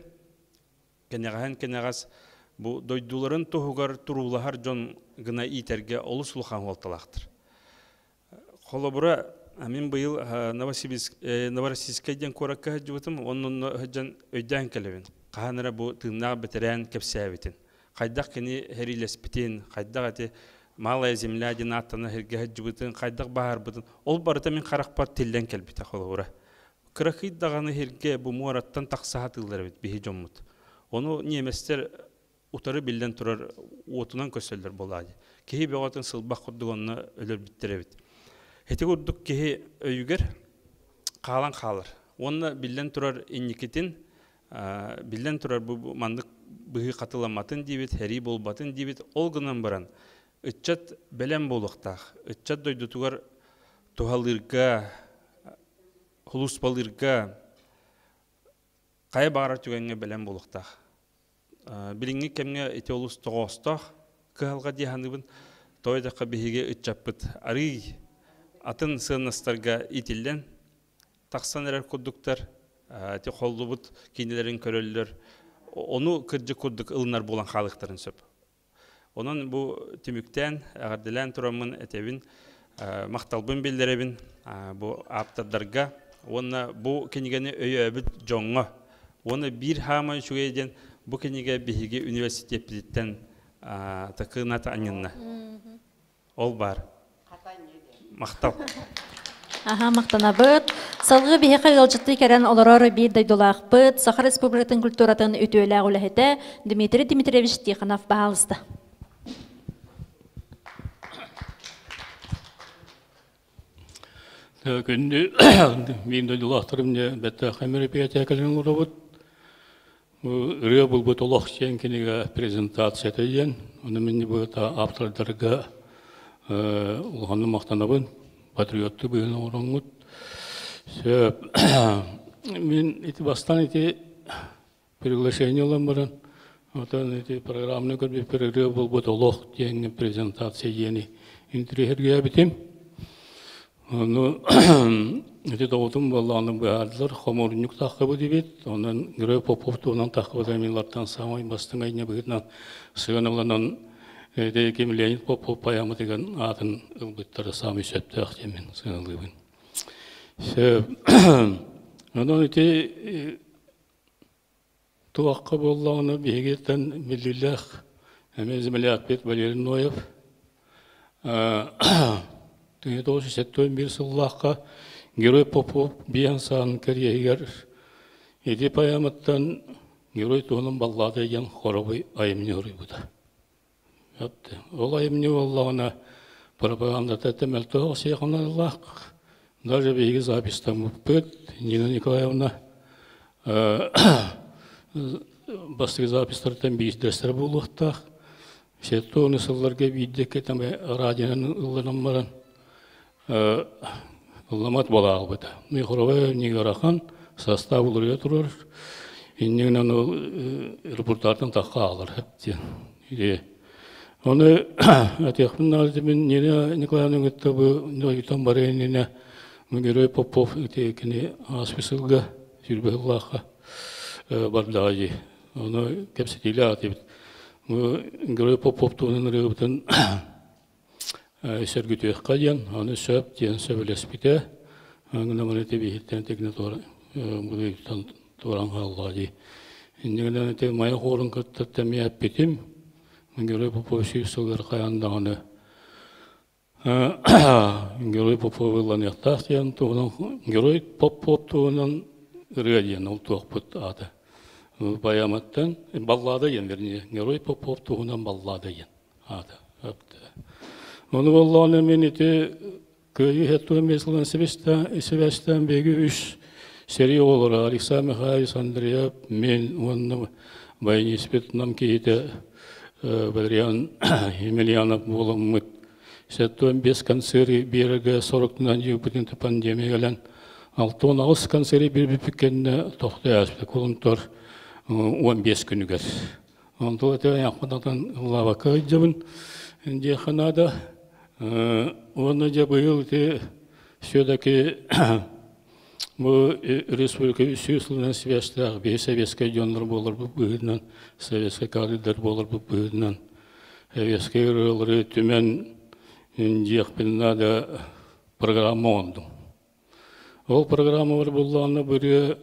кэнэҕэһин кэнэҕэс бу дойдуларын туһугар туруулаһар дьон гына иитэргэ олус улахан суолталаахтар. Холобура, мин быйыл Новороссийскай диэн куоракка сылдьыбытым, онно сылдьан өйдөөн кэлэбин. Хаһан эрэ бу тыыннаах бэтэрээн кэпсээбитин. Хайдах кини сэриилэспитин, хайдах ити Малая земля диэн ааттана сиргэ сылдьыбытын, хайдах баһаарбытын, ол барыта мин харахпар тиллэн кэлбитэ холобура. Кыракый даҕаны сиргэ бу муораттан тахса сатыыллар эбит биһи дьоммут. Ону ньиэмэстэр утары биллэн турар уотунан көрсөллөр буолаа дии. Киһи бөҕөтүн сылбах курдук онно өлөрбүттэр эбит. Ити курдук киһи өйүгэр хаалан хаалар. Уонна биллэн турар инникитин биллэн турар бу маннык быһыы хатыламматын диибит, сэрии буолбатын диибит. Ол гынан баран ыччат бэлэм буолуохтаах. Ыччат дойдутугар туһалыырга, сулууспалыырга хайа баҕарар түгэҥҥэ бэлэм буолуохтаах. Билиҥҥи кэмҥэ ити олус тоҕоостоох кыһалҕа дии саныыбын. Тоҕо диэтэххэ биһиги ыччаппыт арыый атын сыаннастарга иитиллэн тахсан эрэр курдуктар. Ити холлубут киинэлэрин көрөллөр. Ону кырдьык курдук ылынар буолан хаалыахтарын сөп. Онон бу түмүктээн, эҕэрдэлээн тураммын этэбин, махталбын биллэрэбин бу ааптардарга уонна бу кинигэни өйөөбүт дьоҥҥо. Уонна биир хаамай үчүгэй диэн бу кинигэ биһиги университеппититтэн такыната анньынна. Ол баар. Махтал. Аха, махтанабыт. Салгыы биһиэхэ ыалдьыттыы кэлэн олорор биир дойдулаахпыт, Саха Республикатын культуратын үтүөлээх үлэһитэ Дмитрий Дмитриевич Тихонов баһаалыста. Күндү биир дойдулаахтарым бэттээхэй мероприятие кэлэн олоробут. Ырыа булбут олох диэн кинигэ презентацията диэн. Ону мин бу автордарга улаханнык махтанабын. Патриоттуу быһыыны оҥороҥҥут. Сөп. Мин ити бастаан ити приглашение ылан баран, отон ити программаны көрбүппэр ырыа булбут олох диэн презентация диэни интириэһиргээбитим. Ону ити доҕотум буоллаҕына быһаардылар, хомуурунньук таххыбыт эбит, онон Герой Попов туһунан таххыбыт аймыылартан саамай бастыҥ айымньы быһыытынан сыаналанан ити ким Леонид Попов поэматыгар аатын ылбыттара саамай сөптөөх диэн сыаналыыбын. Сөп. Онон ити Туохха буоллаҕына биһигиттэн биллиилээх эмиэ землякпыт Валерий Ноев 1971 сыллаахха Герой Попов биэн саан кэриэһигэр ити поэматтан Герой туһунан баллада диэн хоровой айымньы суруйбута. Ол айымньы буоллаҕына пропагандата мөлтөх сиэханаллаах даже биһиги записьтаммыппыт Нина Николаевна бастакы записьтартан биирдэстэрэ буолуохтаах. Сэттэ сылларга биирдэ кэтэмэ радионан ылланан баран ылламат буолаалбыта. Михровая Нигарахан состав уларыйа турар. Иннигинэн ол репортажтан тахха аалар диэн. Оны этиэхпин наада мин Нина Николаевна кытта бу дойдутан барыан иннинэ Герой Попов ити кини ааспыт сылга сүүрбэ сыллаахха бардаҕа дии. Ону кэпсэтиилээх этибит. Бу Герой Попов туһунан ырыабытын сөргүтүөххэ диэн, ону сөп диэн сөбүлэспитэ. Гынан баран ити биһиттэн тигинэ туоран туоран хааллаҕа дии. Иннигинэн ити Майа хуорун кытта эмиэ эппитим. Герой Попов сүүс сылыгар хайаан даҕаны Герой Попов ылланыахтаах диэн туһунан Герой Попов туһунан ырыа диэн ол туохпут аата. Поэматтан баллада диэн вернее Герой Попов туһунан баллада диэн. Аата. Ону буоллаҕына мин ити Кыайыы хеттуон сылын сибээстээн биһиги үс сэрии оҕолоро Александр Михайлович Андреев, мин уонна баяниспит Нам киһитэ Валериан Емельянов буоламмыт 75 концеры биэрэргэ соруктунан дьиэбитин пандемия кэлэн 68 концеры биэрбиппит кэннэ тохтоо ааспыт кулунтар 15 күнүгэр. Онтон этэ айахпытынан ыллаабакка сылдьабын диэххэ наада. Уонна дьэ быйыл ити все-таки бу республика үс сылынан сибээстээх биһи советскай дьоннор буоларбыт быһыытынан, советскай кадрдар буоларбыт быһыытынан советскай ырыалары түмэн диэхпин наада программа оҥордум. Ол программалар буоллаҕына бырыа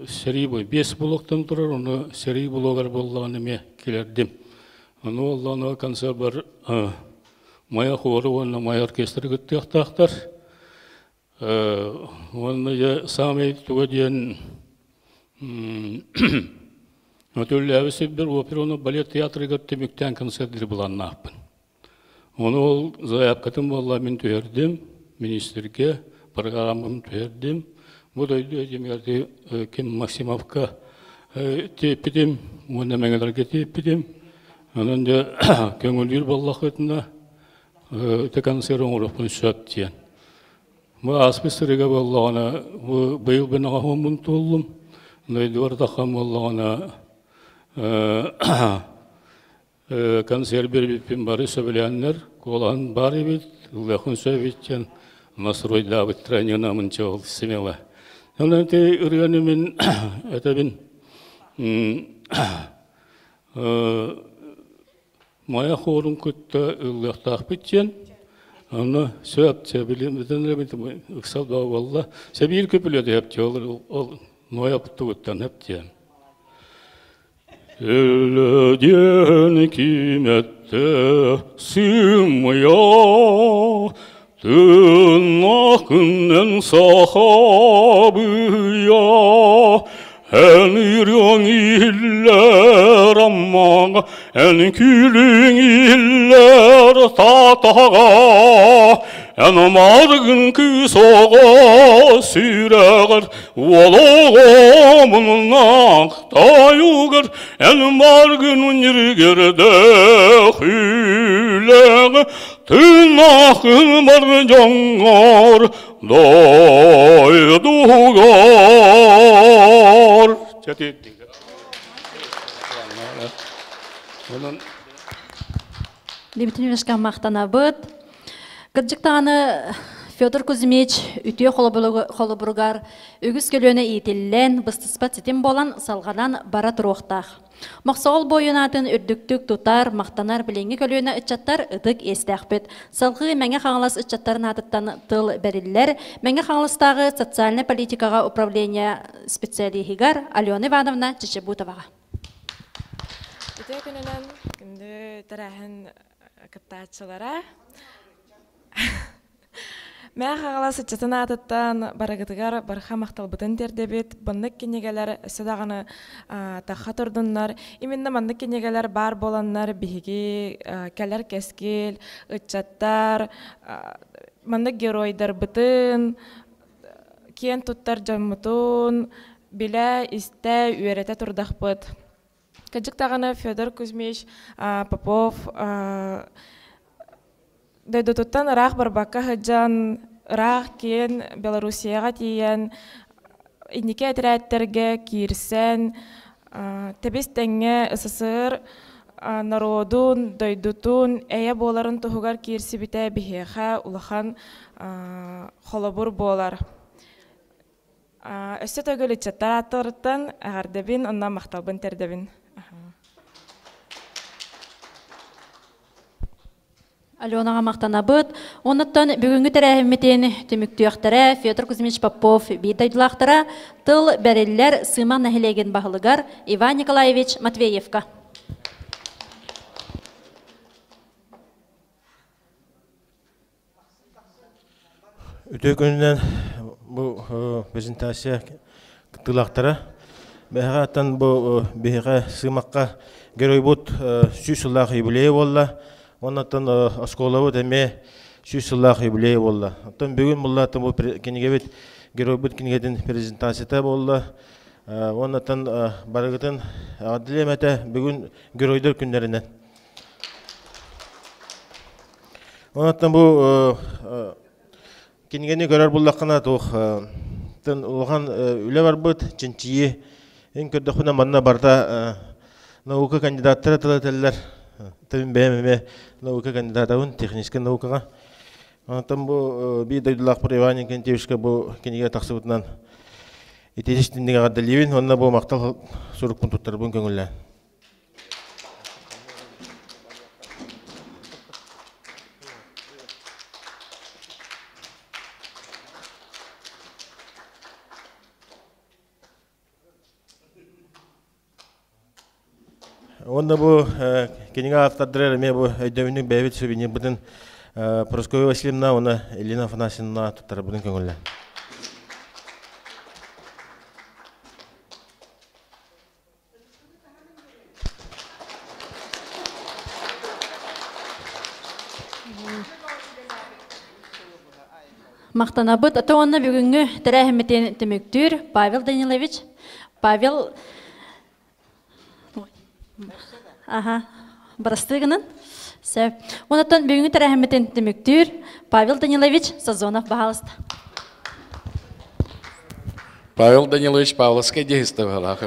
сэрии бой биэс блоктан турар, ону сэрии блогар буоллаҕына эмиэ килэрдим. Ону буоллаҕына концербар Майа хуору уонна Майа оркестры кыттыахтаахтар. Уонна дьэ саамай туга диэн Өтөллөөбү сирбэр опера уонна балет театрыгар түмүктээн концерт былааннаахпын. Ону ол заявкатын буолла мин түһэрдим, министргэ программам түһэрдим. Бу дойду этимигэр ким Максимовка тиэппитим уонна Мэҥэлэргэ тиэппитим. Онон дьэ көҥүллүүр буоллаххытына ити концерт оҥоруохпун сөп диэн. Бу ааспыт сырыыга буоллаҕына, бу быйыл мин аҕаһуоммун туоллум. Дойдубар таххан буоллаҕына концерт биэрбиппин бары сөбүлээннэр, куолаһын баар эбит, ыллыаххын сөп эбит диэн настройдаабыттара ньынамынча ол смело. Онон ити ырыаны мин этэбин Майа хуорун кытта ыллыахтаахпыт диэн онно сөп сөбүлүн ыксал буолла сэбиир көпүлүөтэ хөп ол ол нуойа тугуттан хөп диэн Өлө кимэтте сымыя Тыннахыннан сахабыя Эн ырыаҥ иһиллэр Аммаҥа, эн күлүҥ иһиллэр Таатаҕа, эн омаргын кыыс оҕо сүрэҕэр, уол оҕо муннаах тайыгар, эн маргын ньиргэрдэх үлэҕэ, тыыннаахын бар дьоҥҥор Дойдугар Дмитрий махтанабыт. Кырдьык даҕаны Федор Кузьмич үтүө холобуругар үгүс көлүөнэ иитиллэн, быстыспат ситим буолан салҕанан бара туруохтаах. Мохсоҕол буойун аатын үрдүктүк тутар, махтанар билиҥҥи көлүөнэ ыччаттар ытык иэстээхпит. Салҕыы Мэҥэ Хаҥалас ыччаттарын аатыттан тыл бэриллэр. Мэҥэ Хаҥаластааҕы социальнай политикаҕа управление специалиһыгар Алена Ивановна Чечебутоваҕа. Үтүө күнүнэн күндү тэрээһин кыттааччылара. Мээ Хаҥалас ыччатын аатыттан барыгытыгар барха махталбытын тиэрдэбит. Маннык кинигэлэр өссө даҕаны тахха турдуннар. Именно маннык кинигэлэр баар буоланнар биһиги кэлэр кэскил, ыччаттар, маннык геройдарбытын, киэн туттар дьоммутун билэ, истэ, үөрэтэ турдахпыт. Кырдьык даҕаны Федор Кузьмич Попов Дойдутуттан ыраах барбакка сылдьан, ыраах киэн Белоруссияҕа тиийэн, инники этэрээттэргэ киирсэн, тэбис-тэҥҥэ СССР норуодун, дойдутун эйэ буоларын туһугар киирсибитэ биһиэхэ улахан холобур буолар. Өссө төгүл ыччаттар ааттарыттан эҕэрдэбин уонна махталбын тиэрдэбин. Аленаҕа махтанабыт. Онуттан бүгүҥҥү тэрээһиммитин түмүктүөхтэрэ Федор Кузьмич Попов биир дойдулаахтара тыл бэриллэр Сыма нэһилиэгин баһылыгар Иван Николаевич Матвеевка. Үтүө күнүнэн бу презентация кыттыылаахтара. Бэһэҕэ аттан бу биһиэхэ Сыымахха геройбут 100 сыллаах юбилейа буолла. Оннуттан оскуолабыт эмиэ 100 сыллаах юбилейа буолла. Оттон бүгүн булла бу кинигэбит геройбут кинигэтин презентацията буолла. Оннуттан барыгытын эҕэрдэлиэм этэ бүгүн геройдар күннэринэн. Онон бу кинигэни көрөр буллаххына туох улахан үлэ барбыт, чинчийии. Эн көрдөхпүнэ манна барыта наука кандидаттара тыл этэллэр. Тым бэйэм эмиэ наука кандидатабын техническэй наукаҕа. Онтон бу биир дойдулаахпыт Иван Иннокентьевичка бу кинигэ тахсыбытынан итии истинник эҕэрдэлиибин уонна бу махтал сурукпун туттарбын көҥүллээн. Уонна бу кинигэ автордара эмиэ бу өйдөбүнньүк бэйэбит сувенирбытын Прасковья Васильевна уонна Елена Афанасьевна туттарбытын көҥүллээн. Махтанабыт. Аты онно бүгүҥҥү тэрээһиммитин түмүктүүр Павел Данилович. Павел Аха, бырастыы гынан. Сөп. Онтон бүгүҥҥү тэрээһиммитин түмүктүүр Павел Данилович Сазонов баһаалыста. Павел Данилович Павловскай диэхистэ баһалаах.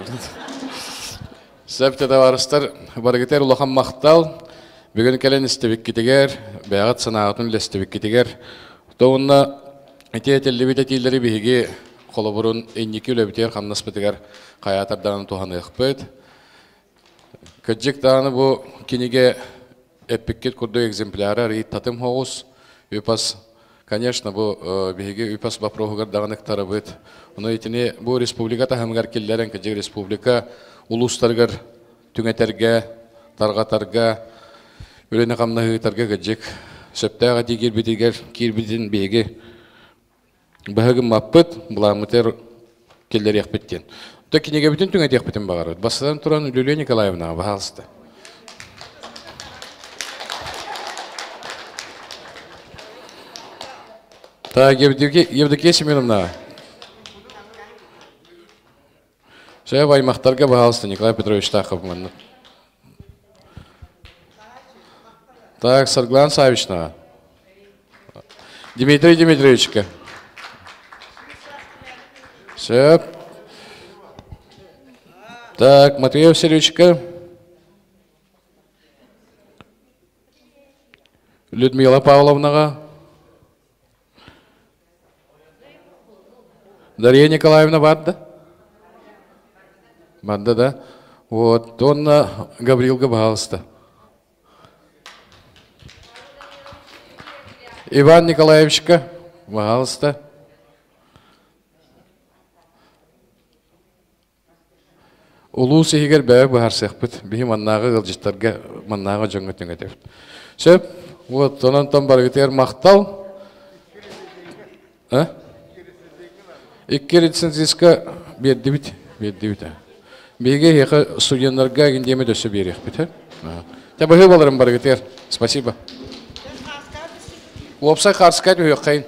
Сөп табаарыстар, барыгытыгар улахан махтал. Бүгүн кэлэн истибиккитигэр, бэйэҕит санааҕытын үллэстибиккитигэр, то уонна ити этиллибит этиилэри биһиги холобурун инники үлэбитигэр хамнаспытыгар хайаатардаан туһаныахпыт. Кырдьык даҕаны бу кинигэ эппиккит курдук экземпляры арыйыт татым соҕус. Үпас, конечно, бу биһиги үпас боппуруоһугар даҕаны ыктарабыт. Ону итини бу республика таһымыгар киллэрэн, кырдьык республика улуустарыгар түҥэтэргэ, тарҕатарга, үлэни-хамнаһы ыытарга кырдьык сөптөөх этии киирбитигэр киирбитин биһиги быһа гыммаппыт, былааммытыгар киллэриэхпит диэн. То кинигэбитин түҥэтиэхпитин баҕарабыт. Бастатан туран Люлия Николаевнаҕа, баһаалыста. Так, Евдокия Семеновна. Сөп аймахтарга, баһаалыста, Николай Петрович Тахов манна. Так, Сарглан Савична. Дмитрий Дмитриевичка. Сөп. Так, Матвей Васильевичка. Людмила Павловнаға. Дарья Николаевна барды? Барды да. Вот, онна Гаврилга пожалуйста. Иван Николаевичка, пожалуйста. Улуус иһигэр бэйэ быһаарсыахпыт. Биһи маннааҕы ыалдьыттарга, маннааҕы дьоҥҥо түҥэтэбит. Сөп. Вот, онон тон барыгытыгар махтал. А? Икки рецензистка биэрдибит. Биэрдибит. Биһиги эһиэхэ студеннарга диэмэ өссө биэриэхпит. Те быһыы баларым барыгытыгар. Спасибо. Уопсай хаарскай түһүөххэйин.